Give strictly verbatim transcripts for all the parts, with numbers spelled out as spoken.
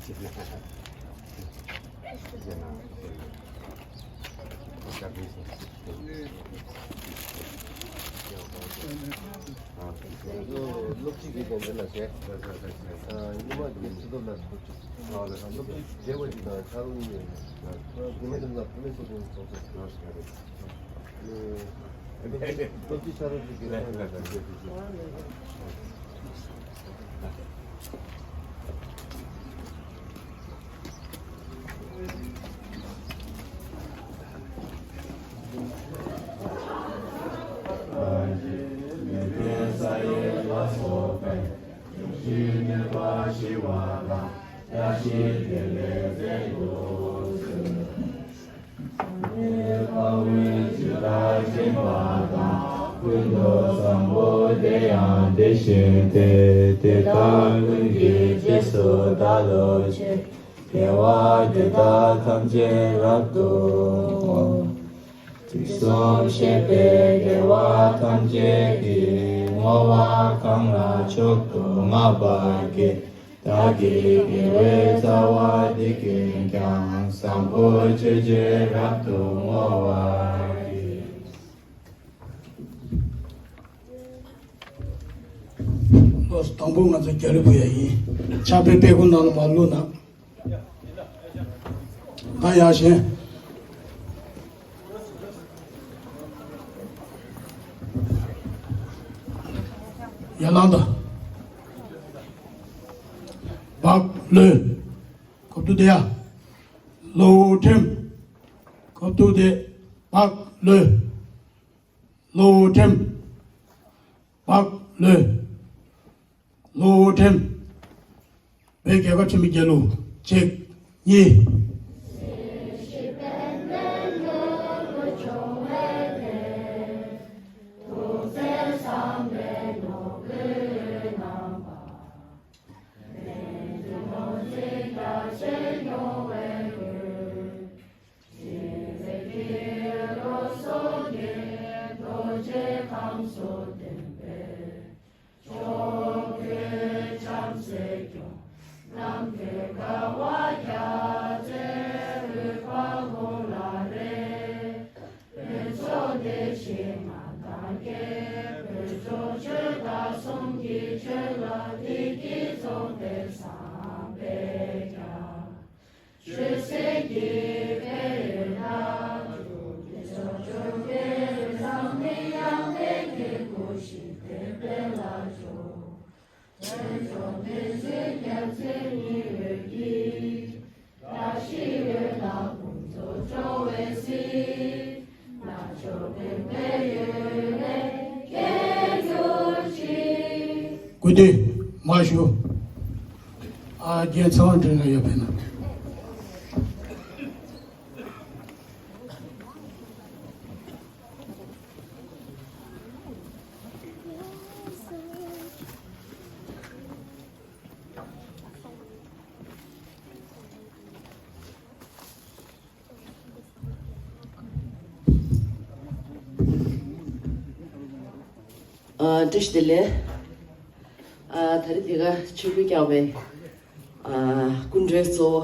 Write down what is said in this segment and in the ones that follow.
སློབ་ཁྲིད་ཀྱི་དོན་དེ་ལ་བྱས། ཉི་མ་དེ་ཚོ་ལ་སློབ་ཁྲིད་བྱས་པ་ཅིག་དང་ཆ་རོགས་གཉིས་ཡོད། དེ་མི་དེ་ལ་བུད་མེད་ཚོགས་པའི་ཚོགས་གཙོ་ཡོད། སློབ་ཁྲིད་ཆ་རོགས་ཀྱི་དགེ་རྒན་ལ་དང་དགེ་རྒན། ཀུན་ཏུ་བཟང་པོ་དེ་ཡང་དེ་བཞིན་ཏེ། དེ་དག་ཀུན་གྱི་རྗེས་སུ་བདག་སློབ་ཅིང་། དགེ་བ་འདི་དག་ཐམས་ཅད་རབ་ཏུ་བསྔོ། དུས་གསུམ་གཤེགས་པའི་རྒྱལ་བ་ཐམས་ཅད་ཀྱིས། བསྔོ་བ་གང་ལ་མཆོག་ཏུ་བསྔགས་པ་བགྱི། བདག་གི་དགེ་བའི་རྩ་བ་འདི་ཀུན་ཀྱང་། བཟང་པོ་སྤྱོད་ཕྱིར་རབ་ཏུ་བསྔོ་བར་བགྱི། ལོ་དང་པོ་ང་ཚོ་རྒྱ་རི་བུ་ཡ་ཡིན། ཕྱག་དཔེ་དཔེ་ཁུག་ནང་ལ་མར་བླུགས་ན། ད་ཡར་བཞེངས། ཡར་ལངས་དང་། བག་ལེབ། གོ་བཏུབ་དེ་ཡ། ལོག་ཁྲིམས། གོ་བཏུབ་དེ། བག་ལེབ། ལོག་ཁྲིམས། བག་ལེབ། ལོག་ཁྲིམས། བོད་རྒྱལ་ཁབ་ཆེན་པོའི་རྒྱལ་གླུ། གཅིག་གཉིས། སྐུ་མདུན་མར་བཞུགས། ཨ་རྒན་ཚེ་དབང་སྒྲོན་ལགས་ཡོད་པས་ན། ཨ་བཀྲ་ཤིས་བདེ་ལེགས། ཨ་ད་རེས་འདི་ག་ཆོས་འཁོར་བསྐྱངས་པའི་ཨ་སྐུ་མགྲོན་གཙོ་བོ་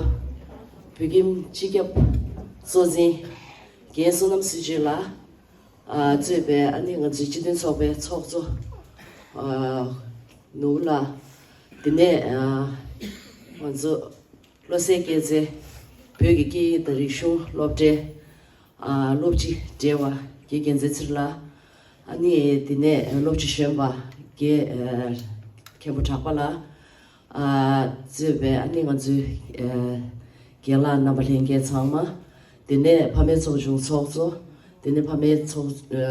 བོད་ཁྱིམ་སྤྱི་ཁྱབ་གཙོ་འཛིན་རྒན་བསོད་ནམས་བསོད་སྤྱོད་ལགས། ཨ་གཙོས་པའི་ཨ་ནི་ང་ཚོའི་སྤྱི་མཐུན་ཚོགས་པའི་ཚོགས་གཙོ་ཨ་ནོར་བུ་ལགས། དེ་ནས་ཨ་ང་ཚོ་བློ་གསལ་སྐྱེད་ཚལ་བོད་ཀྱི་སྐད་ཡིག་དང་རིག་གཞུང་སློབ་གྲྭའི་ཨ་སློབ་སྤྱི་བགྲེས་པ་དགེ་རྒན་ཚེ་ཚེ་རིང་ལགས། ཨ་ནི་དེ་ནས་སློབ་སྤྱི་གཞོན་པ་དགེ་ཨ་མཁན་པོ་གྲགས་པ་ལགས། ཨ་གཙོས་པའི་ཨ་ནི་ང་ཚོའི་ཨ་རྒན་ལགས་རྣམ་པ་ལྷན་རྒྱས་ཚང་མ། དེ་ནས་ཕ་མའི་ཚོགས་ཆུང་ཚོགས་གཙོ། དེ་ནས་ཕ་མའི་ཚོགས་ཨ་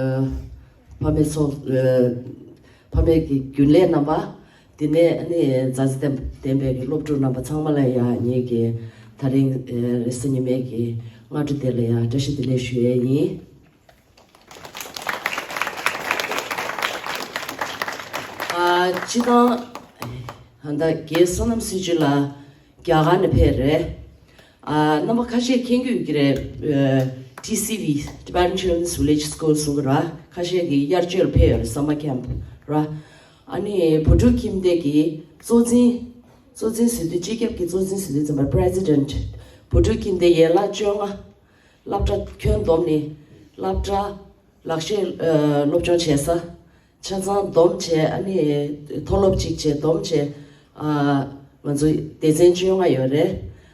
ཕ་མའི་ཚོགས་ཨ་ཕ་མའི་གི་རྒྱུན་ལས་རྣམ་པ། དེ་ནས་ཨ་ནི་མཛའ་བརྩེ་ལྡན་པའི་གི་སློབ་ཕྲུག་རྣམ་པ་ཚང་མ་ལ་ཡང་ངེད་ཀྱི་ད་རིང་ཨ་རེས་གཟའ་ཉི་མའི་གི་སྔ་དྲོ་དེ་ལ་ཡང་བཀྲ་ཤིས་བདེ་ལེགས་ཞུ་ཡས་ཡིན། ཨ་སྤྱི་བཏང་ད་ལྟ་རྒན་བསོད་ནམས་བསོད་སྤྱོད་ལགས་རྒྱ་གར་ནས་ཕེབས་རེད། ཨ་རྣམ་པ་ཁ་ཤས་མཁྱེན་གྱི་ཡོད་ཀྱི་རེད། ཨ་ཊི་སི་ཝི་Tibetan Children's Village School གསུང་གི་ར། ཁ་ཤས་ཀྱིས་དབྱར་གཅོད་ལ་ཕེབས་ཡོད་རེད། Summer Camp ར། ཨ་ནི་བོད་ཕྲུག་ཁྱིམ་སྡེ་གི་གཙོ་འཛིན་ གཙོ་འཛིན་ཟེར་དུས། སྤྱི་ཁྱབ་ཀྱི་གཙོ་འཛིན་ཟེར་དུས་ཙམ་པ། President། བོད་ཕྲུག་ཁྱིམ་སྡེ་ཡན་ལག་བཅོ་ལྔ། སློབ་གྲྭ་ཁྱོན་བསྡོམས་ནས་སློབ་གྲྭ། ལག་ཤེས་ཨ་སློབ་སྦྱོང་བྱེད་ས། ཆ་ཚང་བསྡོམས་བྱས། ཨ་ནི་མཐོ་སློབ་གཅིག་བྱས་བསྡོམས་བྱས། ཨ་ང་ཚོ་སྡེ་ཚན་བཅོ་ལྔ་ཡོད་རེད།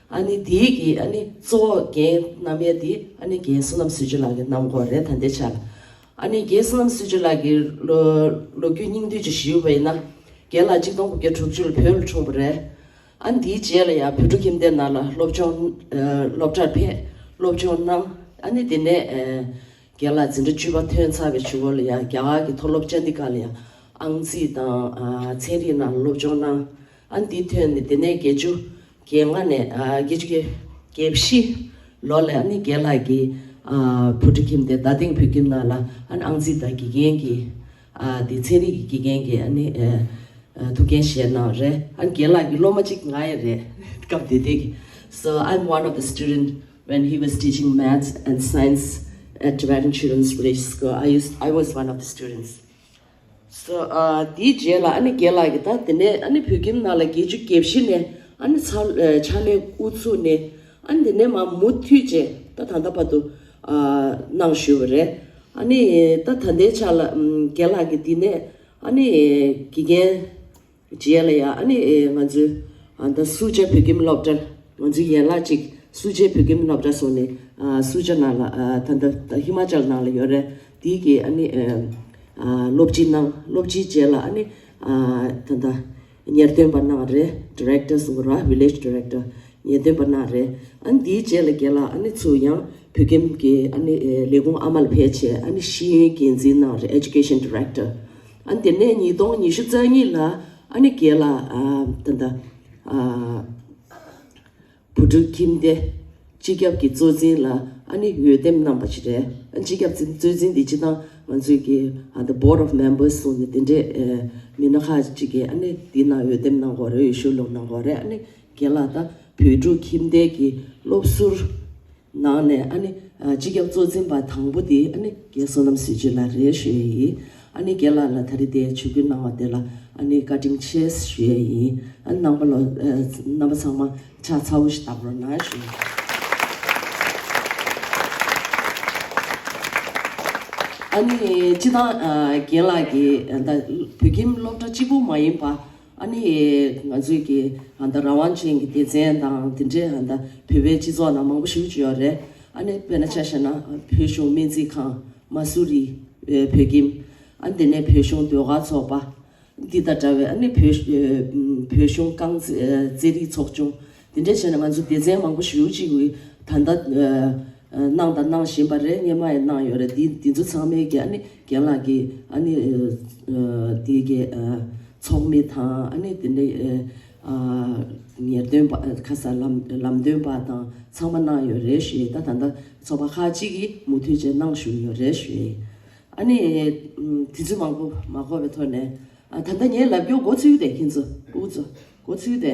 ཨ་ནི་དེའི་གི་ཨ་ནི་གཙོ་བོ་འགན་བསྣམས་ཡས་དེ་ཨ་ནི་རྒན་བསོད་ནམས་བསོད་སྤྱོད་ལགས་ཀྱིས་བསྣམས་ཡོད་རེད། ད་ལྟའི་ཆར། ཨ་ནི་རྒན་བསོད་ནམས་བསོད་སྤྱོད་ལགས་ཀྱི་ལོ་ལོ་རྒྱུས་སྙིང་བསྡུས་ཅིག་ཞུས་པ་ཡིན་ན། རྒན་ལགས་གཅིག་སྟོང་དགུ་བརྒྱ་དྲུག་ཅུ་ལ་བོད་ལ་འཁྲུངས་པ་རེད། ཨ་ནི་དེའི་རྗེས་ལ་ཡང་བོད་ཕྲུག་ཁྱིམ་སྡེ་ནང་ལ་སློབ་སྦྱོང་ཨ་སློབ་གྲྭར་ཕེབས། སློབ་སྦྱོང་གནང་། ཨ་ནི་དེ་ནས་ཨ་རྒན་ལགས་འཛིན་གྲྭ་བཅུ་པ་ཐོན་ཚར་བའི་གཞུག་གུ་ལ་ཡང་རྒྱ་གར་གྱི་མཐོ་སློབ་ཅན་ཌི་གྷར་ལ་ཡང་ཨང་རྩིས་དང་ཨ་ཚན་རིག་ནང་སློབ་སྦྱོང་གནང་། ཨ་ནི་དེ་ཐོན་ནས་དེ་ནས་བརྒྱད་ཅུ་གྱ་ལྔ་ནས་ཨ་བརྒྱད་ཅུ་གྱ་བཞི་ལོ་ལ་ཨ་ནི་རྒན་ལགས་ཀྱིས་ཨ་བོད་ཕྲུག་ཁྱིམ་སྡེ་རྡ་སྟེང་བོད་ཁྱིམ་ནང་ལ་ཨ་ནི་ཨང་རྩིས་དང་དགེ་རྒན་གྱི་ཨ་དེ་ཚན་རིག་གི་དགེ་རྒན་གྱི་ཨ་ནི་ཨ་ཨ་ཐུགས་འགན་བཞེས་གནང་རེད། ཨ་ནི་རྒན་ལགས་ཀྱི་སློབ་མ་གཅིག་ང་ཡང་རེད། སྐབས་དེ་དུས་ཀྱི། So I'm one of the student when he was teaching maths and science at Tibetan Children's Village School. I used, I was one of the students. So ཨ་དེའི་རྗེས་ལ་ཨ་ནི་རྒན་ལགས་ཀྱིས་ད་དེ་ནས་ཨ་ནི་བོད་ཁྱིམ་ནང་ལ་བརྒྱད་ཅུ་གྱ་བཞི་ནས་ཨ་ནི་ཚ་ཨ་ཕྱག་ལས་དབུ་ཚུགས་ནས། ཨ་ནི་དེ་ནས་མར་མུ་མཐུད་བྱས་ད་ད་ལྟ་བར་དུ་ཨ་གནང་བཞུགས་པ་རེད། ཨ་ནི་ད་ད་ལྟའི་ཆ་ལ་ཨམ་རྒན་ལགས་ཀྱིས་དེ་ནས་ཨ་ནི་དགེ་རྒན་རྗེས་ལ་ཡང་ཨ་ནི་ཨེ་ང་ཚོའི་ཨ་ད་སུ་ཇཱ་བོད་ཁྱིམ་སློབ་གྲྭ། ང་ཚོའི་ཡན་ལག་ཅིག་སུ་ཇཱ་བོད་ཁྱིམ་སློབ་གྲྭ་སོགས་ནས་ཨ་སུ་ཇཱ་ནང་ལ་ཨ་ད་ལྟ་ཧི་མ་ཅལ་ནང་ལ་ཡོད་རེད། དེའི་གི་ཨ་ནི་ཨེ་ཨ་སློབ་སྤྱི་གནང་། སློབ་སྤྱིའི་རྗེས་ལ་ཨ་ནི་ཨ་ད་ལྟ་ཉེར་བདུན་པ་གནང་རེད། ཌི་རེག་ཊར་གསུང་གི་རེད། བི་ལེཇ་ཌི་རེག་ཊར་ཉེར་བདུན་པ་གནང་རེད། ཨ་ནི་དེའི་རྗེས་ལ་རྒན་ལགས་ཨ་ནི་ཚུར་ཡང་བོད་ཁྱིམ་གྱི་ཨ་ནི་ཨེ་ལས་ཁུངས་ཨ་མ་ལ་ཕེབས་བྱས་ཨ་ནི་ཤེས་ཡོན་འགན་འཛིན་གནང་རེད། Education Director། ཨ་ནི་དེ་ནས་ཉིས་སྟོང་ཉི་ཤུ་རྩ་གཉིས་ལ་ཨ་ནི་རྒན་ལགས་ཨ་ད་ལྟ་ཨ་བོད་ཕྲུག་ཁྱིམ་སྡེ་སྤྱི་ཁྱབ་ཀྱི་གཙོ་འཛིན་ལ་ཨ་ནི་འོས་འདེམས་གནང་བ་ཞིག་རེད། ཨ་སྤྱི་ཁྱབ་འཛིན་གཙོ་འཛིན་འདི་སྤྱི་བཏང་ང་ཚོའི་གི་ཨ་the Board of Members གསུངས་ནས་དེ་འདྲའི་ཨེ་མི་སྣ་ཁག་ཅིག་གིས་ཨ་ནི་འདི་ནང་འོས་འདེམས་གནང་དགོས་རེད། འོས་ཤོག་སློག་གནང་དགོས་རེད། ཨ་ནི་རྒན་ལགས་ད་བོད་ཕྲུག་ཁྱིམ་སྡེ་གི་སློབ་ཟུར་ནང་ནས་ཨ་ནི་ཨ་སྤྱི་ཁྱབ་གཙོ་འཛིན་པ་དང་པོ་དེ་ཨ་ནི་རྒན་བསོད་ནམས་བཟོད་སྤྱོད་ལགས་རེད་ཞུ་ཡས་ཡིན། ཨ་ནི་རྒན་ལགས་ལ་ད་རེས་དེ་ཆིབས་བསྒྱུར་གནང་བ་དེ་ལ་ཨ་ནི་བཀའ་དྲིན་ཆེ་ཞུ་ཡས་ཡིན། ཨ་ནི་རྣམ་པ་ལ་ཨ་རྣམ་པ་ཚང་མ་ཕྱག་འཚལ་བོ་ཞིག་བཏབ་རོགས་གནང་ཞུ་ཡས། ཨ་ནི་སྤྱི་བཏང་ཨ་རྒན་ལགས་ཀྱིས་ཨ་ད་བོད་ཁྱིམ་སློབ་གྲྭ་གཅིག་པུ་མ་ཡིན་པ། ཨ་ནི་ང་ཚོའི་གི་ཨ་ད་རང་དབང་ཅན་གྱི་སྡེ་ཚན་དང་དེ་འདྲའི་ཨ་ད་བོད་པའི་སྤྱི་ཚོགས་ནང་མང་པོ་ཞེ་པོ་ཅིག་ཡོད་རེད། ཨ་ནི་དཔེར་ན་ཆ་བཞག་ན་བོད་གཞུང་སྨན་རྩིས་ཁང་། མ་སུ་རི་བོད་ཁྱིམ། ཨ་ནི་དེ་ནས་བོད་གཞུང་ཟློས་གར་ཚོགས་པ་འདི་དང་འདྲ་བའི། ཨ་ནི་བོད་བོད་གཞུང་རྐང་རྩེད་རྩེད་རིགས་ཚོགས་ཆུང་། དེ་འདྲ་བྱས་ནས་ང་ཚོ་སྡེ་ཚན་མང་པོ་ཞེ་པོ་ཅིག་གིས་ད་ལྟ་གནང་དང་གནང་བཞིན་པ་རེད། སྔོན་མ་ཡང་གནང་ཡོད་རེད། འདི་འདི་ཚོ་ཚང་མའི་གི་ཨ་ནི་རྒན་ལགས་ཀྱིས་ཨ་ནི་འདི་གི་ཚོགས་མི་དང་། ཨ་ནི་དེ་འདྲའི་ཉེར་འདོན་པ། ཁ་ས་ལམ་ལམ་སྟོན་པ་དང་ཚང་མ་གནང་ཡོད་རེད་ཞུ་ཡས། ད་ད་ལྟ་ཚོགས་པ་ཁག་ཅིག་གིས་མུ་མཐུད་བྱས་གནང་བཞིན་ཡོད་རེད་ཞུ་ཡས། ཨ་ནི་དུས་ཚོད་མང་པོ་མ་འགོར་བའི་ཐོག་ནས། ཨ་ད་ལྟ་ངའི་ལབ་རྒྱུ་འགོ་ཚུགས་ཏེ། ཁྱེད་ཚོ་འུ་ཚོ་འགོ་ཚུགས་ཏེ།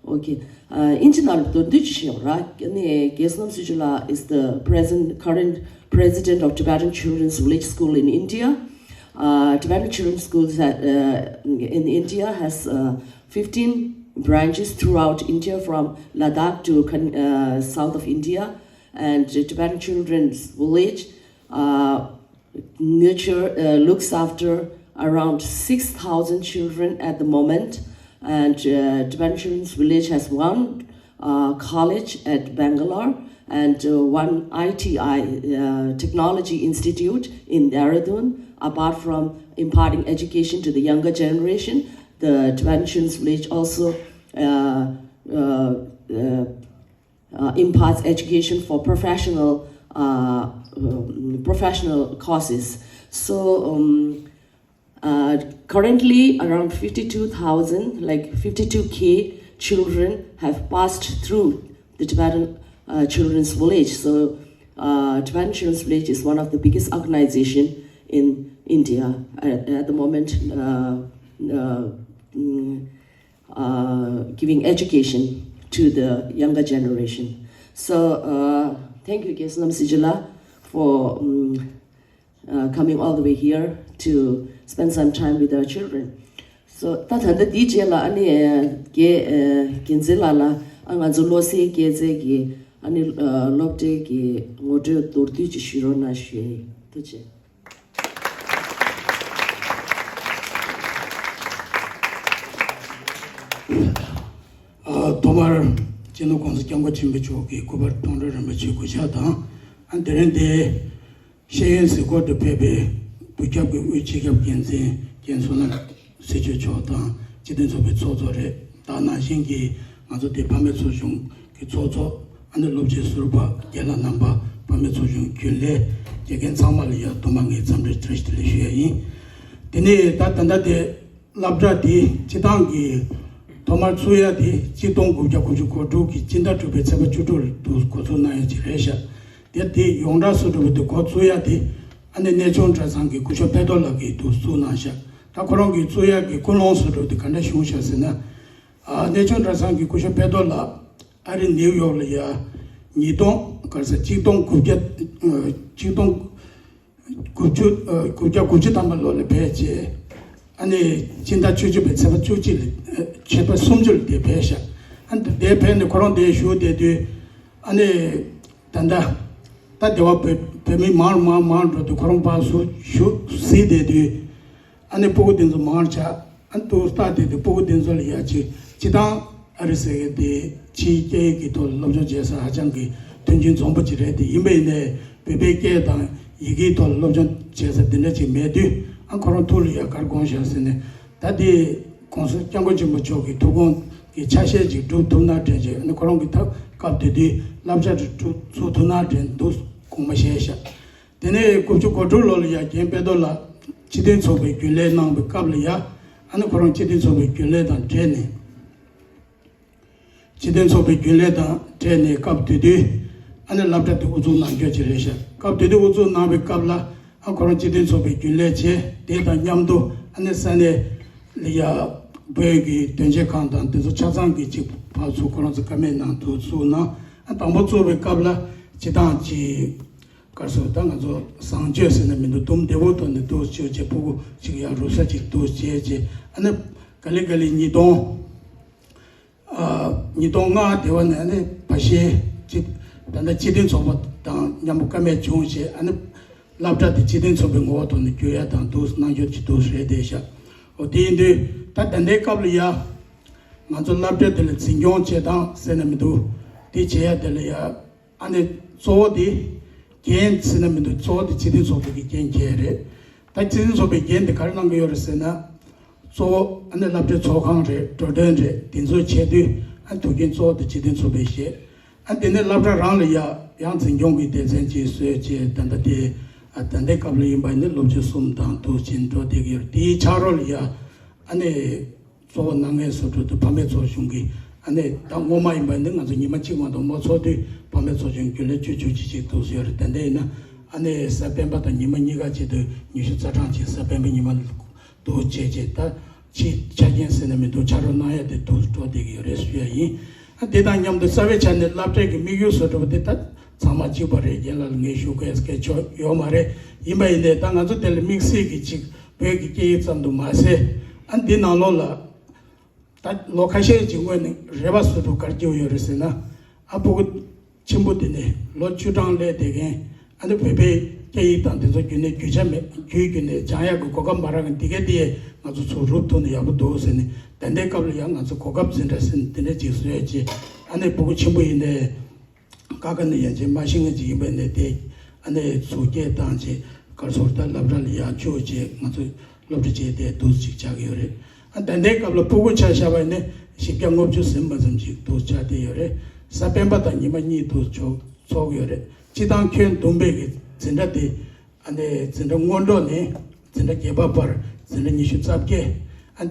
Okay. Uh, ཨིན་ཇི་ནང་ལ་མདོར་བསྡུས་ཅིག་བཤད་རོགས། ཨ་ནི་རྒན་བསོད་ནམས་བཟོད་སྤྱོད་ལགས is the present, current president of Tibetan Children's Village School in India. Uh, Tibetan Children's Schools ha- uh, in India has uh, fifteen branches throughout India, from Ladakh to Kan- uh, south of India. And Tibetan Children's Village uh, nurture uh, looks after around six thousand children at the moment. And uh, Tibetan Children's Village has one uh, college at Bangalore and uh, one I T I uh, technology institute in Dehradun. Apart from imparting education to the younger generation, the Tibetan Children's Village also uh, uh, uh, uh, imparts education for professional uh, um, professional courses. So um, uh, currently, around fifty-two thousand, like fifty-two K children, have passed through the Tibetan uh, Children's Village. So uh, Tibetan Children's Village is one of the biggest organization in India at, at the moment. Uh, uh, mm, uh, giving education to the younger generation. So uh, thank you, རྒན་བསོད་ནམས་བཟོད་སྤྱོད་ལགས, for um, uh, coming all the way here to spend some time with our children. སོ་ད་ད་ལྟ་དེའི་རྗེས་ལ་ཨ་ནི་རྒན་རྒན་འཛིན་ལགས་ལ་ཨ་ང་ཚོ་བློ་གསལ་སྐྱེད་ཚལ་གྱི་ཨ་ནི་སློབ་གྲྭའི་གི་ངོ་སྤྲོད་མདོར་བསྡུས་ཅིག་ཞུ་རོགས་གནང་ཞུ་ཡ་ཡིན། ཐུགས་རྗེ་ཆེ། ཐོག་མར་སྤྱི་ནོར་༸གོང་ས་༸སྐྱབས་མགོན་ཆེན་པོ་མཆོག་གི་སྐུ་པར་མཐོང་གྲོལ་རིན་པོ་ཆེའི་གུས་ཕྱག་དང་། དེ་རིང་འདིར་ཤེས་ཡོན་གཟིགས་སྐོར་དུ་ཕེབས་པའི་བོད་ཁྱབ་ཀྱི་དབུས་སྤྱི་ཁྱབ་འགན་འཛིན་རྒན་བསོད་ནམས་སྲི་ཆོས་མཆོག་དང་སྤྱི་མཐུན་ཚོགས་པའི་ཚོགས་གཙོ་རེད། ད་ནང་བཞིན་གྱི་ང་ཚོ་དེ་ཕ་མེས་ཚོགས་ཆུང་གི་ཚོགས་གཙོ། ཨ་ནི་སློབ་སྤྱི་ཟུར་པ། རྒན་ལགས་རྣམ་པ། ཕ་མེས་ཚོགས་ཆུང་རྒྱུན་ལས། དགེ་རྒན་ཚང་མ་ལ་ཡ་དུ་མ་ངའི་འཚམས་འདྲི་བཀྲ་ཤིས་བདེ་ལེགས་ཞུ་ཡ་ཡིན། དེ་ནས་ད་ད་ལྟ་དེ་སློབ་གྲྭ་དེ་སྤྱི་བཏང་གི་ཐོག་མར་བཙུགས་ཡ་དེ་གཅིག་སྟོང་དགུ་བརྒྱ་དགུ་བཅུ་གོ་དྲུག་གི་སྤྱི་ཟླ་དྲུག་པའི་ཚེས་པ་བཅུ་དྲུག་ལ་དུ་འགོ་འཛུགས་གནང་ཡ་ཅིག་རེད་ཤག་དེ་དེ་ཡོངས་གྲགས་སུ་གྲུབ་པ་དེ་འགོ་བཙུགས་ཡ་དེ་ཨ་ནི་གནས་ཆུང་གྲྭ་ཚང་གི་སྐུ་ཞབས་དཔལ་རྡོར་ལགས་ཀྱིས་དུ་བཙུགས་གནང་ཤག་ད་ཁོ་རང་གིས་བཙུགས་ཡ་གི་ཀུན་སློང་སུ་གྲུབ་པ་དེ་ག་འདྲ་བྱུང་ཤག་ཟེར་ན། ཨ་གནས་ཆུང་གྲྭ་ཚང་གི་སྐུ་ཞབས་དཔལ་རྡོར་ལགས་ཨ་རི་ནིའུ་ཡོག་ལ་ཡ་ཉིས་སྟོང་ག་རེ་ཟེར་གཅིག་སྟོང་དགུ་བརྒྱ་གཅིག་སྟོང་དགུ་བཅུ་དགུ་བརྒྱ་དགུ་བཅུ་ཐམ་པ་ལོ་ལ་ཕེབས་རྗེས་ཨ་ནི་སྤྱི་ཟླ་བཅུ་གཅིག་པའི་ཚེས་པ་བཅུ་གཅིག་ལ་ཚེས་པ་སུམ་ཅུ་ལ་དེ་ཕེབས་ཤག་ཨ་ནི་དེ་ཕེབས་ནས་ཁོ་རང་དེ་བཞུགས་བསྡད་དུས་ཨ་ནི་ད་ལྟ་ད་སྡེ་བ་བོད་བོད་མི་མང་རུ་མང་མང་རུ་འགྲོ་དུས་ཁོ་རང་ཕར་ཚུར་བཞུགས་གཟིགས་བསྡད་དུས། ཨ་ནི་སྤུ་གུ་དེ་ཚོ་མང་ཆགས། ཨ་ནི་ཏོག་ཙམ་དེ་དུས་སྤུ་གུ་དེ་ཚོ་ལ་ཡ་ཅིག་སྤྱི་བཏང་ཨ་རི་ཟེར་མཁན་དེ་ཕྱིའི་སྐད་ཡིག་གི་ཐོག་ལ་སློབ་སྦྱོང་བྱེད་ས་ཧ་ཅང་གི་མཐུན་རྐྱེན་འཛོམས་པོ་ཅིག་རེད་དེ། ཡིན་པ་ཡིན་ནའི་བོད་པའི་སྐད་དང་ཡི་གེའི་ཐོག་ལ་སློབ་སྦྱོང་བྱེད་ས་དེ་འདྲ་ཅིག་མེད་དུས། ཨ་ཁོ་རང་ཐུགས་ལ་ཡ་ག་རེ་དགོངས་བཞག་ཟེར་ནས་ད་དེ་༸གོང་ས་༸སྐྱབས་མགོན་ཆེན་པོ་མཆོག་གི་ཐུགས་དགོངས་ཀྱི་ཆ་ཤས་ཅིག་སྒྲུབ་ཐུབ་ན་དྲན་བྱས། ཨ་ནི་ཁོ་རང་གི་ད་སྐབས་དེ་དུས་བསླབ་བྱ་ཅིག་སྒྲུབ་ཚུགས་ཐུབ་ན་དྲན་འདུག་དགོངས་པ་བཞེས་ཤག་དེ་ནས་དགུ་བཅུ་གོ་དྲུག་ལོ་ལ་ཡ་རྒན་དཔལ་རྡོར་ལགས་སྤྱི་མཐུན་ཚོགས་པའི་རྒྱུན་ལས་གནང་བའི་སྐབས་ལ་ཡ། ཨ་ནི་ཁོ་རང་སྤྱི་མཐུན་ཚོགས་པའི་རྒྱུན་ལས་དང་འབྲེལ་ནས། སྤྱི་མཐུན་ཚོགས་པའི་རྒྱུན་ལས་དང་འབྲེལ་ནས་སྐབས་དེ་དུས་ཨ་ནི་སློབ་གྲྭ་དེ་དབུ་འཛུགས་གནང་རྒྱུ་ཅིག་རེད་ཤག་སྐབས་དེ་དུས་དབུ་འཛུགས་གནང་བའི་སྐབས་ལ་ཨ་ཁོ་རང་སྤྱི་མཐུན་ཚོགས་པའི་རྒྱུན་ལས་བྱས། དེ་དང་མཉམ་དུ་ཨ་ནི་ས་གནས་ལ་ཡ་བོད་ཀྱི་དོན་གཅོད་ཁང་དང་དེ་ཚོ་ཆ་ཚང་གི་ཅིག་ཕར་ཚུར་ཁོ་རང་ཚོ་བཀའ་མོལ་གནང་དུ་བཙུགས་གནང་། ཨ་དང་པོ་བཙུགས་པའི་སྐབས་ལ་སྤྱི་བཏང་ཅིག་སྐར་སོ་ད་ང་ཚོ་བཟང་སྤྱོད་ཟེར་ན་མི་འདུག་དུམ་བདེ་བོ་ཐོག་ནས་འདུག་བཅོས་བྱས། སྤུ་གུ་གཅིག་ཡར་རུབ་ས་གཅིག་འདུག་བྱས་བྱས། ཨ་ནི་ག་ལེ་ག་ལེ་ཉིས་སྟོང་ཨ་ཉིས་སྟོང་ལྔ་དེ་བ་ནས་ཨ་ནི་བ་ཤེ་གཅིག་ད་ལྟ་སྤྱི་མཐུན་ཚོགས་པ་དང་མཉམ་པོ་བཀའ་མོལ་བྱུང་བྱས། ཨ་ནི་སློབ་གྲྭ་དེ་སྤྱི་མཐུན་ཚོགས་པའི་ངོ་བོ་ཐོག་ནས་བསྒྱུར་ཡ་དང་འདུག་གནང་རྒྱུ་ཅིག་འདུག་རེད་བསྡད་ཤག་འོ་དེ་ཡིན་དུས་ད་ད་ལྟའི་སྐབས་ལ་ཡ་ང་ཚོ་སློབ་གྲྭ་དེ་ལ་འཛིན་སྐྱོང་བྱེད་སྟངས་ཟེར་ན་མི་འདུག་དེ་བྱེད་ཡ་དེ་ལ་ཡ། ཨ་ནི་གཙོ་བོ་དེ་འགན་ཟེར་ན་མི་འདུག་གཙོ་བོ་དེ་སྤྱི་མཐུན་ཚོགས་པའི་གི་འགན་འཁྱེར་རེད། ད་སྤྱི་མཐུན་ཚོགས་པའི་འགན་དེ་ག་རེ་གནང་གི་ཡོད་རེད་ཟེར་ན། གཙོ་བོ་ཨ་ནི་སློབ་གྲྭའི་ཚོགས་ཁང་རེད། འགྲོ་གྲོན་རེད། དེ་ཚོ་བྱེད་དུས་ཨ་ཐུགས་འགན་གཙོ་བོ་དེ་སྤྱི་མཐུན་ཚོགས་པས་བཞེས། ཨ་དེ་ནས་སློབ་གྲྭ་རང་ལ་ཡ་ཡང་འཛིན་སྐྱོང་གི་སྡེ་ཚན་ཅིག་བཟོས་བྱས། ད་ལྟ་དེ་ཨ་ད་ལྟའི་སྐབས་ལ་ཡིན་པ་ཡིན་ན་སློབ་སྤྱི་གསུམ་དང་དུ་ཕྱིན་འགྲོ་བསྡད་ཀྱི་ཡོད་རེད། དེའི་ཕྱག་རོགས་ལ་ཡ་ཨ་ནི། གཙོ་བོ་གནང་མཁན་སུ་འགྲོ་དུས་ཕ་མའི་ཚོགས་ཆུང་གིས་ཨ་ནི་ད་སྔོན་མ་ཡིན་པ་ནི་ང་ཚོ་ཉི་མ་གཅིག་མ་གཏོགས་མ་ཚོགས་དུས་ཕ་མའི་ཚོགས་ཆུང་རྒྱུན་ལས་བཅུ་བཅུ་གཅིག་གཅིག་འདུག་ཡོད་རེད། དེ་འདྲ་ཡིན་ན་ཨ་ནི་གཟའ་སྤེན་པ་དང་ཉི་མ་གཉིས་ཀ་བྱེད་དུས་ཉི་ཤུ་རྩ་གྲངས་ཅིག་གཟའ་སྤེན་པ་ཉི་མ་འདུག་བྱས་བྱས། ད་ཕྱིའི་ཆ་རྐྱེན་ཟེར་ན་མི་འདུག་ཕྱག་རོགས་གནང་ཡ་དེ་འདུག་འགྲོ་བསྡད་ཀྱི་ཡོད་རེད་ཞུ་ཡ་ཡིན། ཨ་དེ་དང་མཉམ་དུ་རྩ་བའི་ཆ་ནས་སློབ་གྲྭའི་གི་དམིགས་ཡུལ་བཟོ་འགྲོ་བ་དེ་ད་ཚང་མ་གཅིག་པ་རེད། རྒན་ལགས་ངས་ཞུ་དགོས་སྐད་ཆ་ཡོད་མ་རེད། ཡིན་པ་ཡིན་ནའི་ད་ང་ཚོ་དེ་ལ་དམིགས་བསལ་གྱི་ཅིག་བོད་ཀྱི་སྐད་ཡིག་ཙམ་དུ་མ་ཟད། ཨ་འདི་ནང་ལོགས་ལ་ད་ལོ་ཁ་ཤས་ཀྱི་སྔོན་ནས་རེ་བ་སུ་འགྲོ་གར་སྐྱེ་བོ་ཡོད་རེད་ཟེར་ན། ཨ་སྤུ་གུ་ཆེན་པོ་དེ་ནས་ལོ་བཅུ་གྲངས་སླེབས་བསྡད་མཁན། ཨ་ནི་བོད་པའི་སྐད་ཡིག་དང་དེ་ཚོ་རྒྱུན་ནས་རྒྱུས་ཆ་མེད། རྒྱུད་རྒྱུད་ནས་སྦྱང་ཡག་གི་གོ་སྐབས་མ་རག་མཁན་དེ་གས་དེ་ང་ཚོ་ཚུར་རུབ་ཐུབ་ན་ཡག་པོ་འདུག་ཟེར་ནས། ད་ལྟའི་སྐབས་ལ་ཡང་ང་ཚོ་གོ་སྐབས་འཛིན་གྲྭ་ཟེར་ནས་དེ་འདྲ་ཅིག་བཟོས་བྱས། ཨ་ནི་སྤུ་གུ་ཆེན་པོ་ཡིན་ནའི། ཀ་ཁ་ནས་ཡན་ཆད་མ་ཤེས་མཁན་ཅིག་ཡིན་པ་ནས་དེ་ཨ་ནི་ཚུར་སྐད་བཏང་བྱས་གར་སོར་ད་སློབ་གྲྭ་ལ་ཡར་བཅུག་བྱས་ང་ཚོ་སློབ་ཁྲིད་བྱས་ཏེ་འདུག་ཅིག་ཆགས་ཀྱི་ཡོད་རེད། ཨ་ད་ལྟའི་སྐབས་ལ་སྤུ་གུ་ཆ་བཞག་པ་ཡིན་ན་བཞི་བརྒྱ་ལྔ་བཅུ་ཟིན་པ་ཙམ་ཅིག་འདུག་ཆགས་བསྡད་ཡོད་རེད། གཟའ་སྤེན་པ་དང་ཉི་མ་གཉིས་འདུག་ཚོགས་ཚོགས་ཡོད་རེད། སྤྱི་བཏང་ཁྱོན་བསྡོམས་པའི་གི་འཛིན་གྲྭ་དེ། ཨ་ནི་འཛིན་གྲྭ་སྔོན་འགྲོ་ནས་འཛིན་གྲྭ་བརྒྱད་པ་བར་འཛིན་གྲྭ་ཉི་ཤུ་རྩ་བརྒྱད། ཨ་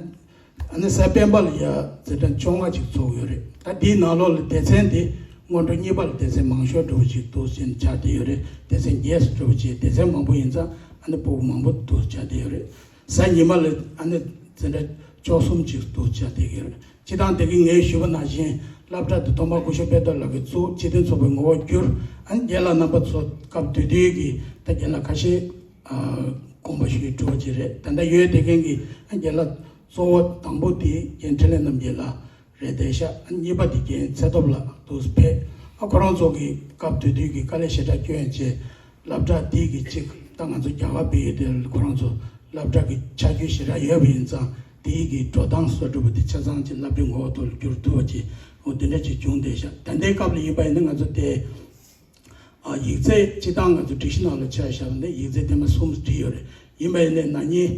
ཨ་ནི་གཟའ་སྤེན་པ་ལ་ཡ་འཛིན་གྲྭ་བཅོ་ལྔ་ཅིག་ཚོགས་ཡོད་རེད། ད་འདིའི་ནང་ལོགས་ལ་སྡེ་ཚན་དེ་སྔོན་འགྲོ་གཉིས་པ་ལ་སྡེ་ཚན་མང་ཤོས་འགྲོ་བ་ཅིག་འདུག་ཅིག་ཆགས་བསྡད་ཡོད་རེད། སྡེ་ཚན་བརྒྱད་སུ་འགྲོ་བ་ཅིག་སྡེ་ཚན་མང་པོ་ཡིན་ཙང་ཨ་ནི་སྤུ་གུ་མང་པོ་འདུག་ཆགས་བསྡད་ཡོད་རེད། གཟའ་ཉི་མ་ལ་ཨ་ནི་འཛིན་གྲྭ་བཅུ་གསུམ་ཅིག་འདུག་ཆགས་བསྡད་ཡོད་རེད། སྤྱི་བཏང་དེ་གི་ངས་ཞུས་པ་ནང་བཞིན་སློབ་གྲྭ་དེ་ཐོག་མར་སྐུ་ཞབས་དཔལ་རྡོར་ལགས་ཀྱིས་བཙུགས། སྤྱི་མཐུན་ཚོགས་པའི་ངོ་བོ་བསྒྱུར། ཨ་ནི་རྒན་ལགས་རྣམ་པ་ཚོ་སྐབས་དེ་དུས་ཀྱི་ད་རྒན་ལགས་ཁ་ཤས་ཨ་དགོངས་པ་ཞུས་གྲུབ་པ་ཅིག་རེད། ད་ལྟ་ཡོད་བསྡད་མཁན་གྱི་ཨ་རྒན་ལགས་ གཙོ་བོ་དང་པོ་དེ་རྒན་འཕྲིན་ལས་རྣམ་རྒྱལ་ལགས་རེད་བསྡད་ཤག་གཉིས་པ་དེ་རྒན་ཚེ་སྟོབས་ལགས་འདུག་ཕེབས། ཨ་ཁོ་རང་ཚོ་གི་སྐབས་དེ་དུས་ཀྱི་དཀའ་ལས་ཞེ་དྲག་བསྐྱོན་བྱས། སློབ་གྲྭ་དེ་གི་གཅིག་ད་ང་ཚོ་རྒྱ་གར་བོད་ཡིག་དེ་ཁོ་རང་ཚོ་སློབ་གྲྭ་གི་ཆ་རྒྱུས་ཞེ་དྲག་ཡོད་པ་ཡིན་ཙང་། དེ་གི་འགྲོ་སྟངས་སོགས་གྲུབ་པ་དེ་ཆ་ཚང་གཅིག་སློབ་གྲྭའི་ངོ་བོ་ཐོག་ལ་བསྒྱུར་ཐུབ་པ་ཅིག་འོ་དེ་འདྲ་ཅིག་བྱུང་བསྡད་ཤག་ད་ལྟའི་སྐབས་ལ་ཡིན་པ་ཡིན་ན་ང་ཚོ་དེ། ཨ། ཡིག་ཚད་སྤྱི་བཏང་ང་ཚོ་སྒྲིག་གཞི་ནང་ལ་ཆ་བཞག་ན་ཡིག་ཚད་ཐེངས་མ་གསུམ་བྲིས་ཡོད་རེད། ཡིན་པ་ཡིན་ནའི་ན་ནིང་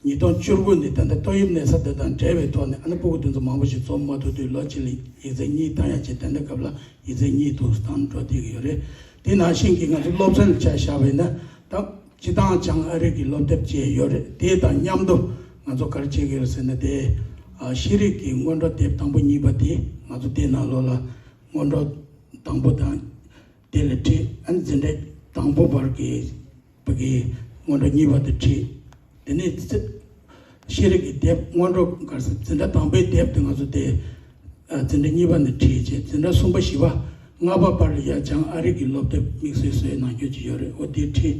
ཉིས་སྟོང་བཅུ་དགུ་ནས་ད་ལྟ་ཏོག་དབྱིབས་གནས་ས་དེ་དང་འབྲེལ་བའི་ཐོག་ནས། ཨ་ནི་སྤུ་གུ་དེ་ཚོ་མང་པོ་ཞིག་འཛོམས་མ་ཐུབ་དུས་ལོ་གཅིག་ལ་ཡིག་ཚད་གཉིས་བཏང་ཡ་བྱས། ད་ལྟའི་སྐབས་ལ་ཡིག་ཚད་གཉིས་འདུག་བཏང་འགྲོ་བསྡད་ཀྱི་ཡོད་རེད། དེ་ནང་བཞིན་གྱི་ང་ཚོ་སློབ་ཚན་ལ་ཆ་བཞག་པ་ཡིན་ན། ད་སྤྱི་བཏང་བྱང་ཨ་རི་གི་སློབ་དེབ་བཅས་ཡོད་རེད། དེ་དང་མཉམ་དུ་ང་ཚོ་ག་རེ་བྱེད་ཀྱི་ཡོད་ཟེར་ན། དེ་ཨ་ཤེས་རིག་གི་སྔོན་འགྲོ་དེབ་དང་པོ་གཉིས་པ་དེ་ང་ཚོ་དེའི་ནང་ལོགས་ལ་སྔོན་འགྲོ་དང་པོ་དང་། དེ་ལ་ཁྲིད། ཨ་ནི་འཛིན་གྲྭ་དང་པོ་བར་གྱི་བར་གྱི་སྔོན་འགྲོ་གཉིས་པ་དེ་ཁྲིད། དེ་ནས་ཤེས་རིག་གི་དེབ་སྔོན་འགྲོ་ག་རེ་ཟེར། འཛིན་གྲྭ་དང་པོའི་དེབ་དེ་ང་ཚོ་དེ་ཨ་འཛིན་གྲྭ་གཉིས་པ་ནས་ཁྲིད་བྱས། འཛིན་གྲྭ་གསུམ་པ་བཞི་པ་ལྔ་པ་བར་ལ་ཡ་བྱང་ཨ་རི་གི་སློབ་དེབ་དམིགས་བསལ་བཟོས་གནང་རྒྱུ་ཅིག་ཡོད་རེད། འོ་དེ་ཁྲིད།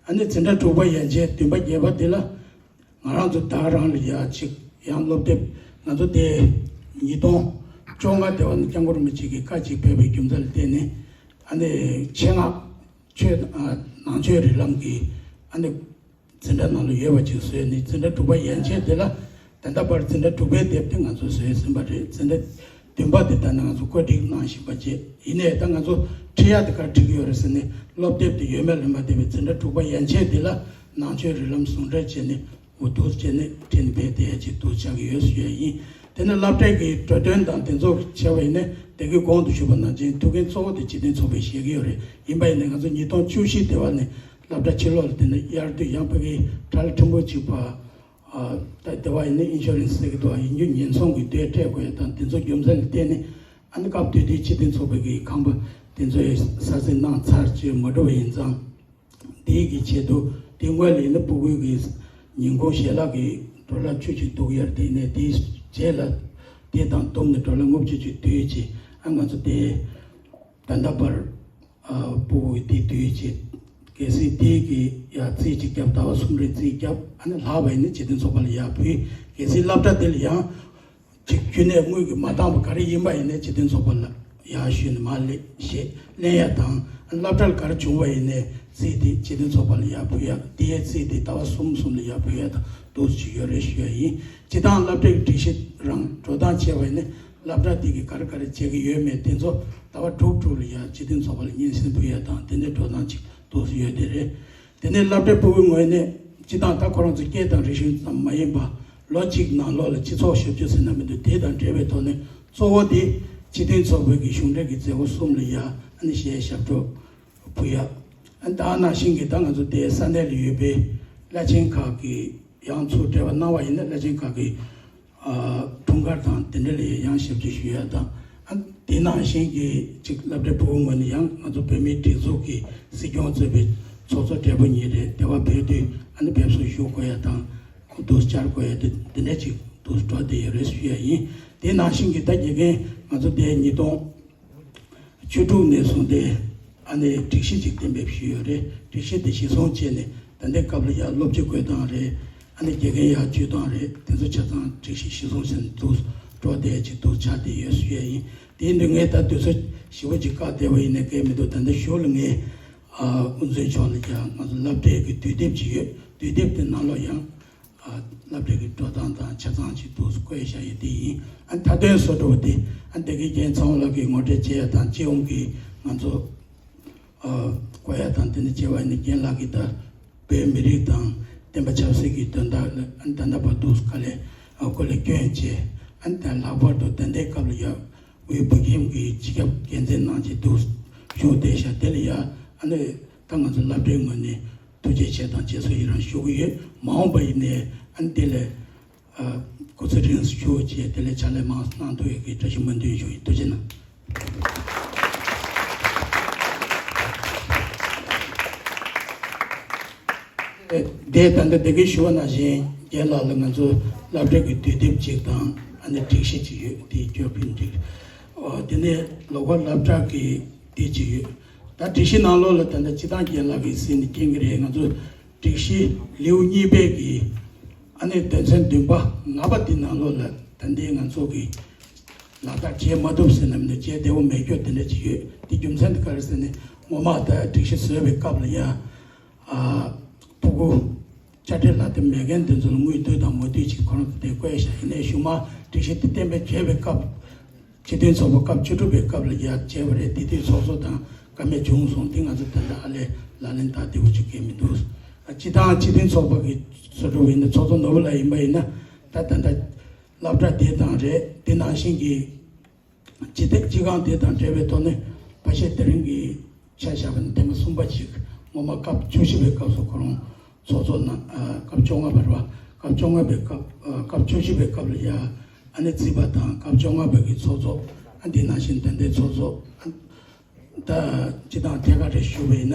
ཨ་ནི་འཛིན་གྲྭ་དྲུག་པ་ཡན་ཆད་བདུན་པ་བརྒྱད་པ་དེ་ལ། ང་རང་ཚོ་ད་རང་ལ་ཡ་ཅིག་ཡང་སློབ་དེབ། ང་ཚོ་དེ་ཉིས་སྟོང་བཅོ་ལྔ་དེ་བ་ནས་སྐྱབས་མགོན་རིན་པོ་ཆེ་གི་བཀའ་ཅིག་ཕེབས་པའི་རྒྱུ་མཚན་ལ་བརྟེན་ནས། ཨ་ནི་ཆེད་མངགས་ཆོས། ཨ། ནང་ཆོས་རིགས་ལམ་གྱི་ཨ་ནི་འཛིན་གྲྭ་ནང་ལ་ཡོད་པ་ཅིག་བཟོས་ནས། འཛིན་གྲྭ་དྲུག་པ་ཡན་ཆད་དེ་ལ། ད་ལྟ་བར་འཛིན་གྲྭ་དྲུག་པའི་དེབ་དེ་ང་ཚོ་བཟོས་ཟིན་པ་རེད། འཛིན་གྲྭ་བདུན་པ་དེ་ད་ནི་ང་ཚོ་བཀོད་སྒྲིག་གནང་བཞིན་པ་བྱས། ཡིན་ནའི་ད་ང་ཚོ་ཁྲིད་ཡ་དེ་ག་རེ་ཁྲིད་ཀྱི་ཡོད་རེད་ཟེར་ནས། སློབ་དེབ་དེ་ཡོད་མེད་ལ་མ་ལྟོས་པའི་འཛིན་གྲྭ་དྲུག་པ་ཡན་ཆད་དེ་ལ་ནང་ཆོས་རིགས་ལམ་ཟུང་འབྲེལ་བྱས་ནས། འོ་འདུག་བྱས་ནས་ཁྲིད་ནས་ཕེབས་བསྡད་ཡ་ཅིག་འདུག་ཆགས་ཀྱི་ཡོད་ཞུ་ཡ་ཡིན། དེ་ནས་སློབ་གྲྭའི་གི་འགྲོ་དོན་དང་དེ་ཚོ་བྱས་པ་ཡིན་ན། དེ་གི་གོང་དུ་ཞུས་པ་ནང་བཞིན་ཐུགས་འགན་གཙོ་བོ་དེ་སྤྱི་མཐུན་ཚོགས་པས་བཞེས་ཀྱི་ཡོད་རེད། ཡིན་པ་ཡིན་ནའི་ང་ཚོ་ཉིས་སྟོང་བཅུ་བཞི་དེ་བ་ནས་སློབ་གྲྭ་ཕྱི་ལོགས་ལ་དེ་ནས་དབྱར་དུས་ཡང་ཕ་གི་ཁྲ་ལ་ཕྲན་བུ་གཅིག་པ། ཨ། ད་དེ་བ་ཡིན་ན་ཨིན་ཤུ་རན་སི་ཟེར་གི་འདུག་ཡིན་རྒྱུ་ཉེན་སྲུང་གི་དེ་སྤྲད་དགོས་ཡ་དང་། དེ་ཚོ་རྒྱུ་མཚན་ལ་བརྟེན་ནས། ཨ་ནི་སྐབས་དེ་དུས་སྤྱི་མཐུན་ཚོགས་པའི་གི་ཁང་པ་དེ་ཚོ་ཡི་ས་ཟིན་གནང་ཚར་བྱས་མ་འགྲོ་བ་ཡིན་ཙང་། དེའི་གི་ཆེད་དུ་དེ་སྔོན་ལ་ཡིན་ན་སྤུ་གུའི་གི་ཉིན་གུང་ཞལ་ལག་གི་ཌོ་ལར་བཅུ་གཅིག་བསྡུ་ཡ་རེད། དེ་ནས་དེའི་རྗེས་ལ་དེ་དང་བསྡོམས་ནས་ཌོ་ལར་ལྔ་བཅུ་གཅིག་བསྡུས་བྱས། ཨ། ང་ཚོ་དེ་ད་ལྟ་བར། ཨ། སྤུ་གུ་དེ་དུས་ཀྱི་གལ་སྲིད་དེ་གི་ཡ་རྩིས་ཅིག་བརྒྱབ། ཟླ་བ་གསུམ་རེ་རྩིས་བརྒྱབ། ཨ་ནི་ལྷག་པ་ཡིན་ན་སྤྱི་མཐུན་ཚོགས་པ་ལ་ཡར་ཕུལ། གལ་སྲིད་སློབ་གྲྭ་དེ་ལ་ཡང་ཅིག་རྒྱུན་ནས་དངུལ་གྱིས་མ་འདང་པ་ག་རེ་ཡིན་པ་ཡིན་ནའི་སྤྱི་མཐུན་ཚོགས་པ་ལ་ཡར་ཞུས་ནས་མར་ལེན་ཞེས་ལེན་ཡ་དང་། ཨ་ནི་སློབ་གྲྭ་ལ་ག་རེ་བྱུང་བ་ཡིན་ནའི་རྩིས་དེ་སྤྱི་མཐུན་ཚོགས་པ་ལ་ཡར་ཕུལ་ཡ། དེའི་རྩིས་དེ་ཟླ་བ་གསུམ་གསུམ་ལ་ཡར་ཕུལ་ཡ་དང་འདུག་ཅིག་ཡོད་རེད་ཞུ་ཡ་ཡིན། སྤྱི་བཏང་སློབ་གྲྭའི་སྒྲིག་གཞི་རང་འགྲོ་སྟངས་བྱས་པ་ཡིན་ན། སློབ་གྲྭ་དེ་གིས་ག་རེ་ག་རེ་བྱེད་ཀྱི་ཡོད་མེད་དེ་ཚོ་ཟླ་བ་དྲུག་དྲུག་ལ་ཡ་སྤྱི་མཐུན་ཚོགས་པ་ལ་སྙན་སེང་ཕུལ་ཡ་དང་། དེ་ནས་འགྲོ་སྟངས་ཅིག་འདུག་ཡོད་དེ་རེད། དེ་ནས་སློབ་གྲྭའི་སྤུ་གུའི་ངོས་ནས་སྤྱི་བཏང་ད་ཁོ་རང་ཚོ་སྐད་དང་རིག་གཞུང་ཙམ་མ་ཡིན་པ། ལོ་གཅིག་ནང་ལོགས་ལ་སྤྱི་ཚོགས་ཞབས་ཞུ་ཟེར་ན་མི་འདུག་དེ་དང་འབྲེལ་བའི་ཐོག་ནས་གཙོ་བོ་དེ་སྤྱི་མཐུན་ཚོགས་པའི་གི་གཞུང་འབྲེལ་གྱི་མཛད་སྒོ་གསུམ་ལ་ཡ་ཨ་ནི་གཞས་ཞབས་བྲོ་ཕུལ་ཡ། ཨ་ནི་ད་ནང་བཞིན་གྱི་ད་ང་ཚོ་དེ་ས་གནས་ལ་ཡོད་པའི་བླ་ཆེན་ཁག་གི་ཡང་ཚུར་འབྲེལ་བ་གནང་བ་ཡིན་ན། བླ་ཆེན་ཁག་གི་ཨ་འཁྲུངས་སྐར་དང་དེ་འདྲ་ལ་ཡང་ཞབས་ཕྱི་ཞུ་ཡ་དང་། ཨ་དེ་ནང་བཞིན་གྱི་ཅིག་སློབ་གྲྭའི་ཕྲུ་གུ་ངོས་ནས་ཡང་ང་ཚོ་བོད་མིའི་སྒྲིག་འཛུགས་ཀྱི་སྲིད་སྐྱོང་གཙོས་པའི་ཚོགས་གཙོ་སྦྲེལ་པོ་གཉིས་རེད། དེ་བ་ཕེབས་དུས་ཨ་ནི་ཕེབས་བསུ་ཞུ་དགོས་ཡ་དང་། འདུག་བཅར་དགོས་ཡ་དེ་འདི་འདྲ་ཅིག་འདུག་འགྲོ་བསྡད་ཡོད་རེད་ཞུ་ཡ་ཡིན། དེ་ནང་བཞིན་གྱི་ད་དགེ་རྒན་ང་ཚོ་དེ་ཉིས་སྟོང་བཅུ་དྲུག་ནས་བཟུང་སྟེ་ཨ་ནི་སྒྲིག་གཞི་ཅིག་གཏན་འབེབས་ཞུས་ཡོད་རེད། སྒྲིག་གཞི་དེ་གཞི་བཟུང་བྱས་ནས་ད་ལྟའི་སྐབས་ལ་ཡར་སློབ་སྤྱི་བསྐོས་སྟངས་རེད། ཨ་ནི་དགེ་རྒན་ཡར་བཅུག་སྟངས་རེད། དེ་ཚོ་ཆ་ཚང་སྒྲིག་གཞི་གཞི་བཟུང་བྱས་ནས་འདུག་འགྲོ་བསྡད་ཅིག་འདུག་ཆགས་བསྡད་ཡོད་ཞུ་ཡ་ཡིན། དེ་ཡིན་དུས་ངས་ད་དུས་ཚོད་ཞེ་པོ་ཅིག་བཀག་བསྡད་པ་ཡིན་ནའི་སྐད་མི་འདུག་ད་ལྟ་གཞུག་ལ་ངས་ཨ་དབུ་འཛིན་མཆོག་ལ་ཀྱང་ང་ཚོ་སློབ་གྲྭའི་གི་དུས་དེབ་ཅིག་ཡོད། དུས་དེབ་དེ་ནང་ལོགས་ཡང་ཨ་སློབ་གྲྭའི་གི་འགྲོ་སྟངས་དང་ཆ་ཚང་ཅིག་འདུག་བཀོད་བཞག་ཡོད། དེ་ཡིན། ཨ་ད་དོན་བཟོ་འདྲ་བོ་དེ་ཨ་འདི་གའི་རྒན་ཚང་བ་ལགས་ཀྱིས་ངོ་སྤྲོད་བྱས་ཡ་དང་། སྤྱི་ཡོངས་ཀྱི་ང་ཚོ་ཨ་བཀོད་ཡ་དང་། དེ་ནས་བྱས་པ་ཡིན་ན་རྒན་ལགས་ཀྱིས་ད་བོད་མི་རིགས་དང་བསྟན་པ་ཆབ་སྲིད་ཀྱི་དོན་དག་ལ་ཨ་ད་ལྟ་བར་དུ་དཀའ་ལས་ཨ་སྐུ་ལས་བསྐྱོན་བྱས། ཨ་ད་ལྷག་པར་དུ་ད་ལྟའི་སྐབས་ལ་ཡ་དབུས་བོད་ཁྱིམ་གྱི་སྤྱི་ཁྱབ་འགན་འཛིན་གནང་བྱས་འདུག་བཞུགས་བསྡད་ཤག་དེ་ལ་ཡ་ཨ་ནི་ད་ང་ཚོ་སློབ་གྲྭའི་ངོས་ནས་ཐུགས་རྗེ་ཆེ་དང་རྗེས་སུ་ཡི་རང་ཞུ་གི་ཡོད། མ་འོངས་པ་ཡིན་ནའི་ཨ་ནི་དེ་ལས་ཨ་སྐུ་ཚེ་རིང་ཞུ་བྱས། དེ་ལས་ཕྱག་ལས་མང་གནང་ཐུབ་ཡོད་ཀྱི་བཀྲ་ཤིས་སྨོན་འདུན་ཞུ་ཡིན། ཐུགས་རྗེ་གནང་། དེ་ད་ལྟ་དེ་གའི་ཞུ་བ་ནང་བཞིན་རྒན་ལགས་ལ་ང་ཚོ་སློབ་གྲྭ་གི་དུས་དེབ་ཅིག་དང་ཨ་ནི་སྒྲིག་གཞི་ཅིག་ཡོད། དེ་སྐྱོར་ཕིན་འགྲིག་ཨོ་དེ་ནས་ལོ་འཁོར་སློབ་གྲྭ་གི་དེ་ཅིག་ཡོད། ད་སྒྲིག་གཞི་ནང་ལོགས་ལ་ད་ལྟ་སྤྱི་བཏང་རྒན་ལགས་ཀྱིས་གཟིགས་ནས་མཁྱེན་གྱི་རེད། ང་ཚོ་སྒྲིག་གཞི་ལེའུ་གཉིས་པའི་གི་ ཨ་ནི་དོན་ཚན་བདུན་པ་ལྔ་པ་འདི་ནང་ལོགས་ལ་ད་ལྟའི་ང་ཚོ་གི་ལག་བསྟར་བྱེད་མ་ཐུབ་ཟེར་ནམ་ནས་བྱེད་བདེ་བོ་མེད་རྒྱུ་དེ་འདྲ་ཅིག་ཡོད། དེ་རྒྱུ་མཚན་དེ་ག་རེ་ཟེར་ནས་སྔོན་མ་ད་སྒྲིག་གཞི་བཟོས་པའི་སྐབས་ལ་ཡ། ཨ། ཕྲུ་གུ་དཔྱ་ཁྲལ་ལག་དེབ་མེད་མཁན་དེ་ཚོ་ལ་དངུལ་བསྡུ་དང་མ་བསྡུ་ཅིག་ཁོ་རང་དེ་བཀོད་བཞག་ཡིན་ནའི་གཞུག་མ་སྒྲིག་གཞི་དེ་གཏན་འབེབས་བྱས་པའི་སྐབས། སྤྱི་མཐུན་ཚོགས་པ་སྐབས་བཅུ་དྲུག་པའི་སྐབས་ལ་ཡར་བྱས་པ་རེད། དེ་དུས་ཚོགས་གཙོ་དང་བཀའ་མོལ་བྱུང་སོང་། དེ་ང་ཚོ་ད་ལྟ་ཨ་ལས་ལག་ལེན་བསྟར་བདེ་པོ་བྱེད་མཁན་མི་འདུག། སྤྱི་བཏང་སྤྱི་མཐུན་ཚོགས་པ་གི་བཟོ་འདྲ་བ་ཡིན་ན་ཚོགས་གཙོ་ནོར་བུ་ལགས་ཡིན་པ་ཡིན་ན་ད་ད་ལྟ་སློབ་གྲྭ་དེ་དང་རེད། དེ་ནང་བཞིན་གྱི་སྤྱི་སྤྱི་ཁང་དེ་དང་འབྲེལ་བའི་ཐོག་ནས་ཕ་ཤེས་དེ་རིང་གི་ཆ་བཞག་པ་ན་ཐེངས་མ་གསུམ་པ་ཞིག་སྔོན་མ་སྐབས་བཅུ་བཞི་པའི་སྐབས་སུ་ཁོ་རང་ཚོགས་གཙོ་གནང་། ཨ། སྐབས་བཅོ་ལྔ་པ་རེད་པ། སྐབས་བཅོ་ལྔ་པའི་སྐབས། ཨ། སྐབས་བཅུ་བཞི་པའི་སྐབས་ལ་ཡ་ཨ་ནེ་རྩིས་པ་དང་། སྐབས་བཅོ་ལྔ་པའི་གི་ཚོགས་གཙོ། ཨ། འདི་ནང་བཞིན་ད་ལྟའི་ཚོགས་གཙོ། ཨ། ད་སྤྱི་བཏང་ཐད་ཀར་རེ་ཞུ་བ་ཡིན་ན་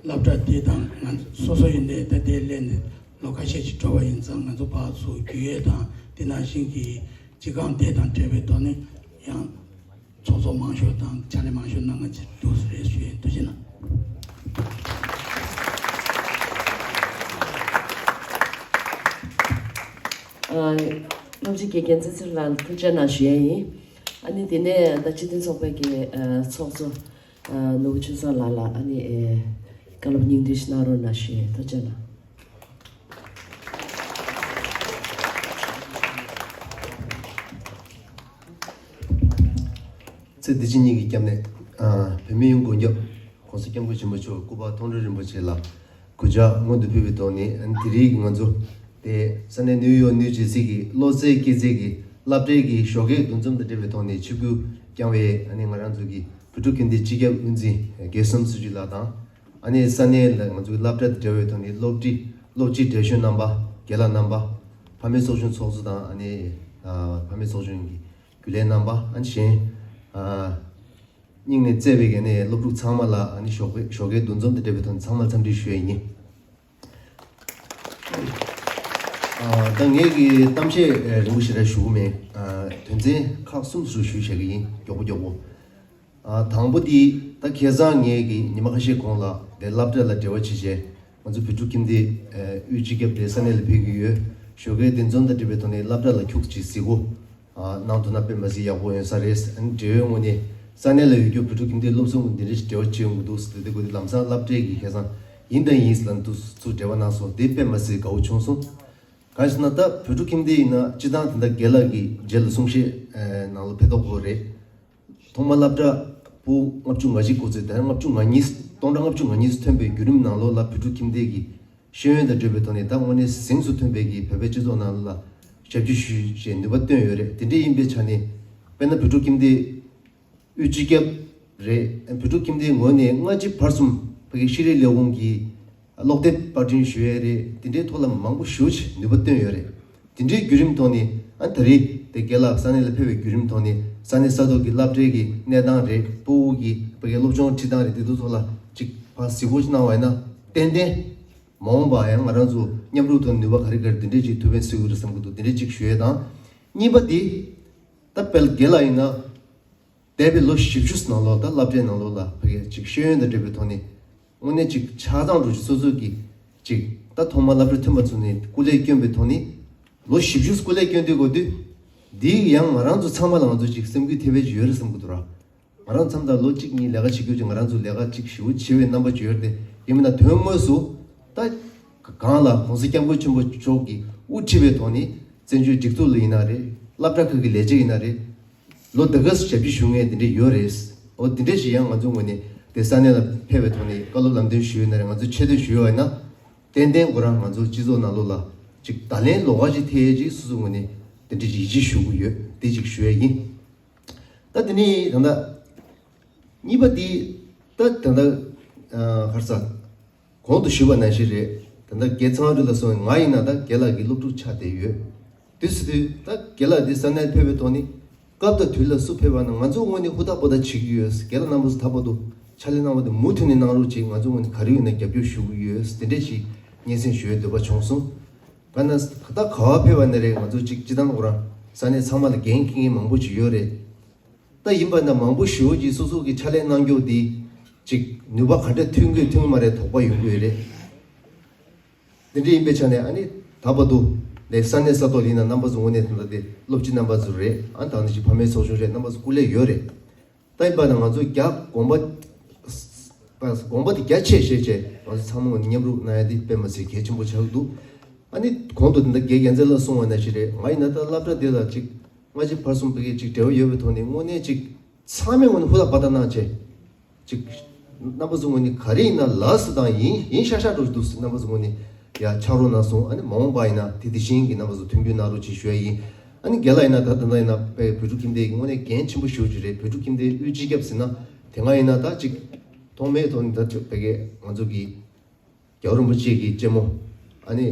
སློབ་གྲྭ་དེ་དང་ང་ཚོ་སོ་སོ་ཡིན་ནའི་ད་ལྟའི་སླེབས་ནས་ལོ་ཁ་ཤས་ཅིག་འགྲོ་བ་ཡིན་ཙང་ང་ཚོ་ཕར་ཚུར་རྒྱུས་ཡོད་དང་དེ་ནང་བཞིན་གྱི་སྤྱི་ཁང་དེ་དང་འབྲེལ་བའི་ཐོག་ནས་ཡང་ཚོགས་གཙོ་མང་ཤོས་དང་ཕྱག་ལས་མང་ཤོས་གནང་མཁན་ཅིག་འདུག་ཟེར་ཞུ་ཡས། ཐུགས་རྗེ་གནང་། ཨ། སློབ་སྤྱི་དགེ་རྒན་ཚེ་ཚེ་རིང་ལགས་ཐུགས་རྗེ་གནང་ཞུ་ཡས་ཡིན། ཨ་ནི་དེ་ནས་ད་སྤྱི་མཐུན་ཚོགས་པའི་གི་ཨ་ཚོགས་གཙོ་ཨ་ནོར་བུ་ཆོས་བཟང་ལགས་ལ་ཨ་ནི་ཨེ་བཀའ་སློབ་སྙིང་བསྡུས་ཤིག་གནང་རོགས་གནང་ཞུ་ཡས། ཐུགས་རྗེ་གནང་། ཚེ་འདི་ཕྱི་གཉིས་ཀྱི་སྐྱབས་གནས། ཨ། བོད་མི་ཡོངས་མགོན་སྐྱབས་༸གོང་ས་༸སྐྱབས་མགོན་ཆེན་པོ་མཆོག་སྐུ་པར་མཐོང་གྲོལ་རིན་པོ་ཆེ་ལ་གུས་ཕྱག་སྔོན་དུ་ཕུལ་བའི་ཐོག་ནས། ཨ་ནི་དེ་རིང་གི་ང་ཚོ་དེ་ས་གནས་ནིའུ་ཡོག་ནིའུ་ཇེར་སི་གི་བློ་རྩེ་སྐྱེད་ཚལ་གྱི་སློབ་གྲྭའི་གི་ཞོགས་ཀའི་འདུ་འཛོམས་དང་འབྲེལ་བའི་ཐོག་ནས་ཆིབས་བསྒྱུར་བསྐྱངས་པའི་ཨ་ནི་ང་རང་ཚོ་གི་བོད་ཕྲུག་ཁྱིམ་སྡེའི་སྤྱི་ཁྱབ་དབུ་འཛིན་དགེ་བསམ་གསེར་ཕྱུག་ལགས་དང་། ཨ་ནི་ས་གནས་ལ་ང་ཚོའི་སློབ་གྲྭ་དང་འབྲེལ་བའི་ཐོག་ནས་སློབ་ཁྲིད་སློབ་སྤྱི་བགྲེས་གཞོན་རྣམ་པ། རྒན་ལགས་རྣམ་པ། ཕ་མའི་ཚོགས་ཆུང་ཚོགས་གཙོ་དང་། ཨ་ནི་ཨ་ཕ་མའི་ཚོགས་ཆུང་གི་རྒྱུན་ལས་རྣམ་པ། ཨ་ནི་གཞན་ཨ་སྙིང་ནས་བརྩེ་བའི་གི་ཨ་ནི་སློབ་ཕྲུག་ཚང་མ་ལ་ཨ་ནི་ཞོགས་ཀའི་ཞོགས་ཀའི་འདུ་འཛོམས་དང་འབྲེལ་བའི་ཐོག་ནས་ཚང་མར་འཚམས་འདྲི་ཞུ་ཡས་ཡིན། ཨ་ད་ངས་ཀྱི་གཏམ་བཤད་རིང་པོ་ཞེ་དྲག་ཞུ་གི་མེད། ཨ་དོན་ཚན་ཁག་གསུམ་ཞིག་ཞུ་བྱེད་ཀྱི་ཡིན། མགྱོགས་པོ་མགྱོགས་པོ། ཨ་དང་པོ་དེ་ད་ཁ་སང་ངས་ཀྱི་ཉི་མ་ཁ་ཤས་གོང་ལ་དེ་སློབ་གྲྭ་ལ་འབྲེལ་བ་བྱེད་བྱས་ང་ཚོ་བོད་ཕྲུག་ཁྱིམ་སྡེ་ཨ་དབུས་སྤྱི་ཁྱབ་དེ་ས་གནས་ལ་ཕེབས་ཀྱི་ཡོད། ཞོགས་ཀའི་འདུ་འཛོམས་དང་འབྲེལ་བའི་ཐོག་ནས་སློབ་གྲྭ་ལ་ཁྱུག་ཅིག་གཟིགས་སྐོར་ཨ་གནང་ཐུབ་ན་དཔེ་མ་སྲིད་ཡག་པོ་ཡོང་ས་རེད། ཨ་ནི་འབྲེལ་ཡོད་ངོས་ནས་ས་གནས་ལ་ཡོད་རྒྱུ་བོད་ཕྲུག་ཁྱིམ་སྡེའི་སློབ་ཟུར་དེ་འདྲ་ཞིག་འབྲེལ་བ་བྱེད་ཡོང་གི་འདུག་ཟེར་དེ་དགོས་དུས་ལམ་སང་སློབ་གྲྭའི་གི་ཁ་སང་ཡིན་དང་ཡིན་ཟེར་ལ་འདུག་ཚུར་འབྲེལ་བ་གནང་སོང་། དེ་དཔེ་མ་སྲིད་དགའ་བོ་བྱུང་སོང་། གང་ཞེ་ན་ད་བོད་ཕྲུག་ཁྱིམ་སྡེ་ཡིན་ན་སྤྱི་བཏང་དེ་འདྲ་རྒན་ལགས་ཀྱི་རྗེས་ལ་གསུང་བཤད་ཨ་ནང་ལ་ཕེབས་ཐོག་གོ་རེད། ཐོག་མ་སློབ་གྲྭ་ཕྲུ་གུ་ལྔ་བཅུ་ང་གཅིག་འགོ་ཚུགས་དེ་ལྔ་བཅུ་ང་གཉིས་སྟོང་ཕྲག་ལྔ་བཅུ་ང་གཉིས་ཐོན་པའི་བརྒྱུད་རིམ་ནང་ལོགས་ལ་བོད་ཕྲུག་ཁྱིམ་སྡེ་གི་ཤེས་ཡོན་དང་འབྲེལ་བའི་ཐོག་ནས་ད་དངོས་གནས་གཟེངས་སུ་ཐོན་པའི་གི་བོད་པའི་སྤྱི་ཚོགས་ནང་ལ་ཞབས་ཕྱི་ཞུས་བྱས་ནུས་པ་བཏོན་ཡོད་རེད། དེ་འདྲ་ཡིན་པའི་ཆ་ནས་དཔེར་ན་བོད་ཕྲུག་ཁྱིམ་སྡེ་དབུས་སྤྱི་ཁྱབ་རེད། བོད་ཕྲུག་ཁྱིམ་སྡེའི་ངོས་ནས་སྔ་ཕྱི་བར་གསུམ་ཕ་གི་ཤེས་རིག་ལས་ཁུངས་ཀྱི་ཀློག་དེབ་པར་སྐྲུན་ཞུ་ཡས་རེད། དེ་འདྲའི་ཐོག་ལ་མང་པོ་ཞེ་པོ་ཅིག་ནུས་པ་བཏོན་ཡོད་རེད། དེ་འདྲའི་བརྒྱུད་རིམ་ཐོག་ནས་ཨ་ད་རེས་དེ་རྒན་ལགས་ས་གནས་ལ་ཕེབས་པའི་བརྒྱུད་རིམ་ཐོག་ནས་ས་གནས་ས་ཐོག་གི་སློབ་གྲྭའི་གི་གནས་སྟངས་རེད། ཕྲུ་གུ་གི་ཕ་གི་སློབ་སྦྱོང་ཁྲིད་སྟངས་རེད། དེ་ཚོ་ཐོག་ལ་ཅིག་ཕར་གཟིགས་སྐོར་ཅིག་གནང་བ་ཡིན་ན་ཏན་ཏན་མ་འོངས་པ་ཡང་ང་རང་ཚོ་མཉམ་རུབ་ཐོག་ནུས་པ་ག་རེ་ག་རེ་དེ་འདྲས་ཅིག་ཐུབ་པ་སྲིད་ཀྱི་རེད་བསམ་གྱི་འདུག། དེ་འདྲས་ཅིག་ཞུ་ཡས་དང་། གཉིས་པ་དེ་ད་དཔེར་རྒན་ལགས་ཡིན་ན། འདས་པའི་ལོ་བཞི་བཅུ་ནང་ལོགས་ད་སློབ་གྲྭའི་ནང་ལོགས་ལ་ཕ་གི་ཅིག་ཤེས་ཡོན་དང་འབྲེལ་བའི་ཐོག་ནས་དངོས་གནས་ཅིག་ཆ་ཚང་འགྲོ་ཅིག་སོ་སོ་གི་ཅིག་ད་ཐོག་མ་སློབ་གྲྭ་ཐོན་པ་ཚོ་ནས་སྐུ་ལས་བསྐྱོན་པའི་ཐོག་ནས་ལོ་བཞི་བཅུ་སྐུ་ལས་བསྐྱོན་དུས་གོ་དུས་འདི་ཡང་ང་རང་ཚོ་ཚང་མ་ལ་ང་ཚོ་ཅིག་སེམས་འགུལ་ཐེབས་པའི་ཅིག་ཡོད་རེད་བསམ་གི་འདུག་ར། ང་རང་མཚམས་དང་ལོ་གཅིག་གཉིས་ལས་ཀ་བྱེད་རྒྱུ་ཅིག་ང་རང་ཚོ་ལས་ཀ་ཅིག་ཞེ་པོ་བྱེད་པའི་རྣམ་པ་ཅིག་ཡོད་རེད་དེ། ཡིན་མིན་ན་དོན་དངོས་སུ་ད་གང་ལ་༸གོང་ས་༸སྐྱབས་མགོན་ཆེན་པོ་མཆོག་གིས་དབུ་ཁྲིད་པའི་ཐོག་ནས་བཙན་བྱོལ་སྒྲིག་འཛུགས་ལ་ཡིན་ན་རེད། སློབ་གྲྭ་ཁག་གི་ལས་བྱེད་ཡིན་ན་རེད། ལོ་ད་ག་སུ་ཞབས་ཕྱི་ཞུ་མཁན་དེ་འདྲས་ཡོད་རེད། འོ་དེ་འདྲས་ཞིག་ཡང་ང་ཚོ་ངོས་ནས་དེ་ས་གནས་ལ་ཕེབས་པའི་ཐོག་ནས་བཀའ་སློབ་ལམ་སྟོན་ཞུས་ཡོད་ན་རེད། ང་ཚོ་ཆེ་བསྟོད་ཞུས་ཡོད་ན་ཏན་ཏན་ཁོ་རང་ང་ཚོ་སྤྱི་ཚོགས་ནང་ལོགས་ལ་ཅིག་བརྡ་ལན་ལོགས་ཀ་ཅིག་ཐེབས་ཡས་ཅིག་སོ་སོ་ངོས་ནས་དེ་འདྲས་ཡིད་ཆེས་ཞུ་གི་ཡོད། དེ་ཅིག་ཞུ་ཡས་ཡིན། ད་དེ་ནས་ད་ལྟ་གཉིས་པ་དེ་ད་ད་ལྟ་ཨ་ག་རེ་ཟ། གོང་དུ་ཞུས་པ་ནང་བཞིན་རེད། ད་ལྟ་རྒན་ཚང་རི་ལ་སོང་ང་ཡིན་ན་ད་རྒན་ལགས་ཀྱི་སློབ་ཕྲུག་ཆགས་བསྡད་ཡོད། དེ་སྲིད་དུས་ད་རྒན་ལགས་འདི་ས་གནས་ཕེབས་པའི་ཐོག་ནས་སྐབས་དང་དུས་ལ་སུ་ཕེབས་པ་ན་ང་ཚོ་ངོས་ནས་ཧུར་ཐག་པོ་ད་བྱེད་ཀྱི་ཡོད། རྒན་ལགས་རྣམ་པ་ཚོ་ད་བར་དུ་ཕྱག་ལས་གནང་བ་དེ་མུ་མཐུད་ནས་གནང་རོགས་བྱེད། ང་ཚོ་ངོས་ནས་ག་རེ་ཡོད་ན་རྒྱབ་སྐྱོར་ཞུ་གི་ཡོད། དེ་འདྲས་ཞིག་སྙན་སེང་ཞུ་ཡའི་འདོད་པ་བྱུང་སོང་། ག་ན་ད་ག་བ་ཕེབས་པ་ནས་རེད། ང་ཚོ་གཅིག་སྤྱི་བཏང་ཁོ་རང་ས་གནས་ཚང་མ་ལ་འགན་འཁྱེར་མཁན་མང་པོ་ཅིག་ཡོད་རེད། ད་ཡིན་པ་ན་མང་པོ་ཞེ་པོ་ཅིག་སོ་སོ་གི་ཕྱག་ལས་གནང་རྒྱུ་འདི་ཅིག་ནུས་པ་ག་འདྲ་ཐོན་གི་ཐོན་གི་མ་རེད་དོགས་པ་ཡོང་གི་ཡོད་རེད། འདི་འདྲ་ཡིན་པའི་ཆ་ནས་ཨ་ནི་ད་བར་དུ་ ལས་ས་གནས་ས་ཐོག་ཡིན་ན་རྣམ་པ་ཚོ་དངོས་གནས་དེ་འདྲ་དེ་སློབ་སྤྱི་རྣམ་པ་ཚོ་རེད། ཨ་ད་ནི་ཅིག་ཕ་མའི་ཚོགས་ཆུང་རེད། རྣམ་པ་ཚོ་སྐུ་ལས་ཡོད་རེད། ད་ཡིན་པ་ན་ང་ཚོ་རྒྱ་དགོངས་པ་དགོངས་པ་དེ་རྒྱ་ཆེ་བཞེས་བྱས་ང་ཚོ་ཚང་མ་མཉམ་རུབ་གནང་ཡ་དེ་དཔེ་མ་སྲིད་གལ་ཆེན་པོ་ཆགས་ཀྱི་འདུག་ཨ་ནི་གོང་དུ་དེ་འདྲ་དགེ་རྒན་རྩེ་ལགས་གསུངས་པ་ནང་བཞིན་རེད། ང་ཡིན་ན་ད་སློབ་གྲྭ་དེ་ལ་ཅིག་སྔ་ཕྱི་བར་གསུམ་དེ་གའི་ཅིག་འབྲེལ་བ་ཡོད་པའི་ཐོག་ནས་དངོས་གནས་ཅིག་ཚང་མས་དངོས་གནས་ཧུར་ཐག་འབད་ཐག་གནང་བྱས། ཅིག་རྣམ་པ་ཚོ་ངོས་ནས་ག་རེ་ཡིན་ན་ལགས་སོ་དང་ཡིན་ཡིན་ཤག་ཤག་འགྲོ་འདུག་རྣམ་པ་ཚོ་ངོས་ནས་ཡ་ཕྱག་རོགས་གནང་སོང་། ཨ་ནི་མ་འོངས་པ་ཡིན་ན་དེ་དེ་བཞིན་གྱི་རྣམ་པ་ཚོ་མཐུན་འགྱུར་གནང་རོགས་ཅེས་ཞུ་ཡ་ཡིན། ཨ་ནི་རྒན་ལགས་ཡིན་ན་ད་ད་ལྟ་ཡིན་ན་བོད་ཕྲུག་ཁྱིམ་སྡེ་ཡི་དངོས་གནས་འགན་ཆེན་པོ་ཞེ་པོ་ཅིག་རེད། བོད་ཕྲུག་ཁྱིམ་སྡེའི་དབུས་སྤྱི་ཁྱབ་ཟེར་ན་དེ་སྔ་ཡིན་ན་ད་ཅིག་ཐོག་མའི་ཐོག་ནས་ད་ཅིག་བོད་སྐད་ང་ཚོ་གི་རྒྱལ་བ་རིན་པོ་ཆེ་གི་གཅེན་མོ་ཨ་ནི་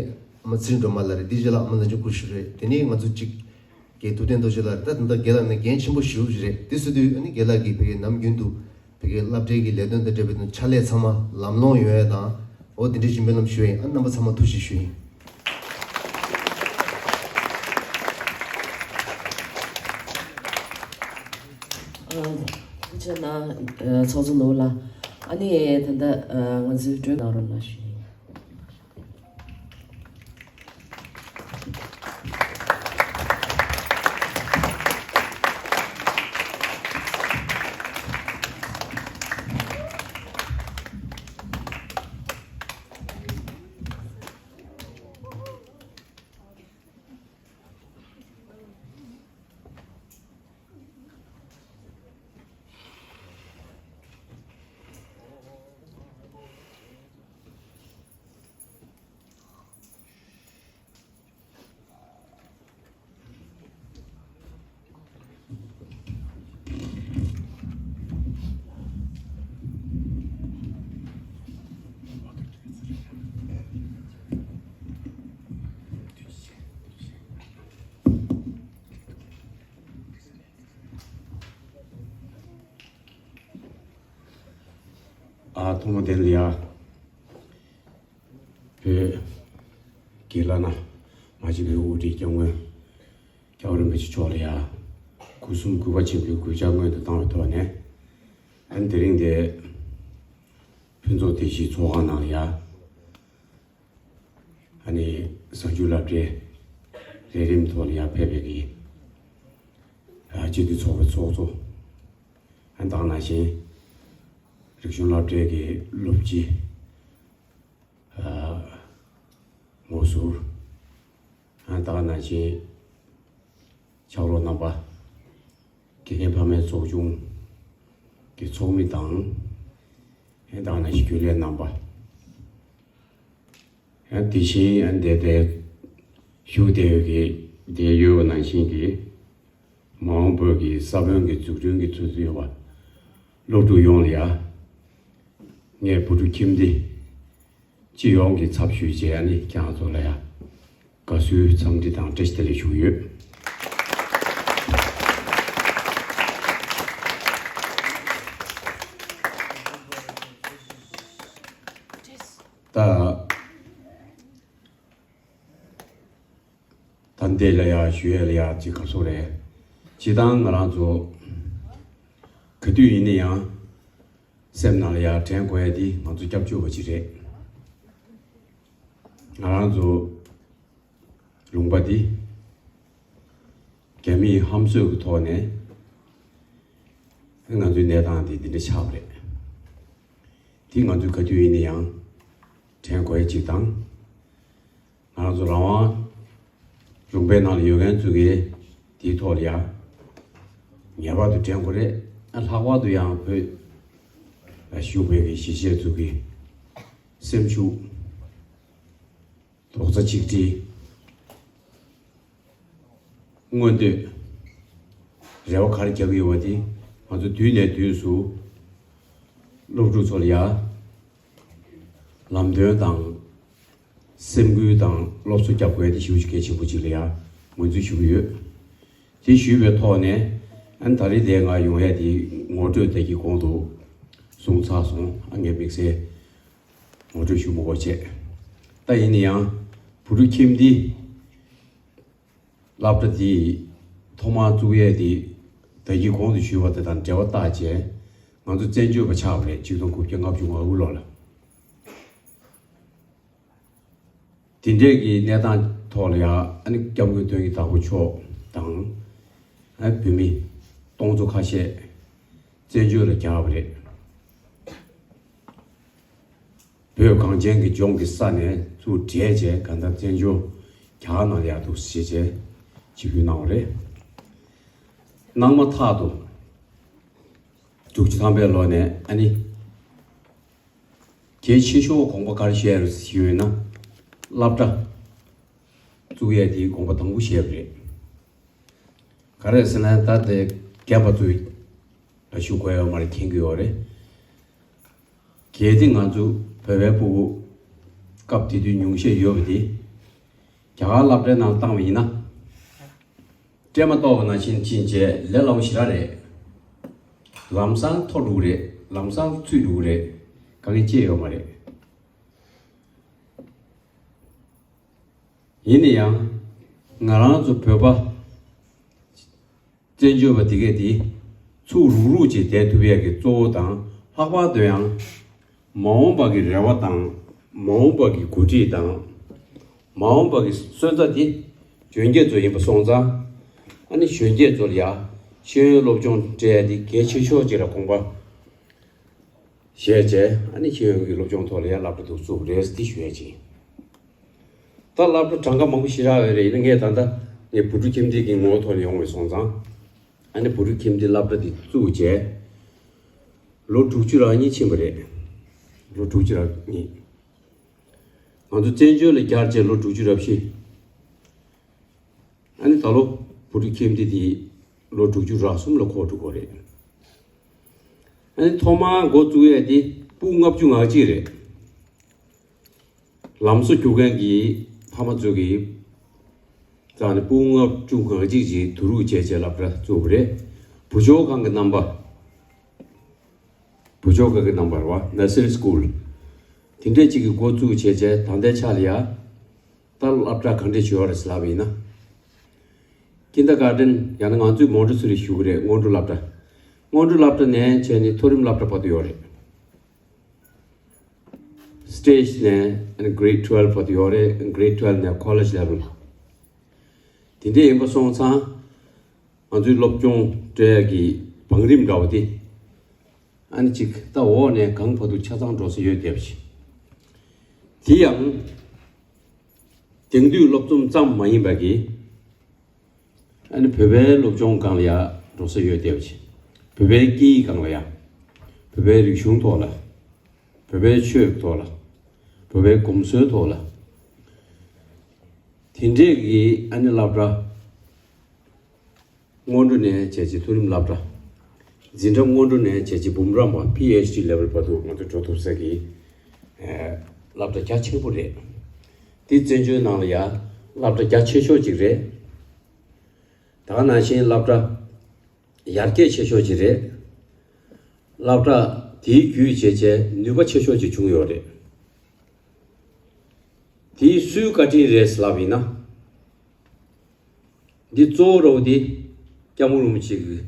ཨ་མ་ཚེ་རིང་སྒྲོལ་མ་ལགས་རེད། དེའི་རྗེས་ལ་ཨ་མ་ལ་ཆུང་སྐུ་ཞབས་རེད། དེ་ནས་ང་ཚོ་གཅིག་རྒན་ཐུབ་བསྟན་རྡོ་རྗེ་ལགས་རེད། ད་ད་ལྟ་རྒན་ལགས་ནས་འགན་ཆེན་པོ་ཞེ་པོ་ཞིག་རེད། དེ་སོང་དུས་ཨ་ནི་རྒན་ལགས་ཀྱིས་བོད་སྐད་ནམ་རྒྱུན་དུ་བོད་སྐད་སློབ་གྲྭའི་གི་ལས་དོན་དང་འབྲེལ་བའི་དོན་ཕྱག་ལས་ཚང་མ་ལམ་ལྷོང་ཡོང་ཡ་དང་། འོ་དེ་འདྲ་ཞིག་སྨོན་ལམ་ཞུ་ཡ་ཡིན། ཨ་རྣམ་པ་ཚང་མ་ཐུགས་རྗེ་ཞུ་ཡ་ཡིན། ཨ། ཐུགས་རྗེ་གནང་། ཨ། ཚོགས་གཙོ་ནོར་བུ་ལགས། ཨ་ནི་ད་ལྟ་ཨ་ང་ཚོའི་གྲོས་གནང་རོགས་གནང་ཞུ་ཡིན། ཨ། ཐོག་མ་དེ་ལ་ཡ། བོད་ཀྱི་བླ་ན་མ་མཆིས་པའི་དབུ་ཁྲིད་སྐྱབས་མགོན་རྒྱལ་བ་རིན་པོ་ཆེ་མཆོག་ལ་ཡ། སྐུ་གསུམ་གུས་པ་ཆེན་པོས་གུས་ཕྱག་སྔོན་དུ་བཏང་བའི་ཐོག་ནས། ཨ་ནི་དེ་རིང་འདི་ཕུན་ཚོགས་བདེ་སྐྱིད་ཚོགས་ཁང་ནང་ལ་ཡ། ཨ་ནི་གཟའ་མཇུག་སློབ་གྲྭའི་ལས་རིམ་ཐོག་ལ་ཡ་ཕེབས་པའི་གི། ཨ། སྤྱི་འཐུས་ཚོགས་པའི་ཚོགས་གཙོ། ཨ། ད་ག་ནང་བཞིན་རིག་གཞུང་སློབ་གྲྭའི་གི་སློབ་སྤྱི། ཨ། ངོ་ཟུར། ཨ། ད་ག་ནང་བཞིན་ཕྱག་རོགས་རྣམ་པ། དགེ་རྒན་ཕ་མའི་ཚོགས་ཆུང་གི་ཚོགས་མི་དང་། ཨ། ད་ག་ནང་བཞིན་རྒྱུན་ལས་རྣམ་པ། ཨ། དེ་བཞིན་ཨ་འདས་དེ་བཞུགས་བསྡད་ཡོད་ཀྱི་བསྡད་ཡོད་པ་ནང་བཞིན་གྱི་མ་འོངས་བོད་ཀྱི་ས་བོན་གྱི་འཛུགས་སྐྲུན་གྱི་ཚུལ་དུ་ཡོད་པ་སློབ་ཕྲུག་ཡོངས་ལ་ཡ། ངས་བུ་ཕྲུག་ཁྱིམ་སྡེ་སྤྱི་ཡོངས་ཀྱི་ཚབ་ཞུས་བྱས་ཨ་ནི་ཁྱེད་རང་ཚོ་ལ་ཡ་དགའ་བསུའི་འཚམས་འདྲི་དང་བཀྲ་ཤིས་བདེ་ལེགས་ཞུ་གི་ཡོད། ད། ད་འདི་ལ་ཡ་ཞུ་ཡ་ལ་ཡ་ཅིག་ག་སོ་རེད། སྤྱིར་བཏང་ང་རང་ཚོ་ག་དུས་ཡིན་ན་ཡང་སེམས་ནང་ལ་ཡ་དྲན་དགོས་ཡ་འདི་ང་ཚོ་སྐྱབས་བཅོལ་བ་ཅིག་རེད། ང་རང་ཚོ་ལུང་པ་འདི་རྒྱ་མིས་ཧམ་བཟོས་ཀྱི་ཐོག་ནས་ང་ཚོའི་གནས་སྟངས་འདི་འདི་འདྲ་ཆགས་པ་རེད། འདི་ང་ཚོས་ག་དུས་ཡིན་ན་ཡང་དྲན་དགོས་ཡ་ཅིག་དང་། ང་རང་ཚོ་རང་དབང་ལུང་པའི་ནང་ལ་ཡོད་མཁན་ཚོ་གིས་དེའི་ཐོག་ལ་ཡང་ངེས་པར་དུ་དྲན་དགོས་རེད། ལྷག་པར་དུ་ཡང་བོད་ལ་བཞུགས་པའི་གི་གཞིས་བྱེས་ཚོ་གི་སེམས་ཤུགས། རྡོག་རྩ་གཅིག་སྒྲིལ། མངོན་འདོད། རེ་བ་ག་རེ་རྒྱག་གི་ཡོད་པ་དེ་ང་ཚོ་དུས་ནས་དུས་སུ་སློབ་ཕྲུག་ཚོ་ལ་ཡ་ལམ་སྟོན་དང་སེམས་འགུལ་དང་སློབ་གསོ་རྒྱབ་དགོས་དེ་ཞེ་པོ་ཅིག་གལ་ཆེན་པོ་ཅིག་ལ་ཡ་ངོས་འཛིན་ཞུ་གི་ཡོད། དེ་ཞུས་པའི་ཐོག་ནས་ཨ་ནི་ད་རེས་དེ་ང་ཡོང་ཡ་དེ་ངོ་སྤྲོད་དེ་གི་གོང་དུ་གསུངས་ཚར་སོང་། ཨ་ངས་དམིགས་བསལ་ངོ་སྤྲོད་ཞུ་མི་དགོས་བྱས། ད་ཡིན་ན་ཡང་བུ་ཕྲུག་ཁྱིམ་སྡེ་སློབ་གྲྭ་དེ་ཐོག་མར་བཙུགས་ཡས་དེ་ད་གིན་གོང་དུ་ཞུས་པ་དེ་དང་འབྲེལ་བ་བཏགས་བྱས་ང་ཚོ་བཙན་བྱོལ་བ་ཆགས་པ་རེད། ཆིག་སྟོང་དགུ་བརྒྱ་ལྔ་བཅུ་ང་དགུ་ལོ་ལ། དེ་འདྲས་ཀྱི་གནས་སྟངས་ ཐོག་ལ་ཡང་ཨ་ནི་སྐྱབས་མགོན་དོན་གྱི་བདག་པོ་མཆོག་དང་ཨ་བོད་མི་སྟོང་ཚོ་ཁ་ཤས་བཙན་བྱོལ་ལ་གྱར་བ་རེད། བོད་གངས་ཅན་གྱི་ལྗོངས་ཀྱི་ས་ནས་ཚུར་བྲལ་བྱས་གང་ལྟར་བཙན་བྱོལ་གྱར་གནང་ཡག་འདུག་ཞེས་བྱས་ཆིབས་བསྒྱུར་གནང་བ་རེད། གནང་མ་ཐག་ཏུ་དྲུག་ཅུ་ཐམ་པའི་ལོ་ནས་ཨ་ནི་གལ་ཆེ་ཤོས་དགོངས་པ་ག་རེ་བཞེས་རེད་ཞུས་ན། སློབ་གྲྭ་བཙུགས་ཡས་དེའི་དགོངས་པ་དང་པོ་བཞེས་པ་རེད། ག་རེ་ཟེར་ན་ད་དེ་རྒན་པ་ཚོས་ལ་ཞུ་དགོས་ཡོད་མ་རེད། མཁྱེན་གྱི་ཡོད་རེད། གལ་ཏེ་ང་ཚོ་བོད་པའི་ཕྲུ་གུ་སྐབས་དེ་དུས་ཉུང་ཤས་ཡོད་པ་དེ་རྒྱ་གར་སློབ་གྲྭའི་ནང་བཏང་བ་ཡིན་ན། སྤྲད་མ་གཏོགས་པ་ནང་བཞིན་ཕྱིན་བྱས་ལས་སླ་པོ་ཞེ་དྲག་རེད། ལམ་སང་མཐོ་འགྲོ་གི་རེད། ལམ་སང་ཚུད་འགྲོ་གི་རེད། དཀའ་ངལ་ཅི་ཡང་ཡོད་མ་རེད། ཡིན་ན་ཡང་ང་རང་ཚོ་བོད་པ་བཙན་བྱོལ་བ་དེ་གས་དེ་ཚུགས་རུག་རུག་ཅིག་བསྡད་ཐུབ་ཡས་ཀྱི་གཙོ་བོ་དང་ལྷག་པར་དུ་ཡང་མ་འོངས་པ་གི་རེ་བ་དང་མ་འོངས་པ་གི་འགོ་ཁྲིད་དང་མ་འོངས་པ་གི་སོན་རྩ་དེ་གཞོན་སྐྱེས་ཚོ་ཡིན་པ་སོང་ཙང་ཨ་ནི་གཞོན་སྐྱེས་ཚོ་ལ་ཡ་ཤེས་ཡོན་སློབ་སྦྱོང་སྤྲད་ཡས་དེ་གལ་ཆེ་ཤོས་ཅིག་ལ་དགོངས་པ་བཞེས་བྱས་ཨ་ནི་ཤེས་ཡོན་གྱི་སློབ་སྦྱོང་ཐོག་ལ་ཡ་སློབ་གྲྭ་དེ་བཙུགས་པ་རེད་ཟེར་དེ་ཞུ་ཡས་ཅིག་ད་སློབ་གྲྭ་གྲངས་ཀ་མང་པོ་ཞེ་དྲག་ཡོད་རེད། ཡིན་ན་ངས་ད་ལྟ་ངས་བུ་ཕྲུག་ཁྱིམ་སྡེ་གི་ངོ་བོ་ཐོག་ནས་ཡོང་བའི་སོང་ཙང་ཨ་ནི་བུ་ཕྲུག་ཁྱིམ་སྡེ་སློབ་གྲྭ་དེ་བཙུགས་བྱས་ལོ་དྲུག་ཅུ་རང་གཉིས་ཕྱིན་པ་རེད། ལོ་དྲུག་ཅུ་རང་གཉིས། ང་ཚོ་བཙན་བྱོལ་ལ་གྱར་བྱས་ལོ་དྲུག་ཅུ་རང་བཞི། ཨ་ནི་ད་ལོ་བུ་ཕྲུག་ཁྱིམ་སྡེ་དེ་ལོ་དྲུག་ཅུ་རང་གསུམ་ལ་འཁོར་འགྲོ་གི་རེད། ཨ་ནི་ཐོག་མར་འགོ་བཙུགས་ཡས་དེ་ཕྲུ་གུ་ལྔ་བཅུ་ང་གཅིག་རེད། ལམ་བཟོ་རྒྱུག་མཁན་གྱི་ཕ་མ་ཚོ་གིས་རྩ་ནས་ཕྲུ་གུ་ལྔ་བཅུ་ང་གཅིག་ཅིག་བསྡུ་རུག་བྱས་བྱས་སློབ་གྲྭ་བཙུགས་པ་རེད། བུ་བཅོལ་ཁང་གི་རྣམ་པ། བུ་བཅོལ་ཁང་གི་རྣམ་པ་རེད་བ། Nursery School། དེ་འདྲས་ཅིག་གི་འགོ་བཙུགས་བྱས་བྱས་ད་ལྟའི་ཆ་ལ་ཡ། ད་སློབ་གྲྭ་ག་འདྲས་བྱས་ཡོད་རེད་ཟེར་ལབ་པ་ཡིན་ན། Kindergarten ཡང་ན་ང་ཚོས་Montessori ཞུ་གི་རེད། སྔོན་འགྲོ་སློབ་གྲྭ། སྔོན་འགྲོ་སློབ་གྲྭ་ནས་བྱས་ནས་མཐོ་རིམ་སློབ་གྲྭ་བར་དུ་ཡོད་རེད། Stage ནས་Grade twelve བར་དུ་ཡོད་རེད། Grade twelve ནས་College level། དེ་འདྲས་ཡིན་པ་སོང་ཙང་ང་ཚོའི་སློབ་སྦྱོང་སྤྲད་ཡག་གི་བང་རིམ་འདྲ་བ་དེ་ཨ་ནི་གཅིག་ད་འོག་ནས་གང་བར་དུ་ཆ་ཚང་འགྲོ་ས་ཡོད་བསྡད་པ་ཞིག་དེ་ཡང་དེང་དུས་སློབ་ཚོམས་ཙམ་མ་ཡིན་པ་གི་ཨ་ནི་བོད་པའི་སློབ་སྦྱོང་སྒང་ལ་ཡ་འགྲོ་ས་ཡོད་བསྡད་པ་ཅིག་བོད་པའི་སྐད་ཡིག་སྒང་ལ་ཡ། བོད་པའི་རིག་གཞུང་ཐོག་ལ། བོད་པའི་ཆོས་ཐོག་ལ། བོད་པའི་གོམས་སྲོལ་ཐོག་ལ། དེ་འདྲས་ཀྱི་ཨ་ནི་སློབ་གྲྭ། སྔོན་འགྲོ་ནས་བྱས་རྗེས་མཐོ་རིམ་སློབ་གྲྭ། འཛིན་གྲྭ་སྔོན་འགྲོ་ནས་བྱས་རྗེས་འབུམ་རམས་པ་PhD level བར་དུ་ང་ཚོ་འགྲོ་ཐུབ་ས་གི་ཨེ་སློབ་གྲྭ་རྒྱ་ཆེན་པོ་རེད། འདི་བཙན་བྱོལ་ནང་ལ་ཡ་སློབ་གྲྭ་རྒྱ་ཆེ་ཤོས་ཅིག་རེད། ད་ག་ནང་བཞིན་སློབ་གྲྭ་ཡར་རྒྱས་ཆེ་ཤོས་ཅིག་རེད། སློབ་གྲྭ་དེའི་བརྒྱུད་བྱས་བྱས་ནུས་པ་ཆེ་ཤོས་ཅིག་བྱུང་ཡོད་རེད། དེའི་སུའི་བཀའ་དྲིན་རེད་ལབ་ཡིན་ན། འདི་གཙོ་བོ་ར་བ་འདི་སྐྱབས་མགོན་རིན་པོ་ཆེ་གི་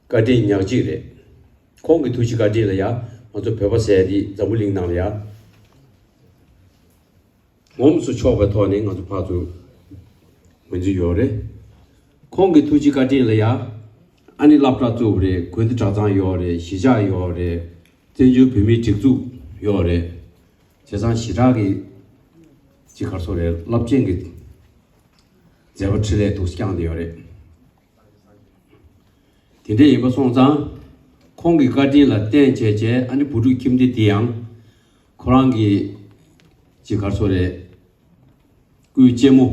བཀའ་དྲིན་ཉག་གཅིག་རེད། ཁོང་གི་ཐུགས་རྗེ་བཀའ་དྲིན་ལ་ཡ་ང་ཚོ་བོད་པ་ཟེར་འདི་འཛམ་བུ་གླིང་ནང་ལ་ཡ། ངོམས་སུ་ཆོག་པའི་ཐོག་ནས་ང་ཚོ་ཕར་ཚུར་ངོས་འཛིན་ཡོད་རེད། ཁོང་གི་ཐུགས་རྗེ་བཀའ་དྲིན་ལ་ཡ། ཨ་ནི་སློབ་གྲྭ་བཙུགས་པ་རེད། དགོན་སྡེ་གྲྭ་ཚང་ཡོད་རེད། གཞིས་ཆགས་ཡོད་རེད། བཙན་བྱོལ་བོད་མིའི་སྒྲིག་འཛུགས་ཡོད་རེད། བྱས་ཙང་ཞེ་དྲག་གི་ཅིག་ག་རེ་ཟེར་དགོས་རེད། རླབས་ཆེན་གྱི་མཛད་པ་འཕྲིན་ལས་འདུག་བསྐྱངས་བསྡད་ཡོད་རེད། དེ་འདྲ་ཡིན་པ་སོང་ཙང་། ཁོང་གི་བཀའ་དྲིན་ལ་བརྟེན་བྱས་བྱས་ཨ་ནི་བུ་ཕྲུག་ཁྱིམ་སྡེ་འདི་ཡང་ཁོ་རང་གི་ཅིག་ག་རེ་ཟེར་དགོས་རེད། སྐུའི་གཅེན་མོ་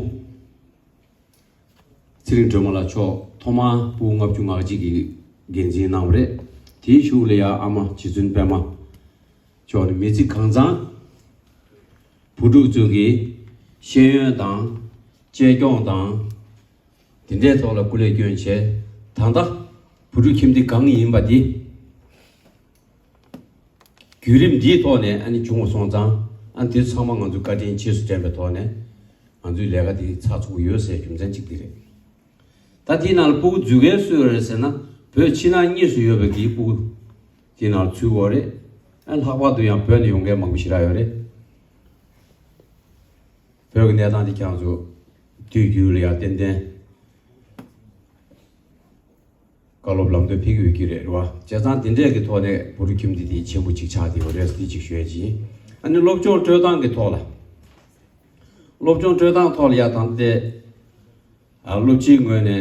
ཚེ་རིང་སྒྲོལ་མ་ལགས་མཆོག་ཐོག་མར་ཕྲུ་གུ་ལྔ་བཅུ་ང་གཅིག་གི་འགན་འཛིན་གནང་བ་རེད། དེའི་གཞུག་ལ་ཡང་ཨ་མ་རྗེ་བཙུན་པད་མ་མཆོག་ནས་མི་ཚེ་གང་ཚང་བུ་ཕྲུག་ཚོ་གི་ཤེས་ཡོན་དང་གཅེས་སྐྱོང་དང་། དེ་འདྲའི་ཐོག་ལ་སྐུ་ལས་བསྐྱོན་བྱས། ད་ལྟ་བུ་ཕྲུག་ཁྱིམ་སྡེ་གང་ཡིན་པ་འདི། བརྒྱུད་རིམ་འདིའི་ཐོག་ནས་ཨ་ནི་བྱུང་བ་སོང་ཙང་། ཨ་ནི་དེ་ཚང་མ་ང་ཚོའི་བཀའ་དྲིན་རྗེས་སུ་དྲན་པའི་ཐོག་ནས་ང་ཚོའི་ལས་ཀ་འདི་ཚགས་ཚུད་ཡོད་ཟེར་རྒྱུ་མཚན་གཅིག་འདི་རེད། ད་དེའི་ནང་ལ་ཕྲུ་གུ་འཛུལ་མཁན་སུ་ཡོད་རེད་ཟེར་ན། བོད་ཕྱི་ནང་གཉིས་སུ་ཡོད་པའི་གི་ཕྲུ་གུ་དེའི་ནང་ལ་ཚུད་ཡོད་རེད། ཨ་ནི་ལྷག་པར་དུ་ཡང་བོད་ནས་ཡོང་མཁན་མང་པོ་ཞེ་དྲག་ཡོད་རེད། བོད་ཀྱི་གནས་སྟངས་འདི་ཁྱེད་རང་ཚོ་དུས་རྒྱུན་ལ་ཡང་ཏན་ཏན་བཀའ་སློབ་ལམ་སྟོན་ཕེབས་ཀྱི་ཡོད་ཀྱི་རེད་བ། བྱས་ཙང་འདི་འདྲས་ཀྱི་ཐོག་ནས་བུ་རུ་ཁྱིམ་འདི་དེ་ཆེན་པོ་གཅིག་ཆགས་བསྡད་ཡོད་རེད། འདི་གཅིག་ཞུ་ཡ་ཅིག་ཨ་ནི་སློབ་སྦྱོང་སྤྲོད་སྟངས་ཀྱི་ཐོག་ལ། སློབ་སྦྱོང་སྤྲོད་སྟངས་ཐོག་ལ་ཡ་དང་དེ། ཨ་སློབ་སྤྱིའི་ངོས་ནས་